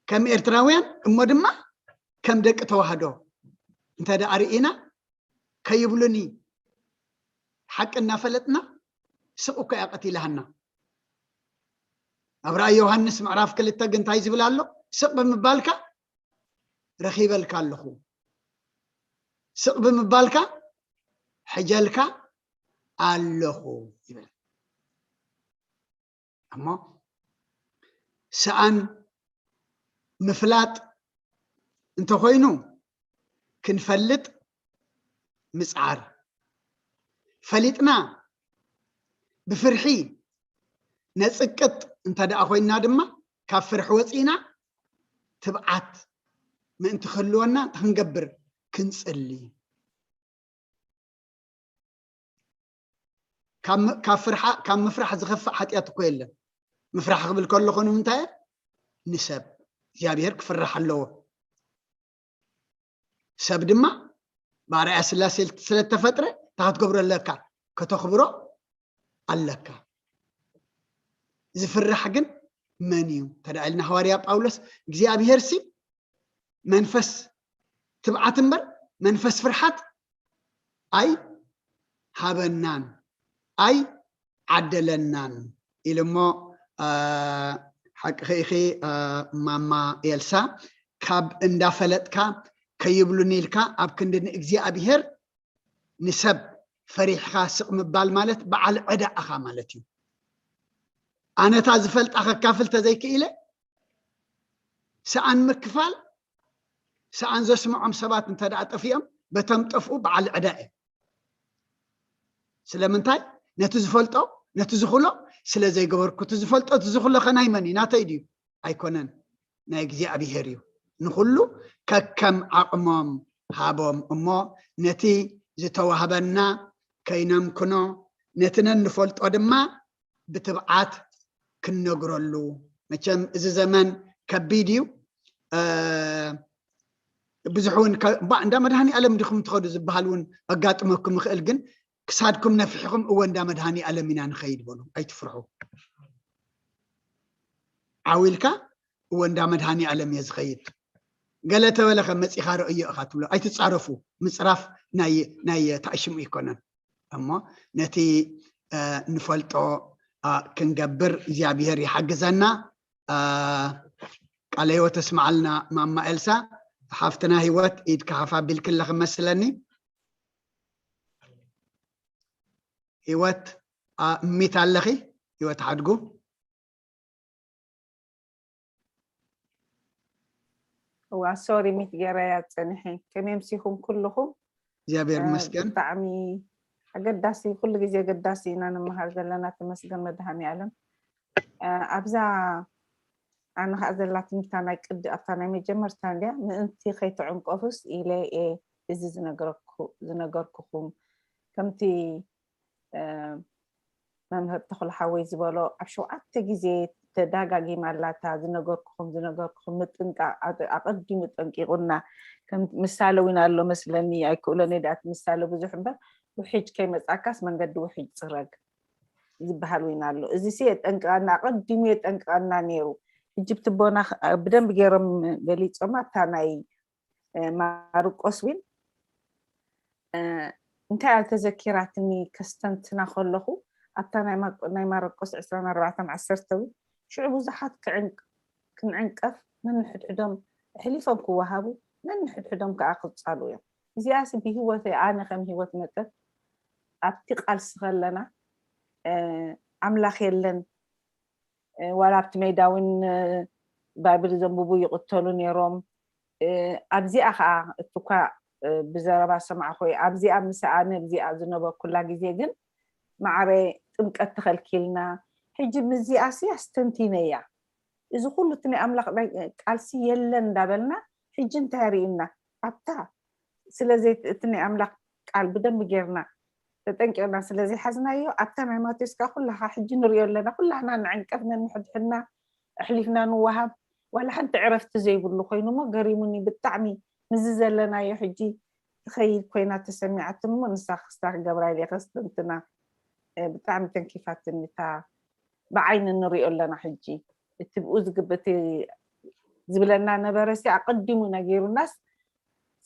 ከም ኤርትራውያን እሞ ድማ ከም ደቂ ተዋህዶ እንተ ደኣ ርኢና ከይብሉኒ ሓቂ እናፈለጥና ስቕ እኮ እያ ቀቲላሃና። ኣብ ራእይ ዮሃንስ ምዕራፍ ክልተ ግን እንታይ ዝብል ኣሎ? ስቕ ብምባልካ ረኺበልካ ኣለኹ፣ ስቕ ብምባልካ ሕጀልካ ኣለኹ ይብል። እሞ ሰኣን ምፍላጥ እንተኾይኑ ክንፈልጥ ምፅዓር፣ ፈሊጥና ብፍርሒ ነፅቅጥ እንተ ደኣ ኮይንና ድማ ካብ ፍርሒ ወፂእና ትብዓት ምእንቲ ክህልወና እንታይ ክንገብር? ክንፅሊ። ካብ ምፍራሕ ዝኸፍእ ሓጢኣት እኮ የለን። ምፍራሕ ክብል ከለኹ ንምንታይ ንሰብ እግዚኣብሔር ክፍራሕ ኣለዎ። ሰብ ድማ ብኣርኣያ ስላሴ ስለተፈጥረ እንታይ ክትገብሮ ኣለካ? ከተኽብሮ ኣለካ። ዝፍራሕ ግን መን እዩ? ተዳ ኢልና ሃዋርያ ጳውሎስ እግዚኣብሔር ሲ መንፈስ ትብዓት እምበር መንፈስ ፍርሓት ኣይ ሃበናን ኣይ ዓደለናን ኢሉ እሞ፣ ሓቂ ኸኢኺ ማማ ኤልሳ፣ ካብ እንዳፈለጥካ ከይብሉኒ ኢልካ ኣብ ክንዲ ንእግዚኣብሔር ንሰብ ፈሪሕኻ ስቕ ምባል ማለት በዓል ዕዳ ኣኻ ማለት እዩ። ኣነታ ዝፈልጣ ከካፍል ተዘይክኢለ ሰኣን ምክፋል ሰኣን ዘስምዖም ሰባት እንተ ደኣ ጠፊኦም በቶም ጠፍኡ በዓል ዕዳ እየ። ስለምንታይ? ነቲ ዝፈልጦ ነቲ ዝኽሎ ስለ ዘይገበርኩ። እቲ ዝፈልጦ እቲ ዝኽሎ ከ ናይ መን እዩ? ናተይ ድዩ? ኣይኮነን፣ ናይ እግዚኣብሔር እዩ። ንኹሉ ከከም ዓቕሞም ሃቦም እሞ ነቲ ዝተዋህበና ከይነምክኖ ነቲ ነንፈልጦ ድማ ብትብዓት ክንነግረሉ። መቸም እዚ ዘመን ከቢድ እዩ። ብዙሕ እውን እንዳ መድሃኒ ኣለም ዲኹም ትኸዱ ዝበሃል እውን ኣጋጥመኩም ይኽእል። ግን ክሳድኩም ነፊሕኹም እወ እንዳ መድሃኒ ኣለም ኢና ንኸይድ በሉ። ኣይትፍርሑ። ዓው ኢልካ እወ እንዳ መድሃኒ ኣለም እየ ዝኸይድ። ገለ ተበለ ከ መፂኻ ረእዮ ኢኻ ትብሎ። ኣይትፃረፉ። ምፅራፍ ናይ ታእሽሙ ኣይኮነን። እሞ ነቲ ንፈልጦ ክንገብር እግዚኣብሔር ይሓግዘና። ቃለ ህይወት ተስማዓልና ማማ ኤልሳ። ሓፍትና ህይወት ኢድካ ሓፍ ኣቢልኪ ኣለኺ መስለኒ። ህይወት ሚት ኣለኺ? ህይወት ሓድጉ። እዋ ሶሪ ሚት ገይረያ ፀኒሐ። ከመይ ኣምሲኹም ኩልኹም? እግዚኣብሔር ይመስገን። ብጣዕሚ ኣገዳሲ፣ ኩሉ ግዜ ኣገዳሲ ኢና ንመሃር ዘለና። ተመስገን መድሃኒ ኣለም። ኣብዛ ኣነ ከዓ ዘላትኒ እታ ናይ ቅዲ ኣብታ ናይ መጀመርታ እንድያ ምእንቲ ከይትዕንቀፉስ ኢለ እየ እዚ ዝነገርኩ- ዝነገርኩኹም ከምቲ መምህር ተኽሉ ሓወይ ዝበሎ ኣብ ሸውዓተ ግዜ ተዳጋጊማ ኣላታ ዝነገርኩኹም ዝነገርኩኹም ምጥንቃቕ ኣቐዲሙ ጠንቂቑና። ከም ምሳሌ እውን ኣሎ መስለኒ ኣይክእሎን እየ ደኣ እቲ ምሳሌ ብዙሕ እምበር ውሕጅ ከይመፃካስ መንገዲ ውሕጅ ፅረግ ዝበሃል እውን ኣሎ። እዚ ሲ የጠንቅቐና ኣቐዲሙ የጠንቅቐና ነይሩ። ሕጂ ብትቦና ብደንብ ገይሮም ገሊፆማ ኣብታ ናይ ማርቆስ ዊን እንታይ ኣልተዘኪራትኒ ከስተንትና ከለኹ ኣብታ ናይ ማርቆስ ዕስራን ኣርባዕተን ዓሰርተ ዊን ሽዑ ብዙሓት ክንዕንቀፍ ነንሕድሕዶም ኣሕሊፎም ክወሃቡ ነንሕድሕዶም ከዓ ክፃሉ እዮም። እዚኣሲ ብሂወተይ ኣነ ከም ሂወት መጠን ኣብቲ ቃልሲ ከለና ኣምላኽ የለን ዋላ ኣብቲ ሜዳ እውን ባይብል ዘንብቡ ይቕተሉ ነይሮም። ኣብዚኣ ከዓ እቲ እኳ ብዘረባ ሰማዕኹ ኣብዚኣ ምስ ኣነ ኣብዚኣ ዝነበርኩላ ግዜ ግን ማዕረ ጥምቀት ተኸልኪልና። ሕጂ ምስዚኣሲ ኣስተንቲነያ እዚ ኩሉ እቲ ናይ ኣምላኽ ቃልሲ የለን እንዳበልና ሕጂ እንታይ ርኢና ኣብታ ስለዚ እቲ ናይ ኣምላኽ ቃል ብደንብ ጌርና ተጠንቂቕና ስለዘይሓዝናዮ ኣብታ ናይ ማቴዎስ ከዓ ኩላኻ ሕጂ ንሪኦ ኣለና። ኩላህና ንዕንቀፍ ነንሕድሕድና ኣሕሊፍና ንወሃብ ዋላ ሓንቲ ዕረፍቲ ዘይብሉ ኮይኑ እሞ ገሪሙኒ ብጣዕሚ ምዚ ዘለናዮ ሕጂ ትኸይድ ኮይና ተሰሚዓትኒ እሞ ንሳ ክስታ ክገብራ ኢለ ከስተንትና ብጣዕሚ ተንኪፋትኒ እታ ብዓይኒ ንሪኦ ኣለና ሕጂ እቲ ብኡ ዝግብእ ዝብለና ነበረ ሲ ኣቐዲሙ ነጊሩናስ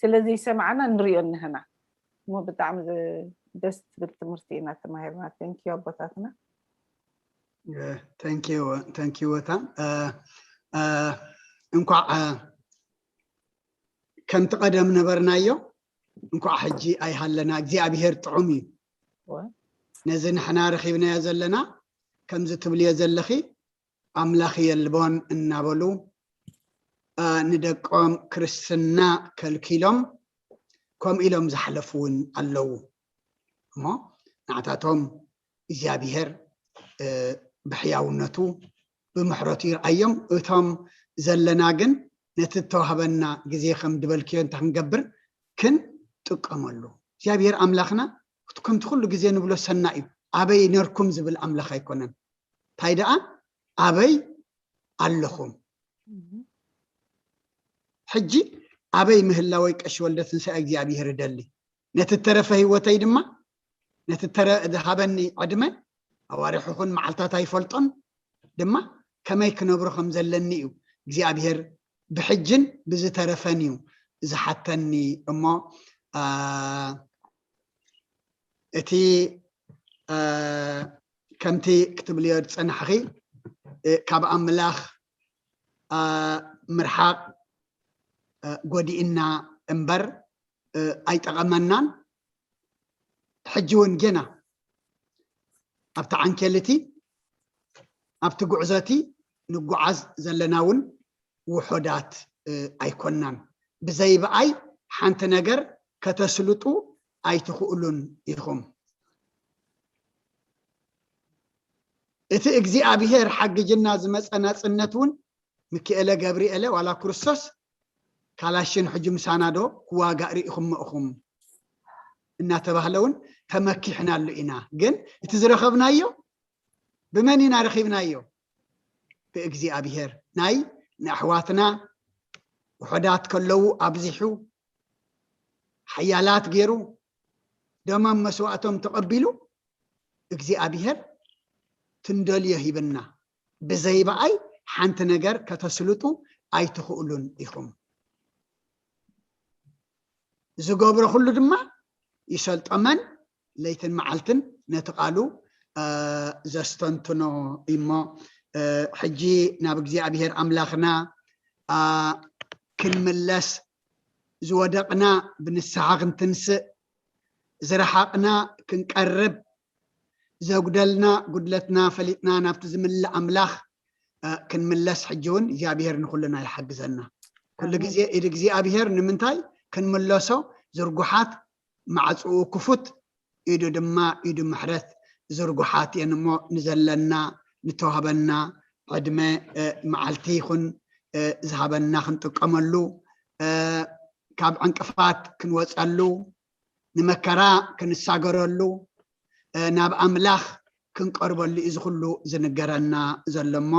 ስለዘይሰማዕና ንሪኦ እነሀና እሞ ብጣዕሚ ደስ ትብል ትምህርቲ ኢና ተማሂርና። ተንኪዩ ኣቦታትና። ተንኪዩ ወታ እንኳዕ ከምቲ ቀደም ነበርናዮ እንኳዕ ሕጂ ኣይሃለና እግዚኣብሄር ጥዑም እዩ። ነዚ ንሕና ረኺብናዮ ዘለና ከምዚ ትብልዮ ዘለኺ ኣምላኽ የልቦን እናበሉ ንደቆም ክርስትና ከልኪሎም ከምኡ ኢሎም ዝሓለፉ እውን ኣለዉ። እሞ ንዓታቶም እግዚኣብሔር ብሕያውነቱ ብምሕረቱ ይርኣዮም። እቶም ዘለና ግን ነቲ እተዋህበና ግዜ ከም ድበልክዮ እንታይ ክንገብር ክንጥቀመሉ እግዚኣብሔር ኣምላኽና ከምቲ ኩሉ ግዜ ንብሎ ሰና እዩ። ኣበይ ነርኩም ዝብል ኣምላኽ ኣይኮነን። እንታይ ደኣ ኣበይ ኣለኹም? ሕጂ ኣበይ ምህላወይ ቀሺ ወልደ ትንሳኤ እግዚኣብሔር እደሊ። ነቲ ተረፈ ህይወተይ ድማ፣ ነቲ ተረ-፣ ዝሃበኒ ዕድመ፣ ኣዋርሕ ይኹን መዓልታት ኣይፈልጦን፣ ድማ ከመይ ክነብሮ ከም ዘለኒ እዩ እግዚኣብሔር ብሕጅን ብዝተረፈን እዩ ዝሓተኒ። እሞ፣ አ፣ እቲ፣ አ፣ ከምቲ ክትብልዮ ዝጸናሕኺ፣ እ፣ ካብ ኣምላኽ፣ አ፣ ምርሓቕ፣ እ፣ ጎዲእና እምበር፣ እ፣ ኣይጠቐመናን። ሕጂ እውን ገና ኣብቲ ዓንኬል እቲ፣ ኣብቲ ጉዕዞ እቲ ንጓዓዝ ዘለና እውን ውሑዳት፣ እ፣ ኣይኮናን። ብዘይ ብኣይ ሓንቲ ነገር ከተስልጡ ኣይትኽእሉን ኢኹም። እቲ እግዚኣብሔር ሓግጅና ዝመጸ ናጽነት እውን፣ ሚካኤለ ገብርኤለ ዋላ ክርስቶስ ካላሽን ሕጂ ምሳና ዶ ክዋጋእ ርኢኹሞ ኢኹም እናተባህለ እውን ተመኪሕናሉ ኢና። ግን እቲ ዝረኸብናዮ ብመን ኢና ረኺብናዮ? ብእግዚኣብሔር። ናይ ንኣሕዋትና ውሑዳት ከለዉ ኣብዚሑ ሓያላት ገይሩ ደሞም መስዋእቶም ተቐቢሉ እግዚኣብሔር ትንደልዮ ሂብና። ብዘይ ብኣይ ሓንቲ ነገር ከተስልጡ ኣይትኽእሉን ኢኹም። ዝገብሮ ኩሉ ድማ ይሰልጦመን ለይትን መዓልትን ነቲ ቃሉ፣ እ፣ ዘስተንትኖ እሞ፣ እ፣ ሕጂ ናብ እግዚኣብሔር ኣምላኽና፣ እ፣ ክንምለስ፣ ዝወደቕና ብንስሓ ክንትንስእ፣ ዝረሓቕና ክንቀርብ፣ ዘጉደልና ጉድለትና ፈሊጥና ናብቲ ዝምልእ ኣምላኽ፣ እ፣ ክንምለስ ሕጂ እውን እግዚኣብሔር ንኹልና ይሓግዘና። ኩሉ ኣሜን። ግዜ ኢድ እግዚኣብሔር ንምንታይ ክንምለሶ ዝርጉሓት፣ ማዕጽኡ ክፉት፣ ኢዱ ድማ ኢዱ ምሕረት ዝርጉሓት እየን እሞ ንዘለና ንተዋህበና ዕድመ፣ እ፣ መዓልቲ ይኹን፣ እ፣ ዝሃበና ክንጥቀመሉ፣ እ፣ ካብ ዕንቅፋት ክንወጸሉ፣ ንመከራ ክንሳገረሉ፣ እ፣ ናብ ኣምላኽ ክንቀርበሉ እዩ እዚ ኩሉ ዝንገረና ዘሎ እሞ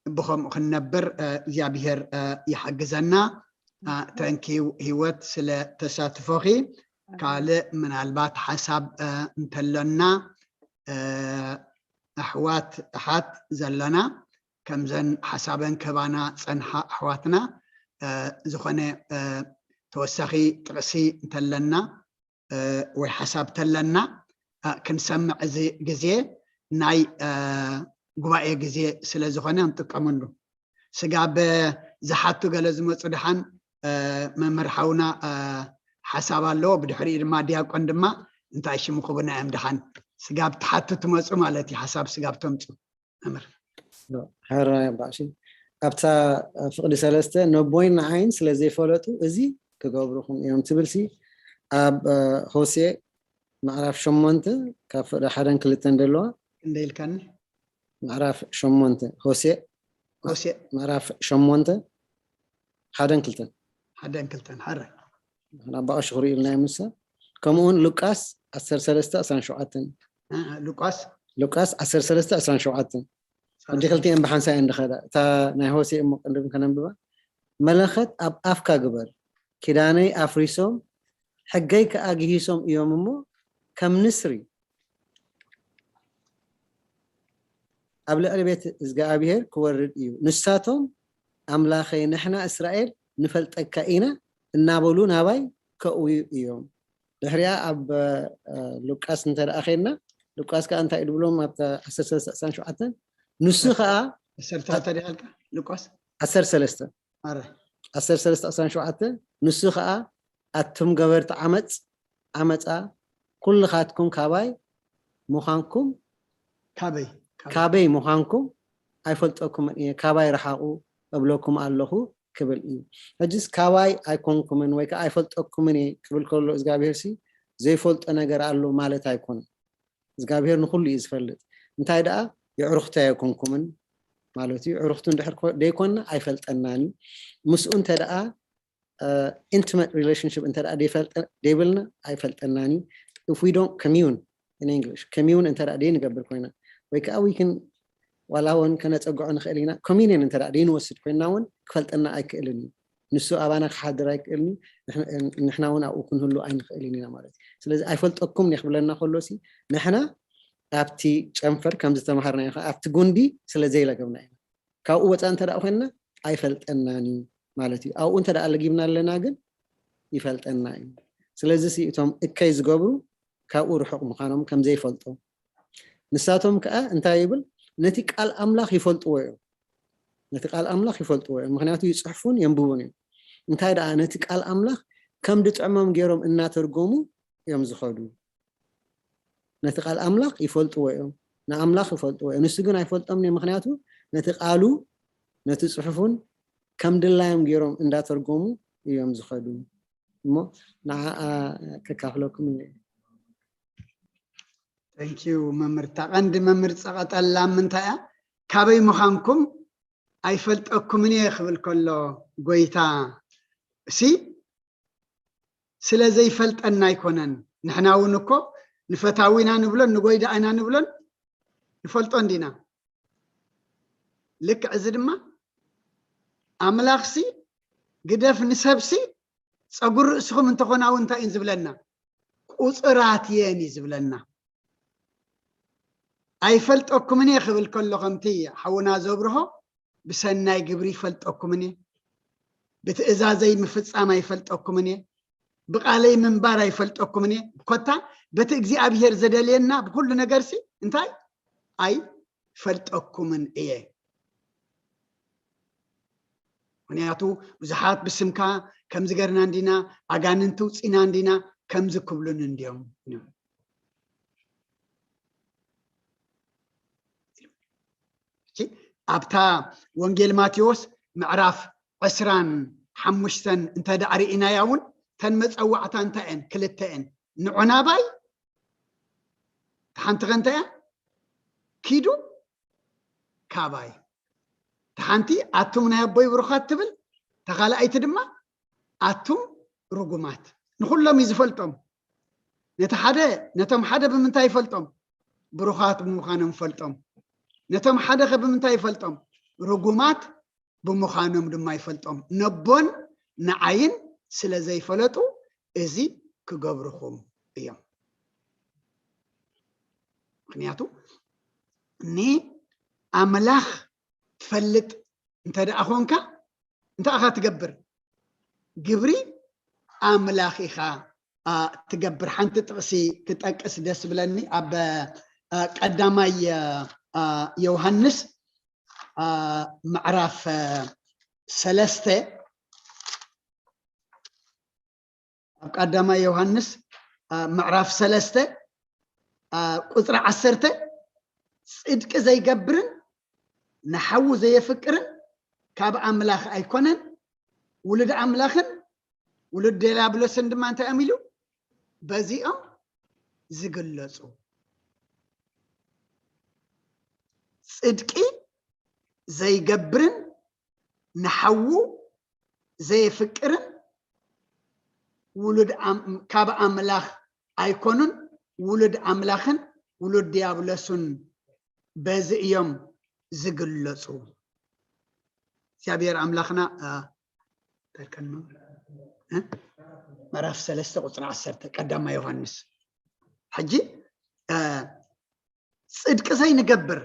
ብኸምኡ ክንነብር፣ እ፣ እግዚኣብሔር፣ እ፣ ይሓግዘና። እ፣ ተንኪው ህይወት ስለ ተሳትፎኺ። ካልእ ምናልባት ሓሳብ፣ እ፣ እንተሎና፣ እ፣ ኣሕዋት ኣሓት ዘለና ከምዘን ሓሳበን ከባና ጸንሓ ኣሕዋትና፣ እ፣ ዝኾነ፣ እ፣ ተወሳኺ ጥቕሲ እንተለና፣ እ፣ ወይ ሓሳብ ተለና፣ እ፣ ክንሰምዕ እዚ ግዜ ናይ፣ እ፣ ጉባኤ ግዜ ስለ ዝኾነ ንጥቀመሉ። ስጋብ ዝሓቱ ገለ ዝመጹ ደሓን፣ እ፣ መምህር ሓውና፣ እ፣ ሓሳብ ኣለዎ። ብድሕሪኡ ድማ ዲያቆን ድማ እንታይ ሽሙ ክቡና እዮም ደሓን ስጋብ ትሓቱ ትመጹ ማለት እዩ። ሓሳብ ስጋብ ተምጹ መምህር። ሕራይ ኣባ ቀሺ። ኣብታ ፍቕዲ ሰለስተ ነቦይን ንዓይን ስለ ዘይፈለጡ እዚ ክገብሩኹም እዮም ትብልሲ ኣብ፣ እ፣ ሆሴዕ ምዕራፍ ሸሞንተ ካብ ፍቕዲ ሓደን ክልተን ዘለዋ። ክንደይ ኢልካኒ? ምዕራፍ ሸሞንተ ሆሴዕ ሆሴዕ። ምዕራፍ ሸሞንተ ሓደን ክልተን። ሓደን ክልተን፣ ሕራይ። ንኣባ ቀሺ ክርእዩልና እዮም ንሳ። ከምኡ እውን ሉቃስ ዓሰርተ ሰለስተ ዕስራን ሸውዓተን። እ፣ ሉቃስ? ሉቃስ ዓሰርተ ሰለስተ ዕስራን ሸውዓተን። ዓሰርተ ሰለስተ። ወዲ ክልቲኤን ብሓንሳእ እየን ዝኸዳ። እታ ናይ ሆሴዕ እሞ ቅድም ከነንብባ። መለኸት ኣብ ኣፍካ ግበር፣ ኪዳነይ ኣፍሪሶም፣ ሕገይ ከኣ ግሂሶም እዮም እሞ፣ ከም ንስሪ ኣብ ልዕሊ ቤት እግዚኣብሔር ክወርድ እዩ። ንሳቶም፣ ኣምላኸይ፣ ንሕና እስራኤል ንፈልጠካ ኢና እናበሉ ናባይ ከእውዩ እዮም። ድሕሪኣ ኣብ፣ እ፣ ሉቃስ እንተ ደኣ ኸድና፣ ሉቃስ ከኣ እንታይ እዩ ዝብሎም ኣብታ ዓሰርተ ሰለስተ ዕስራን ሸውዓተን? ንሱ ኸኣ ዓሰርተ ሰለስተ ዲኻ ኢልካ? ሉቃስ? ዓሰርተ ሰለስተ። ኣረ። ዓሰርተ ሰለስተ ዕስራን ሸውዓተን፣ ንሱ ኸኣ ኣቱም ገበርቲ ዓመጽ፣ ዓመጻ፣ ኩልኻትኩም ካባይ ምዃንኩም፣ ካበይ? ካበይ? ካበይ ምዃንኩም ኣይፈልጠኩምን እየ፣ ካባይ ረሓቑ እብለኩም ኣለኹ ክብል እዩ። ሕጅስ ካባይ ኣይኮንኩምን ወይ ከኣ ኣይፈልጠኩምን እየ ክብል ከሎ እግዚኣብሔር ሲ ዘይፈልጦ ነገር ኣሎ ማለት ኣይኮነን። እግዚኣብሔር ንኹሉ እዩ ዝፈልጥ። እንታይ ደኣ የዕሩኽተይ ኣይኮንኩምን ማለት እዩ። የዕሩኽቱ እንድሕር ኮ-፣ ደይኮንና ኣይፈልጠናን እዩ። ምስኡ እንተ ደኣ፣ እ፣ ኢንቲመት ሪሌሽንሽፕ እንተ ደኣ ደይፈልጠ-፣ ደይብልና ኣይፈልጠናን እዩ። If we don't commune in English፣ ኮሚዩን እንተ ደኣ ደይንገብር ኮይና፣ ወይ ከኣ we can፣ ዋላ እውን ከነጸግዖ ንኽእል ኢና፣ ኮሚኒየን እንተ ደኣ ደይንወስድ ኮይንና እውን ክፈልጠና ኣይክእልን እዩ። ንሱ ኣባና ክሓድር ኣይክእልን እዩ፣ ንሕና እውን ኣብኡ ክንህሉ ኣይንኽእልን ኢና ማለት እዩ። ስለዚ ኣይፈልጠኩም እየ ክብለና ከሎ ሲ ንሕና ኣብቲ ጨንፈር ከም ዝተምሃርናዮ ከዓ ኣብቲ ጉንዲ ስለ ዘይለገብና ኢና። ካብኡ ወፃኢ እንተ ደኣ ኮይንና ኣይፈልጠናን እዩ ማለት እዩ። ኣብኡ እንተ ደኣ ለጊብና ኣለና ግን ይፈልጠና እዩ። ስለዚ ሲ እቶም እከይ ዝገብሩ ካብኡ ርሑቕ ምዃኖም ከም ዘይፈልጡ ንሳቶም ከዓ እንታይ ይብል? ነቲ ቃል ኣምላኽ ይፈልጥዎ እዮም። ነቲ ቃል ኣምላኽ ይፈልጥዎ እዮም፣ ምኽንያቱ ይፅሕፉን የንብቡን እዮም። እንታይ ደኣ ነቲ ቃል ኣምላኽ ከም ድጥዕሞም ገይሮም እናተርጎሙ እዮም ዝኸዱ። ነቲ ቃል ኣምላኽ ይፈልጥዎ እዮም፣ ንኣምላኽ ይፈልጥዎ እዮም። ንሱ ግን ኣይፈልጦምን እዩ፣ ምኽንያቱ ነቲ ቃሉ ነቲ ፅሑፉን ከም ድላዮም ገይሮም እንዳተርጎሙ እዮም ዝኸዱ። እሞ ንዓኣ ከካፍለኩም እየ። Thank you መምህር። እታ ቀንዲ መምህር ፀቐጠላ ምንታይ እያ? ካበይ ምዃንኩም ኣይፈልጠኩምን እየ ክብል ከሎ ጎይታ ሲ ስለ ዘይፈልጠና ኣይኮነን። ንሕና እውን እኮ ንፈታዊ ኢና ንብሎን ንጎይዳ ኢና ንብሎን ንፈልጦ እንዲና። ልክዕ እዚ ድማ ኣምላኽሲ ግደፍ ንሰብሲ ፀጉሪ ርእስኹም እንተኾና እውን እንታይ እዩ ዝብለና? ቁፅራት እየን እዩ ዝብለና። ኣይፈልጠኩምን እየ ክብል ከሎ ከምቲ ሓውና ዘብርሆ ብሰናይ ግብሪ ይፈልጠኩምን እየ፣ ብትእዛዘይ ምፍፃም ኣይፈልጠኩምን እየ፣ ብቃለይ ምንባር ኣይፈልጠኩምን እየ። ኮታ በቲ እግዚኣብሄር ዘደልየና ብኩሉ ነገርሲ እንታይ ኣይፈልጠኩምን እየ። ምክንያቱ ብዙሓት ብስምካ ከምዚ ገርና እንዲና፣ ኣጋንንቲ ውፂና እንዲና ከምዚ ክብሉን እንዲዮም። ኣብታ ወንጌል ማቴዎስ ምዕራፍ ዕስራን ሓሙሽተን እንተ ደኣ ርኢናያ እውን እተን መፀዋዕታ እንታይ እየን? ክልተ እየን። ንዑ ናባይ፣ ሓንቲ ከ እንታይ እያ? ኪዱ ካባይ። እታ ሓንቲ ኣቱም ናይ ኣቦይ ብሩኻት ትብል፣ እታ ካልኣይቲ ድማ ኣቱም ርጉማት። ንኹሎም እዩ ዝፈልጦም። ነቲ ሓደ ነቶም ሓደ ብምንታይ ይፈልጦም? ብሩኻት ብምዃኖም ይፈልጦም። ነቶም ሓደ ከ ብምንታይ ይፈልጦም? ርጉማት ብምዃኖም ድማ ይፈልጦም። ነቦን ንዓይን ስለ ዘይፈለጡ እዚ ክገብርኹም እዮም። ምክንያቱ ንኣምላኽ ትፈልጥ እንተ ደኣ ኾንካ እንታይ ኢኻ ትገብር? ግብሪ ኣምላኽ ኢኻ ትገብር። ሓንቲ ጥቕሲ ክጠቅስ ደስ ብለኒ። ኣብ ቀዳማይ ዮሃንስ ምዕራፍ ሰለስተ ኣብ ቀዳማይ ዮሃንስ ምዕራፍ ሰለስተ ቁፅሪ ዓሰርተ ጽድቂ ዘይገብርን ንሓዉ ዘየፍቅርን ካብ ኣምላኽ ኣይኮነን፣ ውሉድ ኣምላኽን ውሉድ ዲያብሎስን ድማ እንታይ እዮም ኢሉ በዚኦም ዝግለጹ። ጽድቂ ዘይገብርን ንሓዉ ዘየፍቅርን ውሉድ ካብ ኣምላኽ ኣይኮኑን፣ ውሉድ ኣምላኽን ውሉድ ዲያብሎስን በዚ እዮም ዝግለጹ። እግዚኣብሔር ኣምላኽና ምዕራፍ ሰለስተ ቁፅሪ ዓሰርተ ቀዳማ ዮሃንስ። ሕጂ ጽድቂ ዘይንገብር፣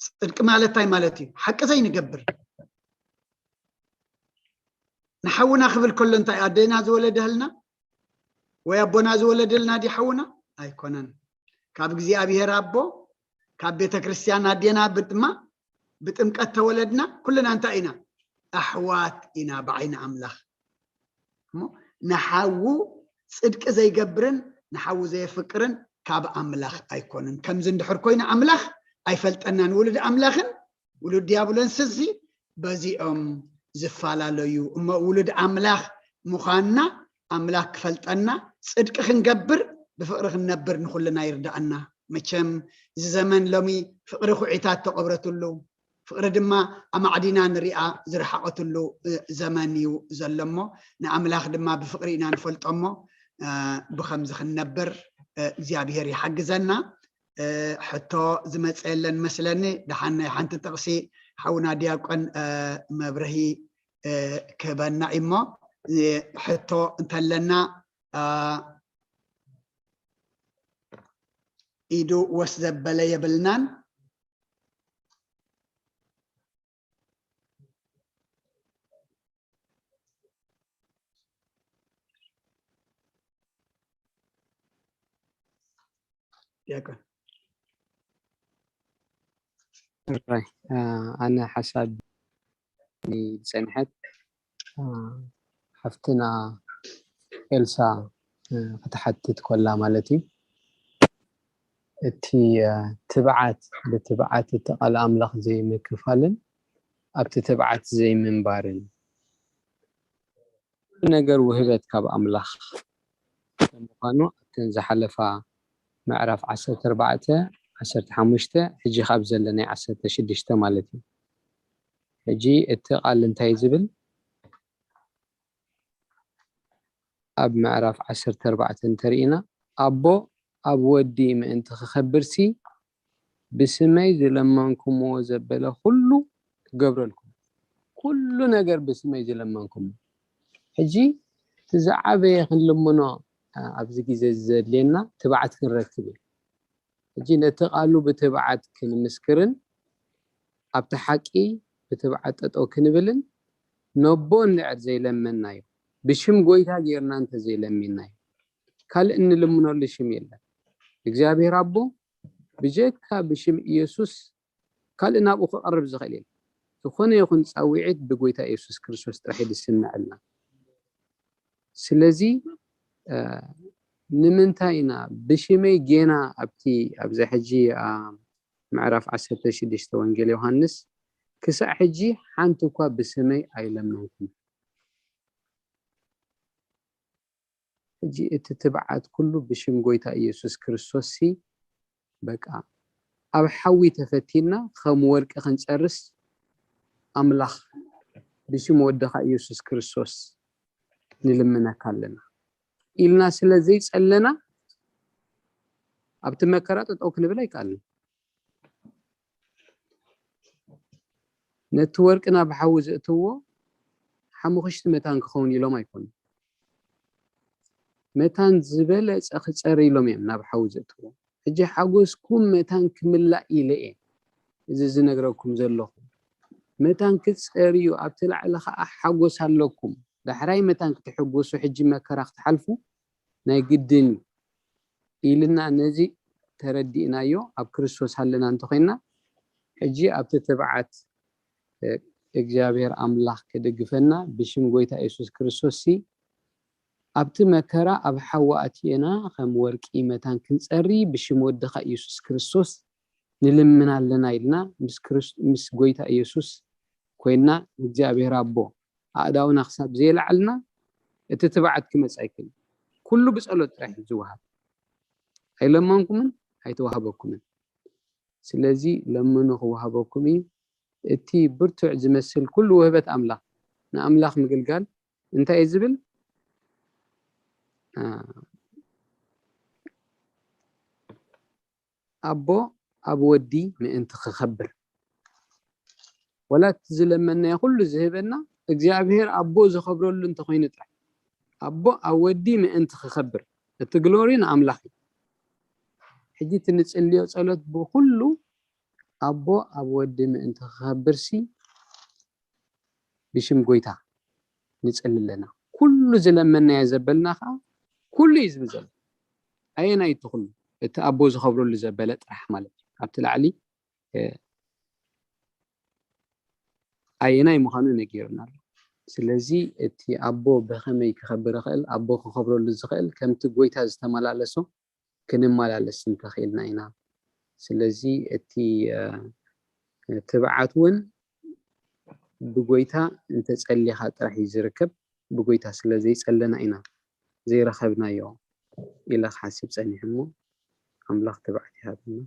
ጽድቂ ማለት እንታይ ማለት እዩ? ሓቂ ዘይንገብር። ንሓውና ክብል ከሎ እንታይ ኣዴና ዝወለደህልና ወይ ኣቦና ዝወለደልና ድዩ ሓውና? ኣይኮነን። ካብ እግዚኣብሔር ኣቦ፣ ካብ ቤተ ክርስቲያን ኣዴና ድማ ብጥምቀት ተወለድና። ኩልና እንታይ ኢና? ኣሕዋት ኢና ብዓይኒ ኣምላኽ። እሞ ንሓዉ ጽድቂ ዘይገብርን ንሓዉ ዘየፍቅርን ካብ ኣምላኽ ኣይኮንን። ከምዚ እንድሕር ኮይኑ ኣምላኽ ኣይፈልጠናን። ውሉድ ኣምላኽን ውሉድ ዲያብሎስንሲ በዚኦም ዝፈላለዩ። እሞ ውሉድ ኣምላኽ ምዃንና ኣምላኽ ክፈልጠና፣ ጽድቂ ክንገብር፣ ብፍቕሪ ክንነብር ንኹልና ይርዳኣና። መቸም እዚ ዘመን ሎሚ ፍቕሪ ኩዒታት ተቐብረትሉ፣ ፍቕሪ ድማ ኣማዕዲና ንሪኣ ዝረሓቐትሉ ዘመን እዩ ዘሎ እሞ ንኣምላኽ ድማ ብፍቕሪ ኢና ንፈልጦ እሞ ብኸምዚ ክንነብር እግዚኣብሔር ይሓግዘና። ሕቶ ዝመፀ የለን መስለኒ። ደሓን ናይ ሓንቲ ጥቕሲ ሓውና ዲያቆን መብርሂ ክህበና እሞ፣ ሕቶ እንተለና ኢዱ ወስ ዘበለ የብልናን። ዲያቆን። ኣነ ሓሳብ ዝፀንሐት ሓፍትና ኤልሳ ክትሓትት ኮላ ማለት እዩ። እቲ ትብዓት ብትብዓት እቲ ቃል ኣምላኽ ዘይምክፋልን ኣብቲ ትብዓት ዘይምንባርን ነገር ውህበት ካብ ኣምላኽ ከምዃኑ ኣብተን ዝሓለፋ ምዕራፍ ዓሰርተ ኣርባዕተ፣ ዓሰርተ ሓሙሽተ፣ ሕጂ ካብ ዘለናይ ዓሰርተ ሽዱሽተ ማለት እዩ። ሕጂ እቲ ቃል እንታይ ዝብል ኣብ ምዕራፍ ዓሰርተ ኣርባዕተ እንተርኢና ኣቦ ኣብ ወዲ ምእንቲ ክኸብርሲ ብስመይ ዝለመንኩምዎ ዘበለ ኩሉ ክገብረልኩም፣ ኩሉ ነገር ብስመይ ዝለመንኩምዎ። ሕጂ እቲ ዝዓበየ ክንልምኖ ኣብዚ ግዜ ዘድልየና ትብዓት ክንረክብ እዩ። ሕጂ ነቲ ቃሉ ብትብዓት ክንምስክርን ኣብቲ ሓቂ ብትብዓት ጠጠው ክንብልን ነቦ እንድዕር ዘይለመንናዮ ብሽም ጎይታ ጌርና እንተዘይለሚንናዮ ካልእ እንልምነሉ ሽም የለን። እግዚኣብሔር ኣቦ ብጀካ ብሽም ኢየሱስ ካልእ ናብኡ ክቐርብ ዝኽእል የለን። ዝኾነ ይኹን ፃውዒት ብጎይታ ኢየሱስ ክርስቶስ ጥራሕ እዩ ዝስምዐልና። ስለዚ ንምንታይ ኢና ብሽመይ ጌና ኣብቲ ኣብዚ ሕጂ ምዕራፍ ዓሰርተ ሽዱሽተ ወንጌል ዮሃንስ ክሳዕ ሕጂ ሓንቲ እኳ ብስመይ ኣይለመንኩም። ሕጂ እቲ ትብዓት ኩሉ ብሽም ጎይታ ኢየሱስ ክርስቶስ ሲ በቃ ኣብ ሓዊ ተፈቲንና ከም ወርቂ ክንፀርስ ኣምላኽ ብሽም ወድኻ ኢየሱስ ክርስቶስ ንልምነካ ኣለና ኢልና ስለ ዘይፀለና ኣብቲ መከራ ጠጠው ክንብል ኣይከኣልን። ነቲ ወርቂ ናብ ሓዊ ዘእትዎ ሓሙኽሽቲ መታን ክኸውን ኢሎም ኣይኮኑን። መታን ዝበለፀ ክፀሪ ኢሎም እዮም ናብ ሓዊ ዘእትዎ። ሕጂ ሓጎስኩም መታን ክምላእ ኢለ እየ እዚ ዝነግረኩም ዘለኹ። መታን ክፀርዩ ኣብቲ ላዕሊ ከዓ ሓጎስ ኣለኩም። ዳሕራይ መታን ክትሕጎሱ ሕጂ መከራ ክትሓልፉ ናይ ግድን እዩ ኢልና ነዚ ተረዲእናዮ ኣብ ክርስቶስ ሃለና እንተኮይና ሕጂ ኣብቲ ትብዓት እግዚኣብሔር ኣምላኽ ክድግፈና ብሽም ጎይታ የሱስ ክርስቶስ ሲ ኣብቲ መከራ ኣብ ሓዊ ኣትየና ከም ወርቂ መታን ክንፀሪ ብሽም ወድኻ ኢየሱስ ክርስቶስ ንልምን ኣለና ኢልና ምስ ጎይታ ኢየሱስ ኮይና እግዚኣብሔር ኣቦ ኣእዳውና ክሳብ ዘየላዕልና እቲ ትብዓት ክመፅ ኣይክእል። ኩሉ ብፀሎት ጥራሕ ዝወሃብ። ኣይለመንኩምን ኣይተዋህበኩምን። ስለዚ ለምኑ ክወሃበኩም እዩ። እቲ ብርቱዕ ዝመስል ኩሉ ውህበት ኣምላኽ ንኣምላኽ ምግልጋል እንታይ እዩ ዝብል? ኣቦ ኣብ ወዲ ምእንቲ ክኸብር ወላ እቲ ዝለመናዮ ኩሉ ዝህበና እግዚኣብሔር ኣቦ ዝኸብረሉ እንተኮይኑ ጥራሕ ኣቦ ኣብ ወዲ ምእንቲ ክኸብር እቲ ግሎሪ ንኣምላኽ እዩ። ሕጂ እቲ ንፅልዮ ፀሎት ብኩሉ ኣቦ ኣብ ወዲ ምእንቲ ክኸብር ሲ ብሽም ጎይታ ንፅሊ ኣለና። ኩሉ ዝለመናዮ ዘበልና ከዓ ኩሉ እዩ ዝብል ዘሎ። ኣየናይ እቲ ኩሉ? እቲ ኣቦ ዝኸብረሉ ዘበለ ጥራሕ ማለት እዩ። ኣብቲ ላዕሊ ኣየናይ ምዃኑ ነጊሩና ኣሎ። ስለዚ እቲ ኣቦ ብኸመይ ክኸብር ይኽእል? ኣቦ ክኸብረሉ ዝኽእል ከምቲ ጎይታ ዝተመላለሶ ክንመላለስ እንተኽኢልና ኢና። ስለዚ እቲ ትብዓት እውን ብጎይታ እንተጸሊኻ ጥራሕ እዩ ዝርከብ። ብጎይታ ስለ ዘይጸለና ኢና ዘይረኸብናዮ ኢለ ክሓስብ ጸኒሐ እሞ ኣምላኽ ትብዓት ይሃበና።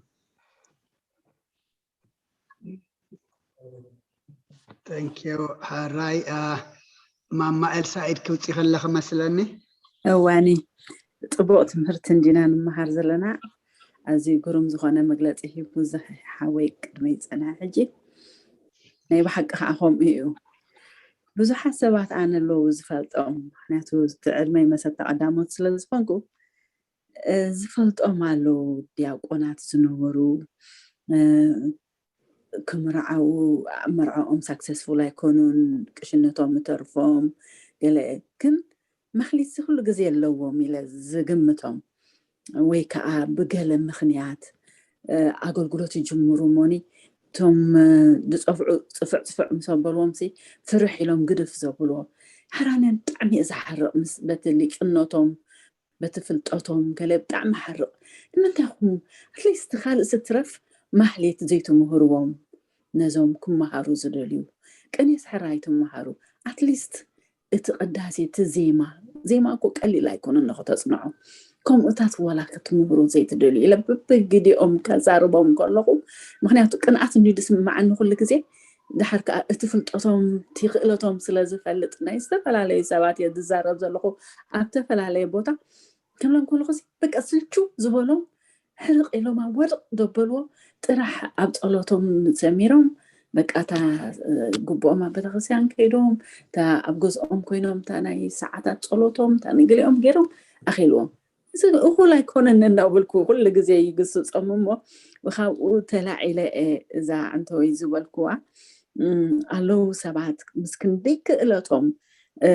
Thank you። ሕራይ ማማ ኤልሳኢድ ክውፂ ከለኺ መስለኒ። እዋኒ ጽቡቕ ትምህርቲ እንዲና ንምሃር ዘለና። ኣዝዩ ግሩም ዝኾነ መግለፂ ሂቡ ዝሓወይ ቅድመይ ዝፀንሐ ሕጂ ናይ ብሓቂ ከዓ ከምኡ እዩ። ብዙሓት ሰባት ኣነ ኣለዉ ዝፈልጦም፣ ምክንያቱ እቲ ዕድመይ መሰተ ቀዳሞት ስለ ዝኾንኩ፣ እ፣ ዝፈልጦም ኣለዉ፣ ዲያቆናት ዝነበሩ፣ እ፣ ክምርዓዉ፣ መርዓኦም ሳክሰስፉል ኣይኮኑን፣ ቅሽነቶም ተርፎም፣ ገለ ግን ማህሌት እዚ ኩሉ ግዜ ኣለዎም ኢለ ዝግምቶም፣ ወይ ከዓ ብገለ ምኽንያት፣ እ፣ ኣገልግሎት ይጅምሩ እሞኒ፣ እቶም፣ እ፣ ዝጸፍዑ ጽፍዕ ጽፍዕ ምስ ኣበልዎም ሲ ፍርሕ ኢሎም ግድፍ ዘብልዎ። ሕራንያን ብጣዕሚ እየ ዝሓርቕ፣ ምስ፣ በቲ ሊቅነቶም፣ በቲ ፍልጠቶም ገለ ብጣዕሚ ሓርቕ። ንምንታይ ኢኹም ኣትሊስት ካልእ ስትረፍ ማህሌት ዘይትምህርዎም? ነዞም ክመሃሩ ዝደልዩ ቅኔስ ሕራይ ትመሃሩ። ኣትሊስት እቲ ቅዳሴ፣ እቲ ዜማ፣ ዜማ እኮ ቀሊል ኣይኮነን ንኽተጽንዖ። ከምኡታት ዋላ ክትምህሩ ዘይትደልዩ ኢለ በብግዲኦም ከዛርቦም ከለኹ፣ ምኽንያቱ ቅንኣት እንድዩ ዝስምዓኒ ኩሉ ግዜ። ድሓር ከኣ እቲ ፍልጠቶም፣ እቲ ክእለቶም ስለ ዝፈልጥ፣ ናይ ዝተፈላለዩ ሰባት እየ ዝዛረብ ዘለኹ ኣብ ዝተፈላለየ ቦታ። ክብሎም ከለኹ በቃ ስልቹ ዝበሎም ሕርቕ ኢሎም ኣብ ወርቕ ዘበልዎ ጥራሕ ኣብ ጸሎቶም ሰሚሮም፣ በቃ እታ፣ እ፣ ግቡኦም ኣብ ቤተክርስትያን ከይዶም፣ እታ ኣብ ገዝኦም ኮይኖም እታ ናይ ሰዓታት ጸሎቶም፣ እታ ንግሊኦም ገይሮም ኣኺልዎም። እዚ እኹል ኣይኮነን እናበልኩ ኩሉ ግዜ ይግስጾም እሞ፣ ካብኡ ተላዒለ እየ እዛ ዕንተወይ ዝበልኩዋ። እም፣ ኣለዉ ሰባት ምስ ክንደይ ክእለቶም፣ እ፣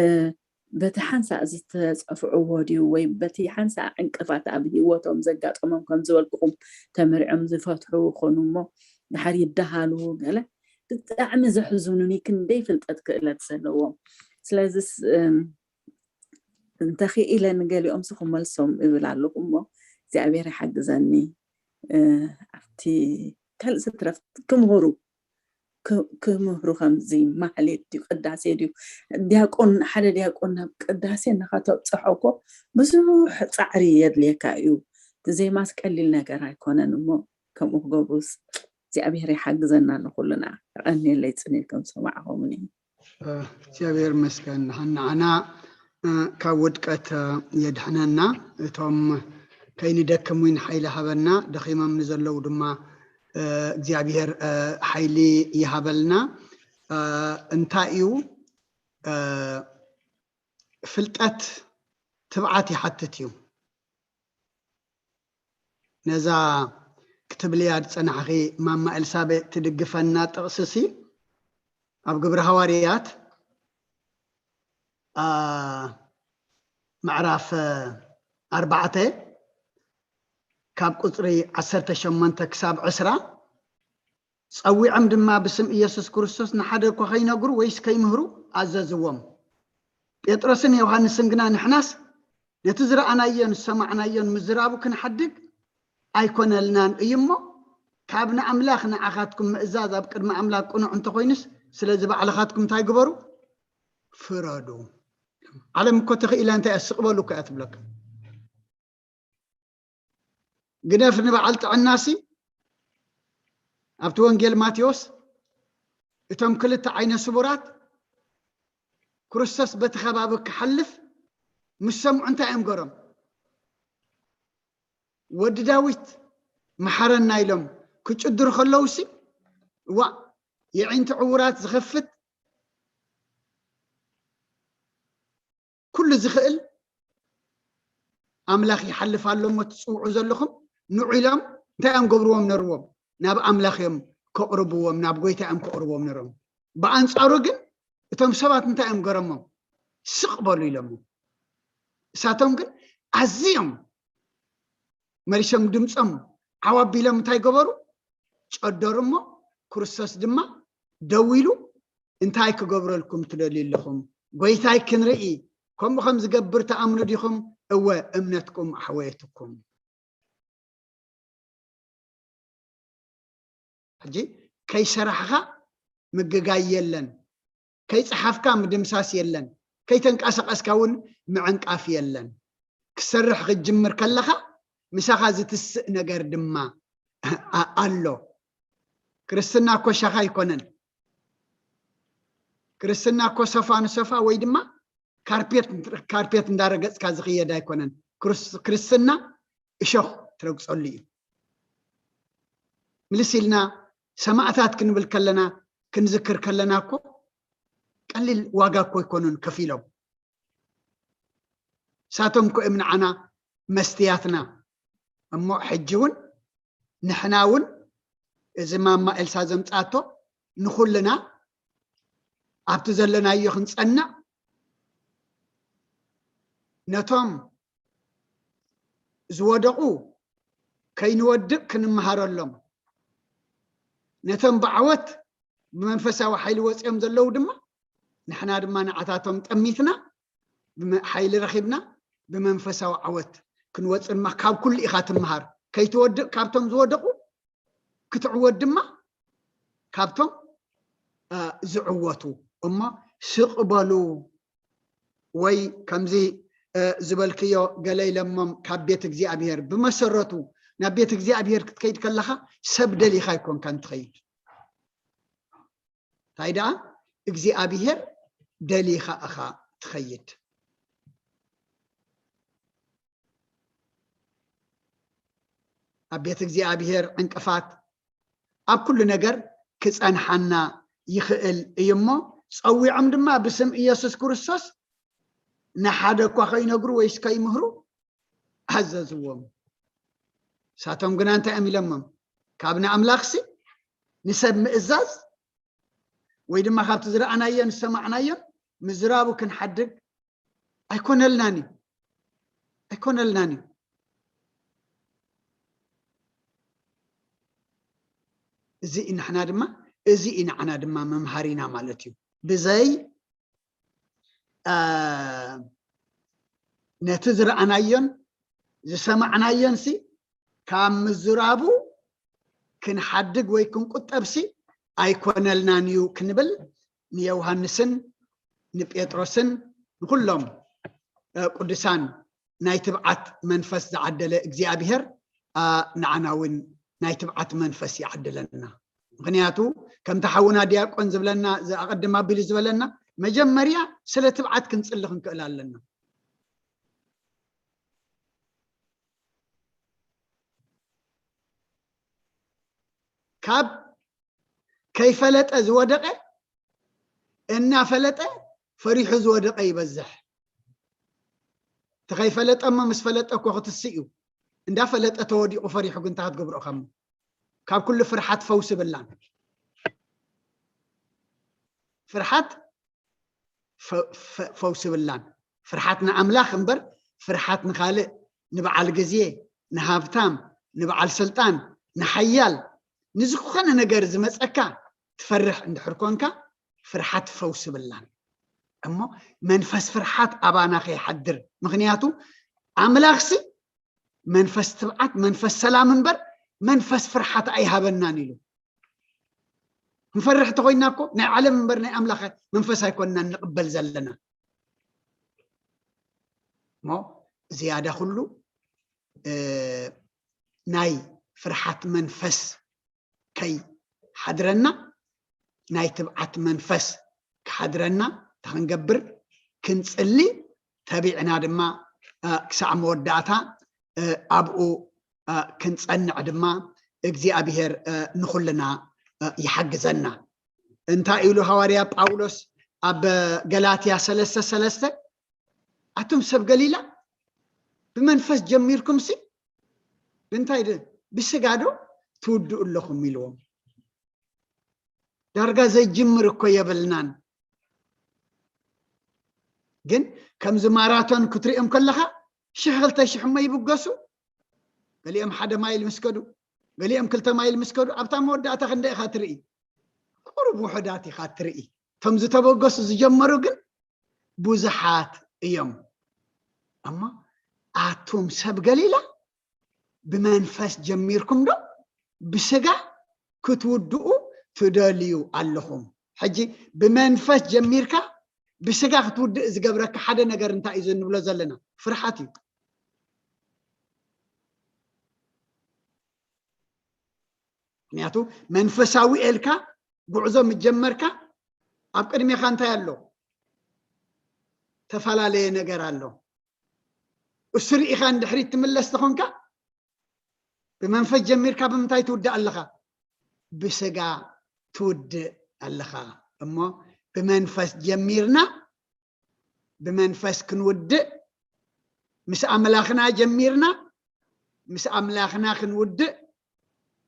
በቲ ሓንሳእ ዝተጸፍዕዎ ድዩ ወይ በቲ ሓንሳእ ዕንቅፋት ኣብ ህይወቶም ዘጋጠሞም፣ ከም ዝበልኩኹም፣ ተመሪዖም ዝፈትሑ ይኾኑ እሞ፣ ድሓር ይደሃሉ ገለ። ብጣዕሚ ዘሕዝኑኒ፣ ክንደይ ፍልጠት ክእለት ዘለዎም። ስለዚስ፣ እም፣ እንተኽኢለ ንገሊኦምስ ክመልሶም እብል ኣለኹ እሞ፣ እግዚኣብሔር ይሓግዘኒ። እ፣ ኣብቲ ካልእ ስትረፍ ክምህሩ፣ ክ-፣ ክምህሩ፣ ከምዚ ማህሌት ድዩ ቅዳሴ ድዩ? ዲያቆን፣ ሓደ ዲያቆን ናብ ቅዳሴ ንኸተብጽሖ እኮ ብዙሕ ጻዕሪ የድልየካ እዩ። እቲ ዜማስ ቀሊል ነገር ኣይኮነን እሞ፣ ከምኡ ክገብሩስ እግዚኣብሔር ይሓግዘና ንኹልና። የቐንየለይ ጽን ኢልኩም ዝሰማዕኹምኒ። እ፣ እግዚኣብሔር ይመስገን። ንሕና፣ ንዓና፣ እ፣ ካብ ውድቀት፣ እ፣ የድሕነና። እቶም ከይንደክም እውን ሓይሊ ሃበና። ደኺሞም ንዘለዉ ድማ፣ እ፣ እግዚኣብሔር፣ እ፣ ሓይሊ ይሃበልና። እ፣ እንታይ እዩ? እ፣ ፍልጠት ትብዓት ይሓትት እዩ። ነዛ ክትብልያ ዝጸናሕኺ ማማ ኤልሳቤጥ ትድግፈና ጥቕስሲ ኣብ ግብሪ ሃዋርያት፣ ኣ፣ ምዕራፍ ኣርባዕተ ካብ ቁጽሪ ዓሰርተ ሸሞንተ ክሳብ ዕስራ፣ ጸዊዖም ድማ ብስም ኢየሱስ ክርስቶስ ንሓደ እኳ ከይነግሩ ወይስ ከይምህሩ ኣዘዝዎም። ጴጥሮስን ዮሃንስን ግና ንሕናስ ነቲ ዝረኣናዮን ዝሰማዕናዮን ምዝራቡ ክንሓድግ ኣይኮነልናን እዩ እሞ፣ ካብ ንኣምላኽ ንዓኻትኩም ምእዛዝ ኣብ ቅድሚ ኣምላኽ ቅኑዕ እንተኾይኑስ፣ ስለዚ ባዕልኻትኩም እንታይ ግበሩ? ፍረዱ። ዓለም እኮ ተኽኢላ እንታይ እያ ስቕ በሉ እኮ እያ ትብለካ። ግደፍ ንበዓል ጥዕናሲ ኣብቲ ወንጌል ማቴዎስ እቶም ክልተ ዓይነ ስቡራት ክርስቶስ በቲ ከባቢ ክሓልፍ ምስ ሰምዑ እንታይ እዮም ገሮም? ወዲ ዳዊት መሓረና ኢሎም ክጭድሩ ከለውሲ፣ እዋ የዒንቲ ዕውራት ዝኸፍት ኩሉ ዝኽእል ኣምላኽ ይሓልፍ ኣሎ እሞ ትጽውዑ ዘለኹም ንዑ ኢሎም እንታይ እዮም ገብርዎም ነርዎም? ናብ ኣምላኽ እዮም ከቕርብዎም፣ ናብ ጎይታ እዮም ከቕርብዎም ነርዎም። ብኣንጻሩ ግን እቶም ሰባት እንታይ እዮም ገረሞም? ስቕ በሉ ኢሎሞም። እሳቶም ግን ኣዝዮም መሪሶም ድምፆም ዓው ኣቢሎም እንታይ ገበሩ? ጨደሩ እሞ ክርስቶስ ድማ ደው ኢሉ እንታይ ክገብረልኩም ትደልዩ ኣለኹም? ጎይታይ ክንርኢ ከምኡ ከም ዝገብር ትኣምኑ ዲኹም? እወ እምነትኩም ኣሕወየትኩም። ሕጂ ከይሰራሕኻ ምግጋይ የለን፣ ከይጸሓፍካ ምድምሳስ የለን፣ ከይተንቀሳቐስካ እውን ምዕንቃፍ የለን። ክሰርሕ ክትጅምር ከለኻ ምሳኻ ዝትስእ ነገር ድማ ኣሎ። ክርስትና እኮ ሻኻ ኣይኮነን። ክርስትና እኮ ሶፋ ንሶፋ ወይ ድማ ካርፔት ካርፔት እንዳረገጽካ ዝኽየድ ኣይኮነን። ክርስትና እሾኽ ትረግጸሉ እዩ። ምልስ ኢልና ሰማእታት ክንብል ከለና ክንዝክር ከለና እኮ ቀሊል ዋጋ እኮ ኣይኮኑን ከፊሎም። ሳቶም እኮ እዮም ንዓና መስትያትና። እሞ ሕጂ እውን ንሕና እውን እዚ ማማ ኤልሳ ዘምጻቶ ንኹልና ኣብቲ ዘለናዮ ክንጸንዕ፣ ነቶም ዝወደቑ ከይንወድቕ ክንመሃረሎም፣ ነቶም ብዓወት ብመንፈሳዊ ሓይሊ ወፂኦም ዘለዉ ድማ ንሕና ድማ ንዓታቶም ጠሚትና ብመ- ሓይሊ ረኺብና ብመንፈሳዊ ዓወት ክንወፅእ ድማ ካብ ኩሉ ኢኻ ትምሃር። ከይትወድቕ ካብቶም ዝወደቑ ክትዕወት ድማ ካብቶም እ፣ ዝዕወቱ። እሞ ስቕ በሉ፣ ወይ ከምዚ እ፣ ዝበልክዮ ገለ ኢለሞም ካብ ቤት እግዚኣብሔር። ብመሰረቱ ናብ ቤት እግዚኣብሔር ክትከይድ ከለኻ ሰብ ደሊኻ ኣይኮንካን ትኸይድ። እንታይ ደኣ እግዚኣብሔር ደሊኻ እኻ ትኸይድ። ኣብ ቤት እግዚኣብሔር ዕንቅፋት ኣብ ኩሉ ነገር ክጸንሓና ይኽእል እዩ እሞ፣ ጸዊዖም ድማ ብስም ኢየሱስ ክርስቶስ ንሓደ እኳ ከይነግሩ ወይስ ከይምህሩ ኣዘዝዎም። ንሳቶም ግና እንታይ እዮም ኢሎሞም? ካብ ንኣምላኽሲ ንሰብ ምእዛዝ ወይ ድማ ካብቲ ዝረኣናዮን ዝሰማዕናዮን ምዝራቡ ክንሓድግ ኣይኮነልናን እዩ። ኣይኮነልናን እዩ። እዚ እዩ ንሕና ድማ፣ እዚ እዩ ንዓና ድማ መምሃሪና ማለት እዩ። ብዘይ እ፣ ነቲ ዝረኣናዮን ዝሰማዕናዮን ሲ ካብ ምዝራቡ ክንሓድግ ወይ ክንቁጠብ ሲ ኣይኮነልናን እዩ ክንብል ንዮሃንስን ንጴጥሮስን ንኩሎም እ፣ ቅዱሳን ናይ ትብዓት መንፈስ ዝዓደለ እግዚኣብሔር እ፣ ንዓና እውን ናይ ትብዓት መንፈስ ይዓድለና። ምክንያቱ ከምቲ ሓውና ዲያቆን ዝብለና ዝኣቐድም ኣቢሉ ዝበለና መጀመርያ ስለ ትብዓት ክንጽሊ ክንክእል ኣለና። ካብ ከይፈለጠ ዝወደቐ እናፈለጠ ፈሪሑ ዝወደቐ ይበዝሕ። ተኸይፈለጠ እሞ ምስ ፈለጠ እኮ ክትስእ እዩ። እንዳፈለጠ ተወዲቑ ፈሪሑ ግን እንታይ ክትገብሮ ኢኻ እሞ? ካብ ኩሉ ፍርሓት ፈውሲ ብላን። ፍርሓት ፈ- ፈ- ፈውሲ ብላን። ፍርሓት ንኣምላኽ እምበር ፍርሓት ንኻልእ፣ ንበዓል ግዜ፣ ንሃብታም፣ ንበዓል ስልጣን፣ ንሓያል፣ ንዝኾነ ነገር ዝመፀካ ትፈርሕ እንድሕር ኮንካ ፍርሓት ፈውሲ ብላን። እሞ መንፈስ ፍርሓት ኣባና ከይሓድር፣ ምክንያቱ ኣምላኽሲ መንፈስ ትብዓት መንፈስ ሰላም እምበር መንፈስ ፍርሓት ኣይሃበናን ኢሉ። ንፈርሕ ተኮይና እኮ ናይ ዓለም እምበር ናይ ኣምላኽ መንፈስ ኣይኮንና ንቕበል ዘለና። እሞ ዝያዳ ኩሉ እ፣ ናይ ፍርሓት መንፈስ ከይሓድረና፣ ናይ ትብዓት መንፈስ ክሓድረና እንታይ ክንገብር? ክንጽሊ፣ ተቢዕና ድማ እ፣ ክሳዕ መወዳእታ እ፣ ኣብኡ እ፣ ክንጸንዕ ድማ እግዚኣብሔር እ፣ ንኹልና እ፣ ይሓግዘና። እንታይ ኢሉ ሃዋርያ ጳውሎስ ኣብ ገላትያ ሰለስተ ሰለስተ? ኣቱም ሰብ ገሊላ ብመንፈስ ጀሚርኩምሲ ብእንታይ ዶ ብስጋ ዶ ትውድኡ ኣለኹም ኢልዎም። ዳርጋ ዘይጅምር እኮ የብልናን። ግን ከምዚ ማራቶን ክትሪኦም ከለኻ ሽሕ ክልተ ሽሕ እሞ ይብገሱ። ገሊኦም ሓደ ማይል ምስ ከዱ፣ ገሊኦም ክልተ ማይል ምስ ከዱ፣ ኣብታ መወዳእታ ክንደይ ኢኻ ትርኢ? ቁሩብ ውሑዳት ኢኻ ትርኢ። እቶም ዝተበገሱ ዝጀመሩ ግን ብዙሓት እዮም። እሞ ኣቱም ሰብ ገሊላ ብመንፈስ ጀሚርኩም ዶ ብስጋ ክትውድኡ ትደልዩ ኣለኹም? ሕጂ ብመንፈስ ጀሚርካ ብስጋ ክትውድእ ዝገብረካ ሓደ ነገር እንታይ እዩ እንብሎ ዘለና? ፍርሓት እዩ። ምክንያቱ መንፈሳዊ ኤልካ ጉዕዞ ምጀመርካ ኣብ ቅድሜኻ እንታይ ኣሎ? ተፈላለየ ነገር ኣሎ። እሱ ርኢኻ እንድሕሪት ትምለስ ተኾንካ ብመንፈስ ጀሚርካ ብምንታይ ትውድእ ኣለኻ? ብስጋ ትውድእ ኣለኻ። እሞ ብመንፈስ ጀሚርና፣ ብመንፈስ ክንውድእ፣ ምስ ኣምላኽና ጀሚርና፣ ምስ ኣምላኽና ክንውድእ፣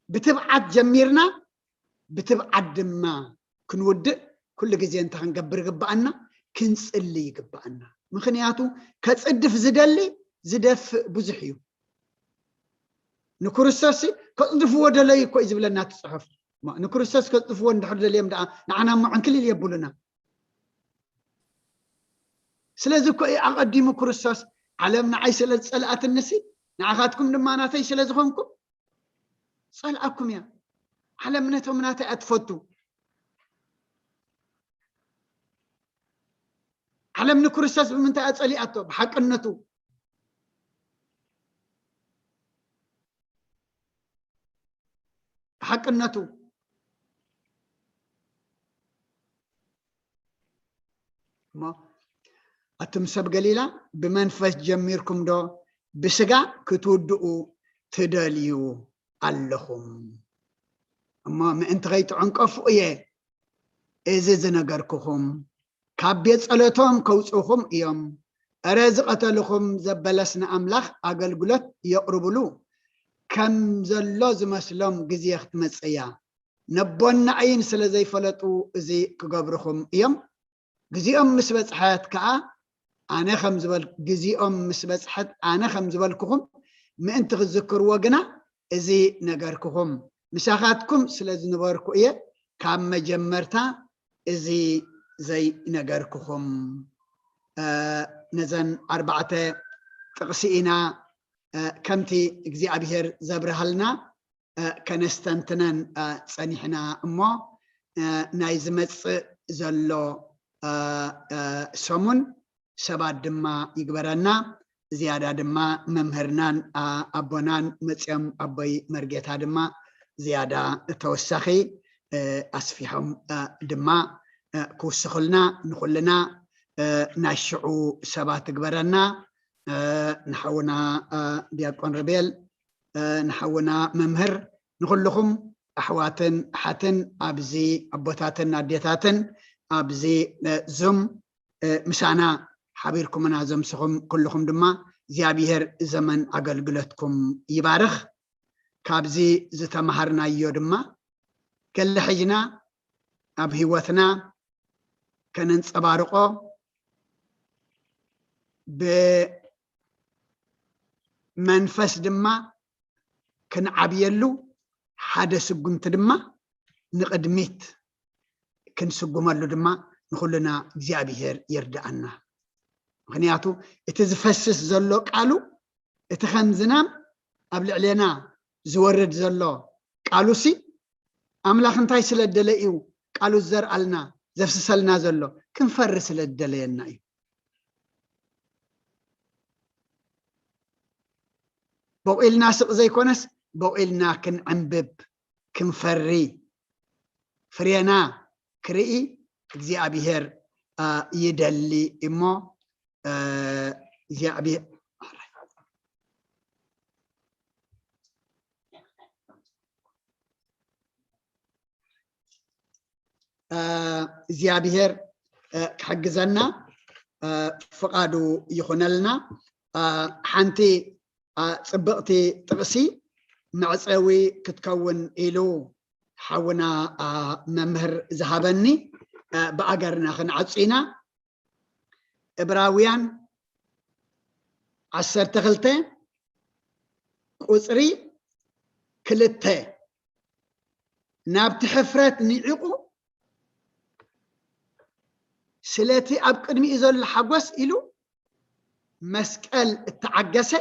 ብትብዓት ጀሚርና፣ ብትብዓት ድማ ክንውድእ፣ ኩሉ ግዜ እንታይ ክንገብር ይግብኣና? ክንጽሊ ይግብኣና። ምኽንያቱ ከጽድፍ ዝደሊ ዝደፍእ ብዙሕ እዩ። ንክርስቶስ ከጽድፍዎ ደለዩ እኮ እዩ ዝብለና እቲ ጽሑፍ። እሞ ንክርስቶስ ከጽድፍዎ እንድሕር ደልዮም ደኣ ንዓና እሞ ዕንክሊል የብሉና። ስለዚ እኮ እዩ ኣቐዲሙ ክርስቶስ፣ ዓለም ንዓይ ስለ ዝጸልኣትንሲ ንዓኻትኩም ድማ ናተይ ስለ ዝኾንኩም ጸልኣኩም እያ። ዓለም ነቶም ናተይ እያ ትፈቱ። ዓለም ንክርስቶስ ብምንታይ እያ ጸሊኣቶ? ብሓቅነቱ። ብሓቅነቱ። እሞ ኣቱም ሰብ ገሊላ፣ ብመንፈስ ጀሚርኩም ዶ ብስጋ ክትውድኡ ትደልዩ ኣለኹም? እሞ ምእንቲ ከይትዕንቀፉ እየ እዚ ዝነገርኩኹም። ካብ ቤት ጸሎቶም ከውጽኡኹም እዮም። እረ ዝቐተልኹም ዘበለስ ንኣምላኽ ኣገልግሎት የቕርብሉ ከም ዘሎ ዝመስሎም ግዜ ክትመጽእ እያ። ነቦን ንኣይን ስለ ዘይፈለጡ እዚ ክገብርኹም እዮም። ግዜኦም ምስ በጽሐት ከኣ ኣነ ከም ዝበል-፣ ግዜኦም ምስ በጽሐት ኣነ ከም ዝበልኩኹም ምእንቲ ክዝክርዎ ግና እዚ ነገርኩኹም። ምሳኻትኩም ስለ ዝነበርኩ እየ ካብ መጀመርታ እዚ ዘይነገርኩኹም። እ፣ ነዘን ኣርባዕተ ጥቕሲ ኢና፣ እ፣ ከምቲ እግዚኣብሔር ዘብርሃልና፣ እ፣ ከነስተንትነን፣ እ፣ ጸኒሕና እሞ፣ እ፣ ናይ ዝመጽእ ዘሎ፣ እ፣ እ፣ ሰሙን ሰባት ድማ ይግበረና። ዝያዳ ድማ መምህርናን፣ እ፣ ኣቦናን መጺኦም ኣቦይ መርጌታ ድማ ዝያዳ ተወሳኺ፣ እ፣ ኣስፊሖም፣ እ፣ ድማ፣ እ፣ ክውስኹልና ንኹልና፣ እ፣ ናይ ሽዑ ሰባት ትግበረና። እ፣ ንሓውና፣ እ፣ ዲያቆን ርቤል፣ እ፣ ንሓውና መምህር፣ ንኹልኹም ኣሕዋትን ኣሓትን ኣብዚ ኣቦታትን ኣዴታትን ኣብዚ፣ እ፣ ዙም፣ እ፣ ምሳና ሓቢርኩምና ዘምስኹም ኩልኹም ድማ እግዚኣብሔር ዘመን ኣገልግሎትኩም ይባርኽ። ካብዚ ዝተምሃርናዮ ድማ ገለ ሒዝና ኣብ ህይወትና ከነንጸባርቆ፣ ብመንፈስ ድማ ክንዓብየሉ፣ ሓደ ስጉምቲ ድማ ንቕድሚት ክንስጉመሉ ድማ ንኹልና እግዚኣብሔር ይርድኣና። ምኽንያቱ እቲ ዝፈስስ ዘሎ ቃሉ፣ እቲ ከም ዝናም ኣብ ልዕሌና ዝወርድ ዘሎ ቃሉሲ፣ ኣምላኽ እንታይ ስለ ደለ እዩ ቃሉ ዝዘርኣልና፣ ዘፍስሰልና ዘሎ? ክንፈሪ ስለ ዝደለየና እዩ። በቑልና ስቕ ዘይኮነስ፣ በቑልና ክንዕንብብ፣ ክንፈሪ፣ ፍሬና ክርኢ እግዚኣብሔር፣ እ፣ ይደሊ እሞ፣ እ፣ እግዚኣብሔር፣ እ፣ እግዚኣብሔር፣ እ፣ ክሕግዘና፣ እ፣ ፍቓዱ ይኹነልና። እ፣ ሓንቲ፣ እ፣ ጽብቕቲ ጥቕሲ መዕጸዊ ክትከውን ኢሉ ሓውና፣ እ፣ መምህር ዝሃበኒ፣ እ፣ ብኣገርና ክንዓጹ ኢና። ዕብራውያን ዓሰርተ ክልተ ቁጽሪ ክልተ፣ ናብቲ ሕፍረት ንዒቑ፣ ስለቲ ኣብ ቅድሚኡ ዘሎ ሓጎስ ኢሉ መስቀል እተዓገሰ፣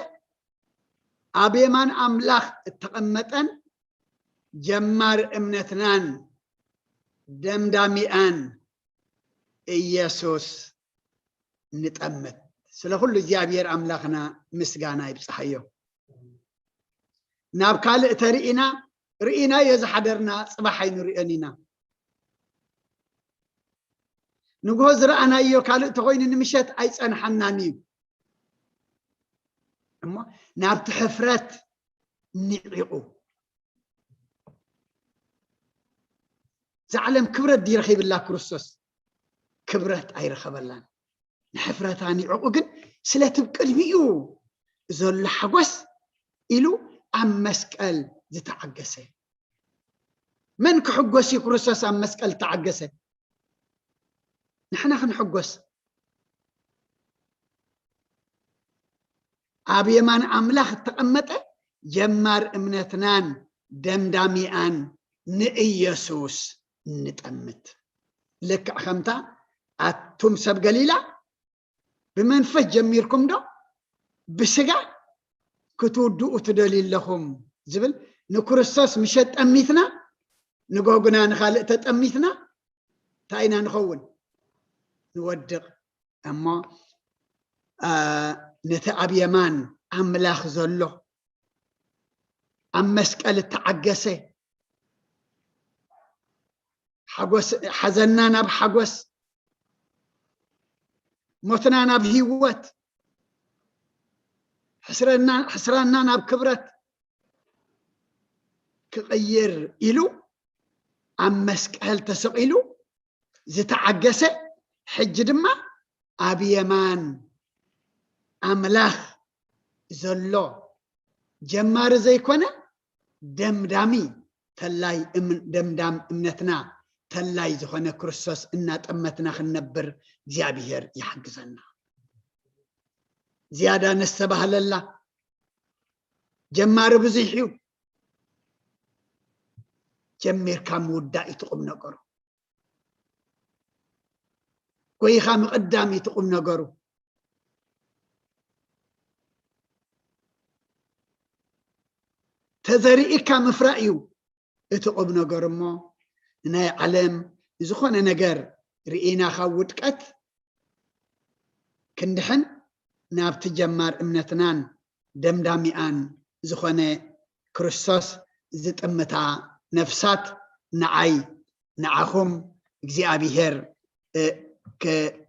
ኣብ የማን ኣምላኽ እተቐመጠን ጀማር እምነትናን ደምዳሚኣን ኢየሱስ ንጠምት። ስለ ኩሉ እግዚኣብሔር ኣምላኽና ምስጋና ይብጽሓዮ። ናብ ካልእ ተርኢና፣ ርኢናዮ ዝሓደርና ጽባሕ ኣይንርእዮን ኢና። ንግሆ ዝረኣናዮ ካልእ ተኾይኑ ንምሸት ኣይጸንሓናን እዩ። እሞ ናብቲ ሕፍረት ንዒቑ። እዛ ዓለም ክብረት ድዩ ረኺብላ ክርስቶስ? ክብረት ኣይረኸበላን። ንሕፍረታ ኒዕቑ ግን ስለቲ ብቅድሚኡ ዘሎ ሓጎስ ኢሉ ኣብ መስቀል ዝተዓገሰ። መን ክሕጎስ እዩ ክርስቶስ ኣብ መስቀል ዝተዓገሰ? ንሕና ክንሕጎስ። ኣብ የማን ኣምላኽ እተቐመጠ ጀማር እምነትናን ደምዳሚኣን ንኢየሱስ ንጠምት። ልክዕ ከምታ ኣቱም ሰብ ገሊላ ብመንፈስ ጀሚርኩም ዶ ብስጋ ክትውድኡ ትደልዩ ኣለኹም ዝብል ንክርስቶስ ምሸት ጠሚትና ንጎግና ንኻልእ ተጠሚትና እንታይ ኢና ንኸውን? ንወድቕ። እሞ ነቲ ኣብ የማን ኣምላኽ ዘሎ ኣብ መስቀል እተዓገሰ ሓዘንና ናብ ሓጎስ፣ ሞትና ናብ ህይወት፣ ሕስራና ናብ ክብረት ክቕይር ኢሉ ኣብ መስቀል ተሰቒሉ ዝተዓገሰ፣ ሕጂ ድማ ኣብ የማን ኣምላኽ ዘሎ ጀማሪ ዘይኮነ ደምዳሚ ተላይ ደምዳም እምነትና ተላይ ዝኾነ ክርስቶስ እናጠመትና ክንነብር እግዚኣብሔር ይሓግዘና። ዝያዳ ነስተባህለላ። ጀማሪ ብዙሕ እዩ። ጀሚርካ ምውዳእ እዩ እቲ ቁም ነገሩ። ጎይኻ ምቕዳም እዩ እቲ ቁም ነገሩ። ተዘሪእካ ምፍራእ እዩ እቲ ቁም ነገር። እሞ ንናይ ዓለም ዝኾነ ነገር ርኢና ካብ ውድቀት ክንድሕን ናብቲ ጀማር እምነትናን ደምዳሚኣን ዝኾነ ክርስቶስ ዝጥምታ ነፍሳት ንዓይ ንዓኹም እግዚኣብሔር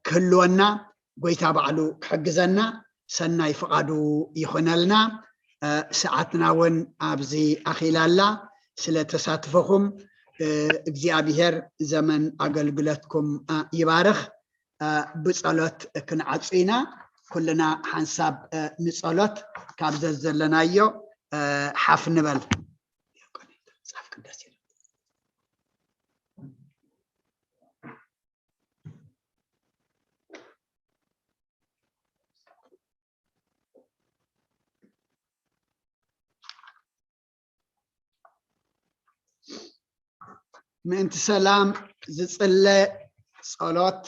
ክህልወና ጎይታ ባዕሉ ክሕግዘና ሰናይ ፍቓዱ ይኾነልና። ሰዓትና እውን ኣብዚ ኣኺላ ኣላ። ስለ ተሳትፎኹም እግዚኣብሔር ዘመን ኣገልግሎትኩም ይባርኽ። ብጸሎት ክንዓጹ ኢና። ኩልና ሓንሳብ ንጸሎት ካብ ዘዘለናዮ ሓፍ ንበል። ምእንቲ ሰላም ዝጽለ ጸሎት።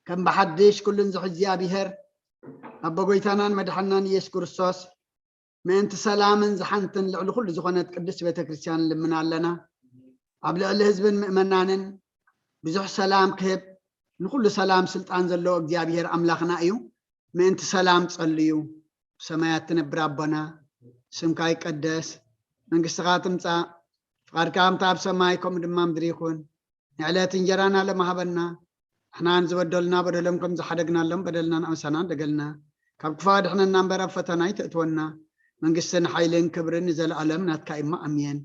ከም ብሓድሽ ኩሉን ዝሕዚ እግዚኣብሔር ኣቦ ጎይታናን መድሓናን ኢየሱስ ክርስቶስ ምእንቲ ሰላምን ዝሓንትን ልዕሊ ኩሉ ዝኾነት ቅድስት ቤተ ክርስቲያን ንልምን ኣለና። ኣብ ልዕሊ ህዝብን ምእመናንን ብዙሕ ሰላም ክህብ ንኩሉ ሰላም ስልጣን ዘለዎ እግዚኣብሔር ኣምላኽና እዩ። ምእንቲ ሰላም ጸልዩ። ሰማያት ትነብር ኣቦና፣ ስምካ ይቀደስ፣ መንግስትኻ ትምጻእ፣ ፍቓድካ ከምታ ኣብ ሰማይ ከምኡ ድማ ምድሪ ይኹን። ንዕለት እንጀራና ለመሃበና፣ ንሕናን ዝበደሉና በደሎም ከም ዝሓደግናሎም በደልና ንኣምሳና ደገልና፣ ካብ ክፋ ድሕነና እምበር ኣብ ፈተና ይተእትወና። መንግስትን ሓይልን ክብርን ንዘለኣለም ናትካ እሞ ኣሜን።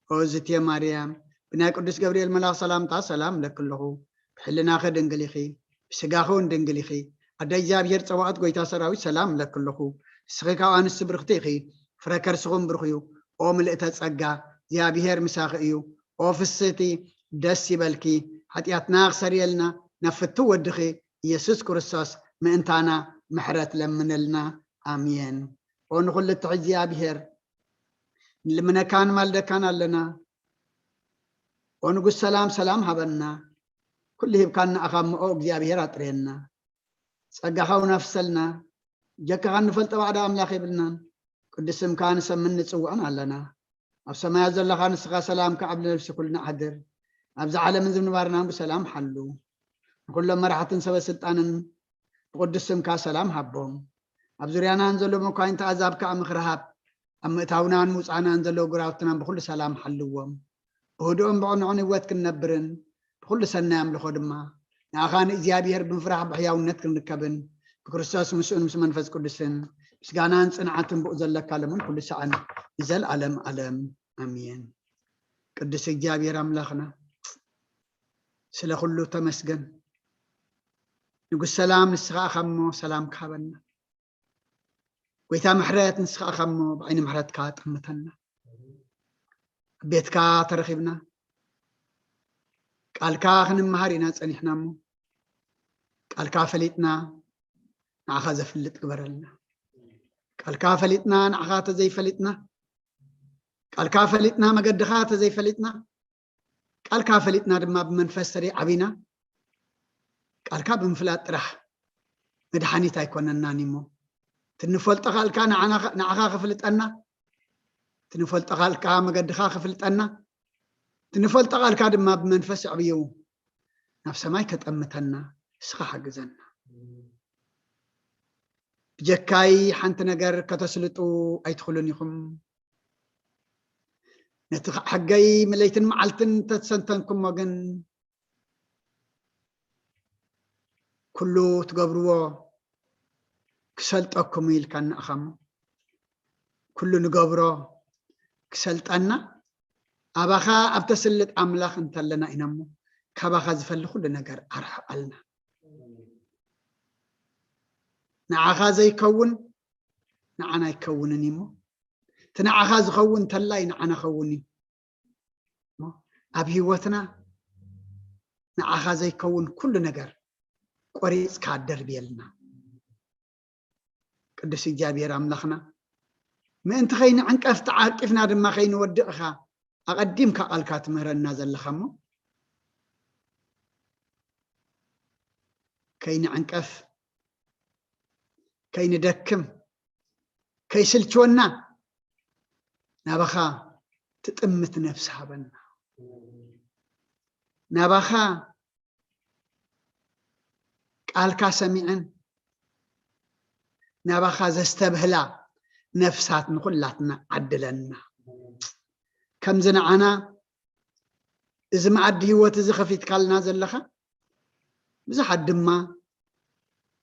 ኦ ዝትየ ማርያም፣ ብናይ ቅዱስ ገብርኤል መልኣኽ ሰላምታ ሰላም እብለኪ ኣለኹ። ብሕልናኺ ድንግል ኢኺ፣ ብስጋኺ እውን ድንግል ኢኺ። ኣደ እግዚኣብሔር ጸባኦት ጎይታ ሰራዊት ሰላም እብለኪ ኣለኹ። ንስኺ ካብ ኣንስቲ ብርኽቲ ኢኺ፣ ፍረ ከርስኺ እውን ብሩኽ እዩ። ኦ ምልእተ ጸጋ፣ እግዚኣብሔር ምሳኺ እዩ። ኦ ፍስህቲ፣ ደስ ይበልኪ፣ ሓጢኣትና ክሰርየልና ናብ ፍትው ወድኺ ኢየሱስ ክርስቶስ ምእንታና ምሕረት ለምንልና። ኣሜን። ኦ ንኹሉ እትሕዚ እግዚኣብሔር፣ ንልምነካን ማልደካን ኣለና። ኦ ንጉስ ሰላም፣ ሰላም ሃበና። ኩሉ ሂብካና ኣኻ እሞ ኦ እግዚኣብሔር ኣጥርየና። ጸጋኻ እውን ኣፍሰልና። ጀካኻ እንፈልጦ ባዕዳ ኣምላኽ የብልናን። ቅዱስ ስምካ ንሰምን ንጽውዕን ኣለና። ኣብ ሰማያት ዘለኻ ንስኻ ሰላምካ ኣብ ነፍሲ ኩልና ኣሕድር። ኣብዚ ዓለምን ዝምንባርናን ብሰላም ሓሉ። ንኹሎም መራሕትን ሰበ ስልጣንን ብቅዱስ ስምካ ሰላም ሃቦም። ኣብ ዙርያናን ዘሎ መኳይንቲ ኣዛብ ከዓ ምኽሪ ሃብ። ኣብ ምእታውናን ምውፃእናን ዘለዉ ግራውትናን ብኹሉ ሰላም ሓልዎም። ብህዱእን ብቕኑዕን ህይወት ክንነብርን ብኹሉ ሰናይ ኣምልኾ ድማ ንኣኻ ንእግዚኣብሔር ብምፍራሕ ብሕያውነት ክንርከብን ብክርስቶስ ምስኡን ምስ መንፈስ ቅዱስን ምስጋናን ጽንዓትን ብኡ ዘለካ ለምን ኩሉ ሰዓን ንዘለኣለም ዓለም ኣሜን። ቅዱስ እግዚኣብሔር ኣምላኽና፣ ስለ ኩሉ ተመስገን። ንጉስ ሰላም፣ ንስኻ ኢኻ እሞ ሰላም ክሃበና። ጎይታ ምሕረት፣ ንስኻ ኢኻ እሞ ብዓይኒ ምሕረትካ ጠምተና። ኣብ ቤትካ ተረኺብና፣ ቃልካ ክንመሃር ኢና ጸኒሕና እሞ፣ ቃልካ ፈሊጥና ንዓኻ ዘፍልጥ ግበረልና። ቃልካ ፈሊጥና ንዓኻ ተዘይፈሊጥና፣ ቃልካ ፈሊጥና መገድኻ ተዘይፈሊጥና፣ ቃልካ ፈሊጥና ድማ ብመንፈስ ተደይ ዓቢና፣ ቃልካ ብምፍላጥ ጥራሕ መድሓኒት ኣይኮነናን እሞ፣ ትንፈልጦ ቃልካ ንዓና-፣ ንዓኻ ክፍልጠና፣ ትንፈልጦ ቃልካ መገድኻ ክፍልጠና፣ ትንፈልጦ ቃልካ ድማ ብመንፈስ ኣዕብዩ ናብ ሰማይ ከጠምተና እስኻ ሓግዘና። ብጀካይ ሓንቲ ነገር ከተስልጡ ኣይትኽእሉን ኢኹም። ነቲ ሕገይ ለይትን መዓልትን ተተሰንተንኩሞ ግን፣ ኩሉ ትገብርዎ ክሰልጠኩም ኢልካና ኢኻ እሞ፣ ኩሉ ንገብሮ ክሰልጠና፣ ኣባኻ ኣብ ተስልጥ ኣምላኽ እንተለና ኢና እሞ፣ ካባኻ ዝፈሊ ኩሉ ነገር ኣርሕቐልና። ንዓኻ ዘይከውን ንዓና ኣይከውንን እዩ እሞ፣ እቲ ንዓኻ ዝኸውን እንተላይ ንዓና ኸውን እዩ። እሞ ኣብ ህይወትና ንዓኻ ዘይከውን ኩሉ ነገር ቆሪጽካ ደርብየልና። ቅዱስ እግዚኣብሔር ኣምላኽና፣ ምእንቲ ከይንዕንቀፍ ተዓቂፍና ድማ ከይንወድቕ ኢኻ ኣቐዲምካ ቃልካ ትምህረና ዘለኻ እሞ፣ ከይንዕንቀፍ፣ ከይንደክም፣ ከይስልችወና ናባኻ ትጥምት ነፍሲ ሃበና። ናባኻ ቃልካ ሰሚዐን ናባኻ ዘስተብህላ ነፍሳት ንኹላትና ዓድለና። ከምዚ ንዓና እዚ መኣዲ ህይወት እዚ ከፊትካልና ዘለኻ፣ ብዙሓት ድማ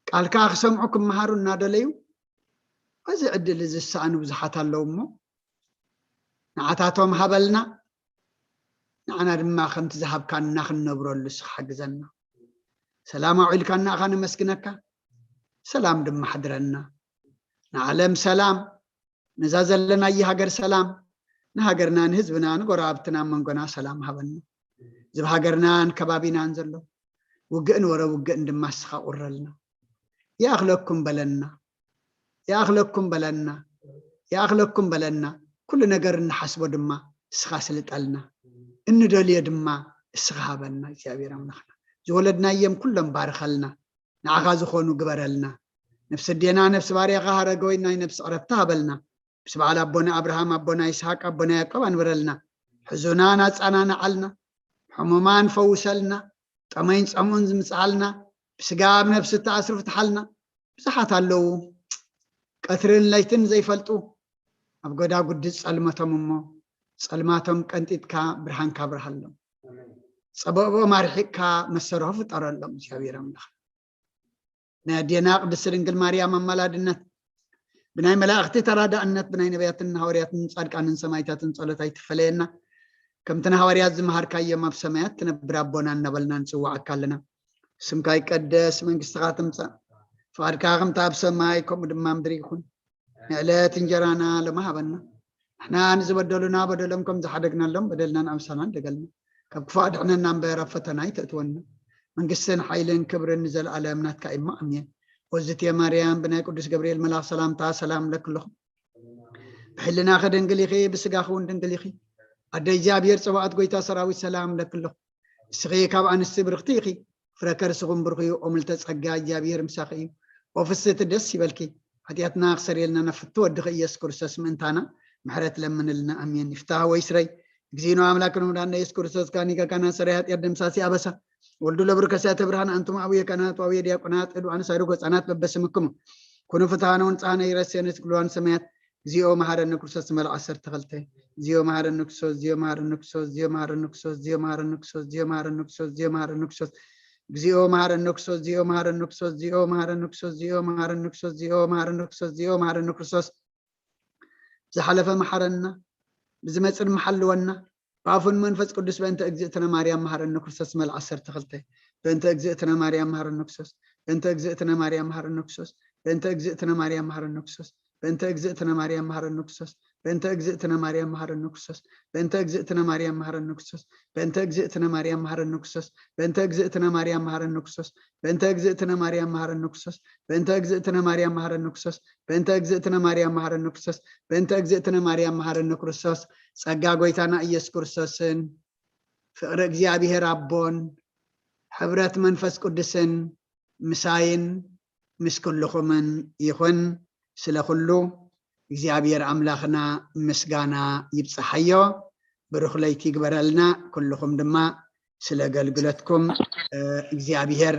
ቃልካ ክሰምዑ ክመሃሩ እናደለዩ፣ በዚ ዕድል እዚ ዝሰኣኑ ብዙሓት ኣለዉ እሞ፣ ንዓታቶም ሃበልና፣ ንዓና ድማ ከምቲ ዝሃብካና ክንነብረሉ እስኻ ሓግዘና። ሰላም ኣውዒልካና ኢኻ ነመስግነካ፣ ሰላም ድማ ሓድረና። ንዓለም ሰላም፣ ነዛ ዘለናያ ሃገር ሰላም፣ ንሃገርና፣ ንህዝብና፣ ንጎረባብትና፣ መንጎና ሰላም ሃበና። እዚ ኣብ ሃገርናን ከባቢናን ዘሎ ውግእን ወረ ውግእን ድማ እስኻ ቁረልና። ይኣኽለኩም በለና፣ ይኣኽለኩም በለና፣ ይኣኽለኩም በለና። ኩሉ ነገር እንሓስቦ ድማ እስኻ ስልጠልና፣ እንደልዮ ድማ እስኻ ሃበና። እግዚኣብሔር ኣምላኽና፣ ዝወለድናዮም ኩሎም ባርኸልና፣ ንዓኻ ዝኾኑ ግበረልና። ነፍሲ ኣዴና፣ ነፍሲ ባርያኻ ሃረገወይን ናይ ነፍሲ ዕረፍቲ ሃበልና። ምስ በዓል ኣቦና ኣብርሃም፣ ኣቦና ይስሓቅ፣ ኣቦና ያዕቆብ ኣንብረልና። ሕዙናን ኣጸናንዓልና፣ ሕሙማን ፈውሰልና፣ ጠመይን ጸምኡን ዝምጽኣልና፣ ብስጋ ኣብ ነፍሲ እተኣስሩ ፍትሓልና። ብዙሓት ኣለዉ ቀትርን ለይትን ዘይፈልጡ፣ ኣብ ጎዳጉዲ ጸልመቶም እሞ፣ ጸልማቶም ቀንጢጥካ ብርሃንካ ኣብርሃሎም። ጸበብኦም ኣርሒቕካ መሰረሆ ፍጠረሎም እግዚኣብሔር ኣምላኽ። ናይ ኣዴና ቅድስቲ ድንግል ማርያም ኣማላድነት፣ ብናይ መላእኽቲ ተራዳእነት፣ ብናይ ነቢያትን ሃዋርያትን ጻድቃንን ሰማይታትን ጸሎት ኣይትፈለየና። ከምቲ ንሃዋርያት ዝመሃርካዮም ኣብ ሰማያት ትነብር ኣቦና እናበልና ንጽውዓካ ኣለና። ስምካ ይቀደስ፣ መንግስትኻ ትምጻእ፣ ፍቓድካ ከምቲ ኣብ ሰማይ ከምኡ ድማ ምድሪ ይኹን። ንዕለት እንጀራና ሎሚ ሃበና። ንሕና ንዝበደሉና በደሎም ከም ዝሓደግናሎም በደልና ንኣምሳና ደገልና። ካብ ክፉእ ኣድሕነና እምበር ኣብ ፈተና ኣይተእትወና። መንግስትን ሓይልን ክብርን ንዘለኣለም ናትካ እዩ እሞ ኣሜን። ወዝትየ ማርያም ብናይ ቅዱስ ገብርኤል መልኣኽ ሰላምታ ሰላም ለክለኹም። ብሕልናኺ ድንግል ኢኺ፣ ብስጋኺ እውን ድንግል ኢኺ። ኣደ እግዚኣብሔር ጸባኦት ጎይታ ሰራዊት ሰላም ለክለኹም። ንስኺ ካብ ኣንስቲ ብርኽቲ ኢኺ፣ ፍረ ከርስኹም ብሩኽ እዩ። ኦምልተ ጸጋ እግዚኣብሔር ምሳኺ እዩ። ኦፍስቲ ደስ ይበልኪ። ሓጢኣትና ክሰርየልና ነፍቲ ወድኺ ኢየሱስ ክርስቶስ ምእንታና ምሕረት ለምንልና። ኣሜን። ይፍታህ ወይ ስረይ እግዚእነ አምላክነ መድኃኒነ ኢየሱስ ክርስቶስ ጋኒ ጋጋና ሰራይ ኃጢአት ደምሳሲ አበሳ ወልዱ ለብሩ ከሳተ ብርሃን አንቱም አቡየ ካህናት ወአቡየ ዲያቆናት እዱ አንሳዱ ጎጻናት በበስምክሙ ኩኑ ፍትሃነ ወንጻነ ይረሴነ ትክልዋን ሰማያት እግዚኦ መሐረነ ክርስቶስ መልዓ ዓሰርተ ክልተ። እግዚኦ መሐረነ ክርስቶስ፣ እግዚኦ መሐረነ ክርስቶስ፣ እግዚኦ መሐረነ ክርስቶስ፣ እግዚኦ መሐረነ ክርስቶስ፣ እግዚኦ መሐረነ ክርስቶስ፣ እግዚኦ መሐረነ ክርስቶስ፣ እግዚኦ መሐረነ ክርስቶስ፣ እግዚኦ መሐረነ ክርስቶስ፣ እግዚኦ መሐረነ ክርስቶስ፣ እግዚኦ መሐረነ ክርስቶስ፣ እግዚኦ መሐረነ ክርስቶስ፣ ዝሓለፈ መሓረና፣ ብዝመጽእ ድማ ሓልወና፣ ብኣፉን መንፈስ ቅዱስ በእንተ እግዝእትነ ማርያም መሃረነ ክርስቶስ መልዓ ዓሰርተ ክልተ በእንተ እግዝእትነ ማርያም መሃረነ ክርስቶስ በእንተ እግዝእትነ ማርያም መሃረነ ክርስቶስ በእንተ እግዝእትነ ማርያም መሃረነ ክርስቶስ በእንተ እግዝእትነ ማርያም መሃረነ ክርስቶስ በእንተ እግዝእትነ ማርያም መሃረነ ክርስቶስ በእንተ እግዝእትነ ማርያም መሃረነ ክርስቶስ በእንተ እግዝእትነ ማርያም መሃረነ ክርስቶስ በእንተ እግዝእትነ ማርያም መሃረነ ክርስቶስ በእንተ እግዝእትነ ማርያም መሃረነ ክርስቶስ በእንተ እግዝእትነ ማርያም መሃረነ ክርስቶስ በእንተ እግዝእትነ ማርያም መሃረነ ክርስቶስ በእንተ እግዝእትነ ማርያም መሃረነ ክርስቶስ ጸጋ ጎይታና ኢየሱስ ክርስቶስን ፍቕሪ እግዚኣብሔር ኣቦን ሕብረት መንፈስ ቅዱስን ምሳይን ምስ ኩልኹምን ይኹን። ስለ ኩሉ እግዚኣብሔር ኣምላኽና ምስጋና ይብጽሓዮ። ብሩኽ ለይቲ ይግበረልና። ኩልኹም ድማ ስለ ኣገልግሎትኩም እግዚኣብሔር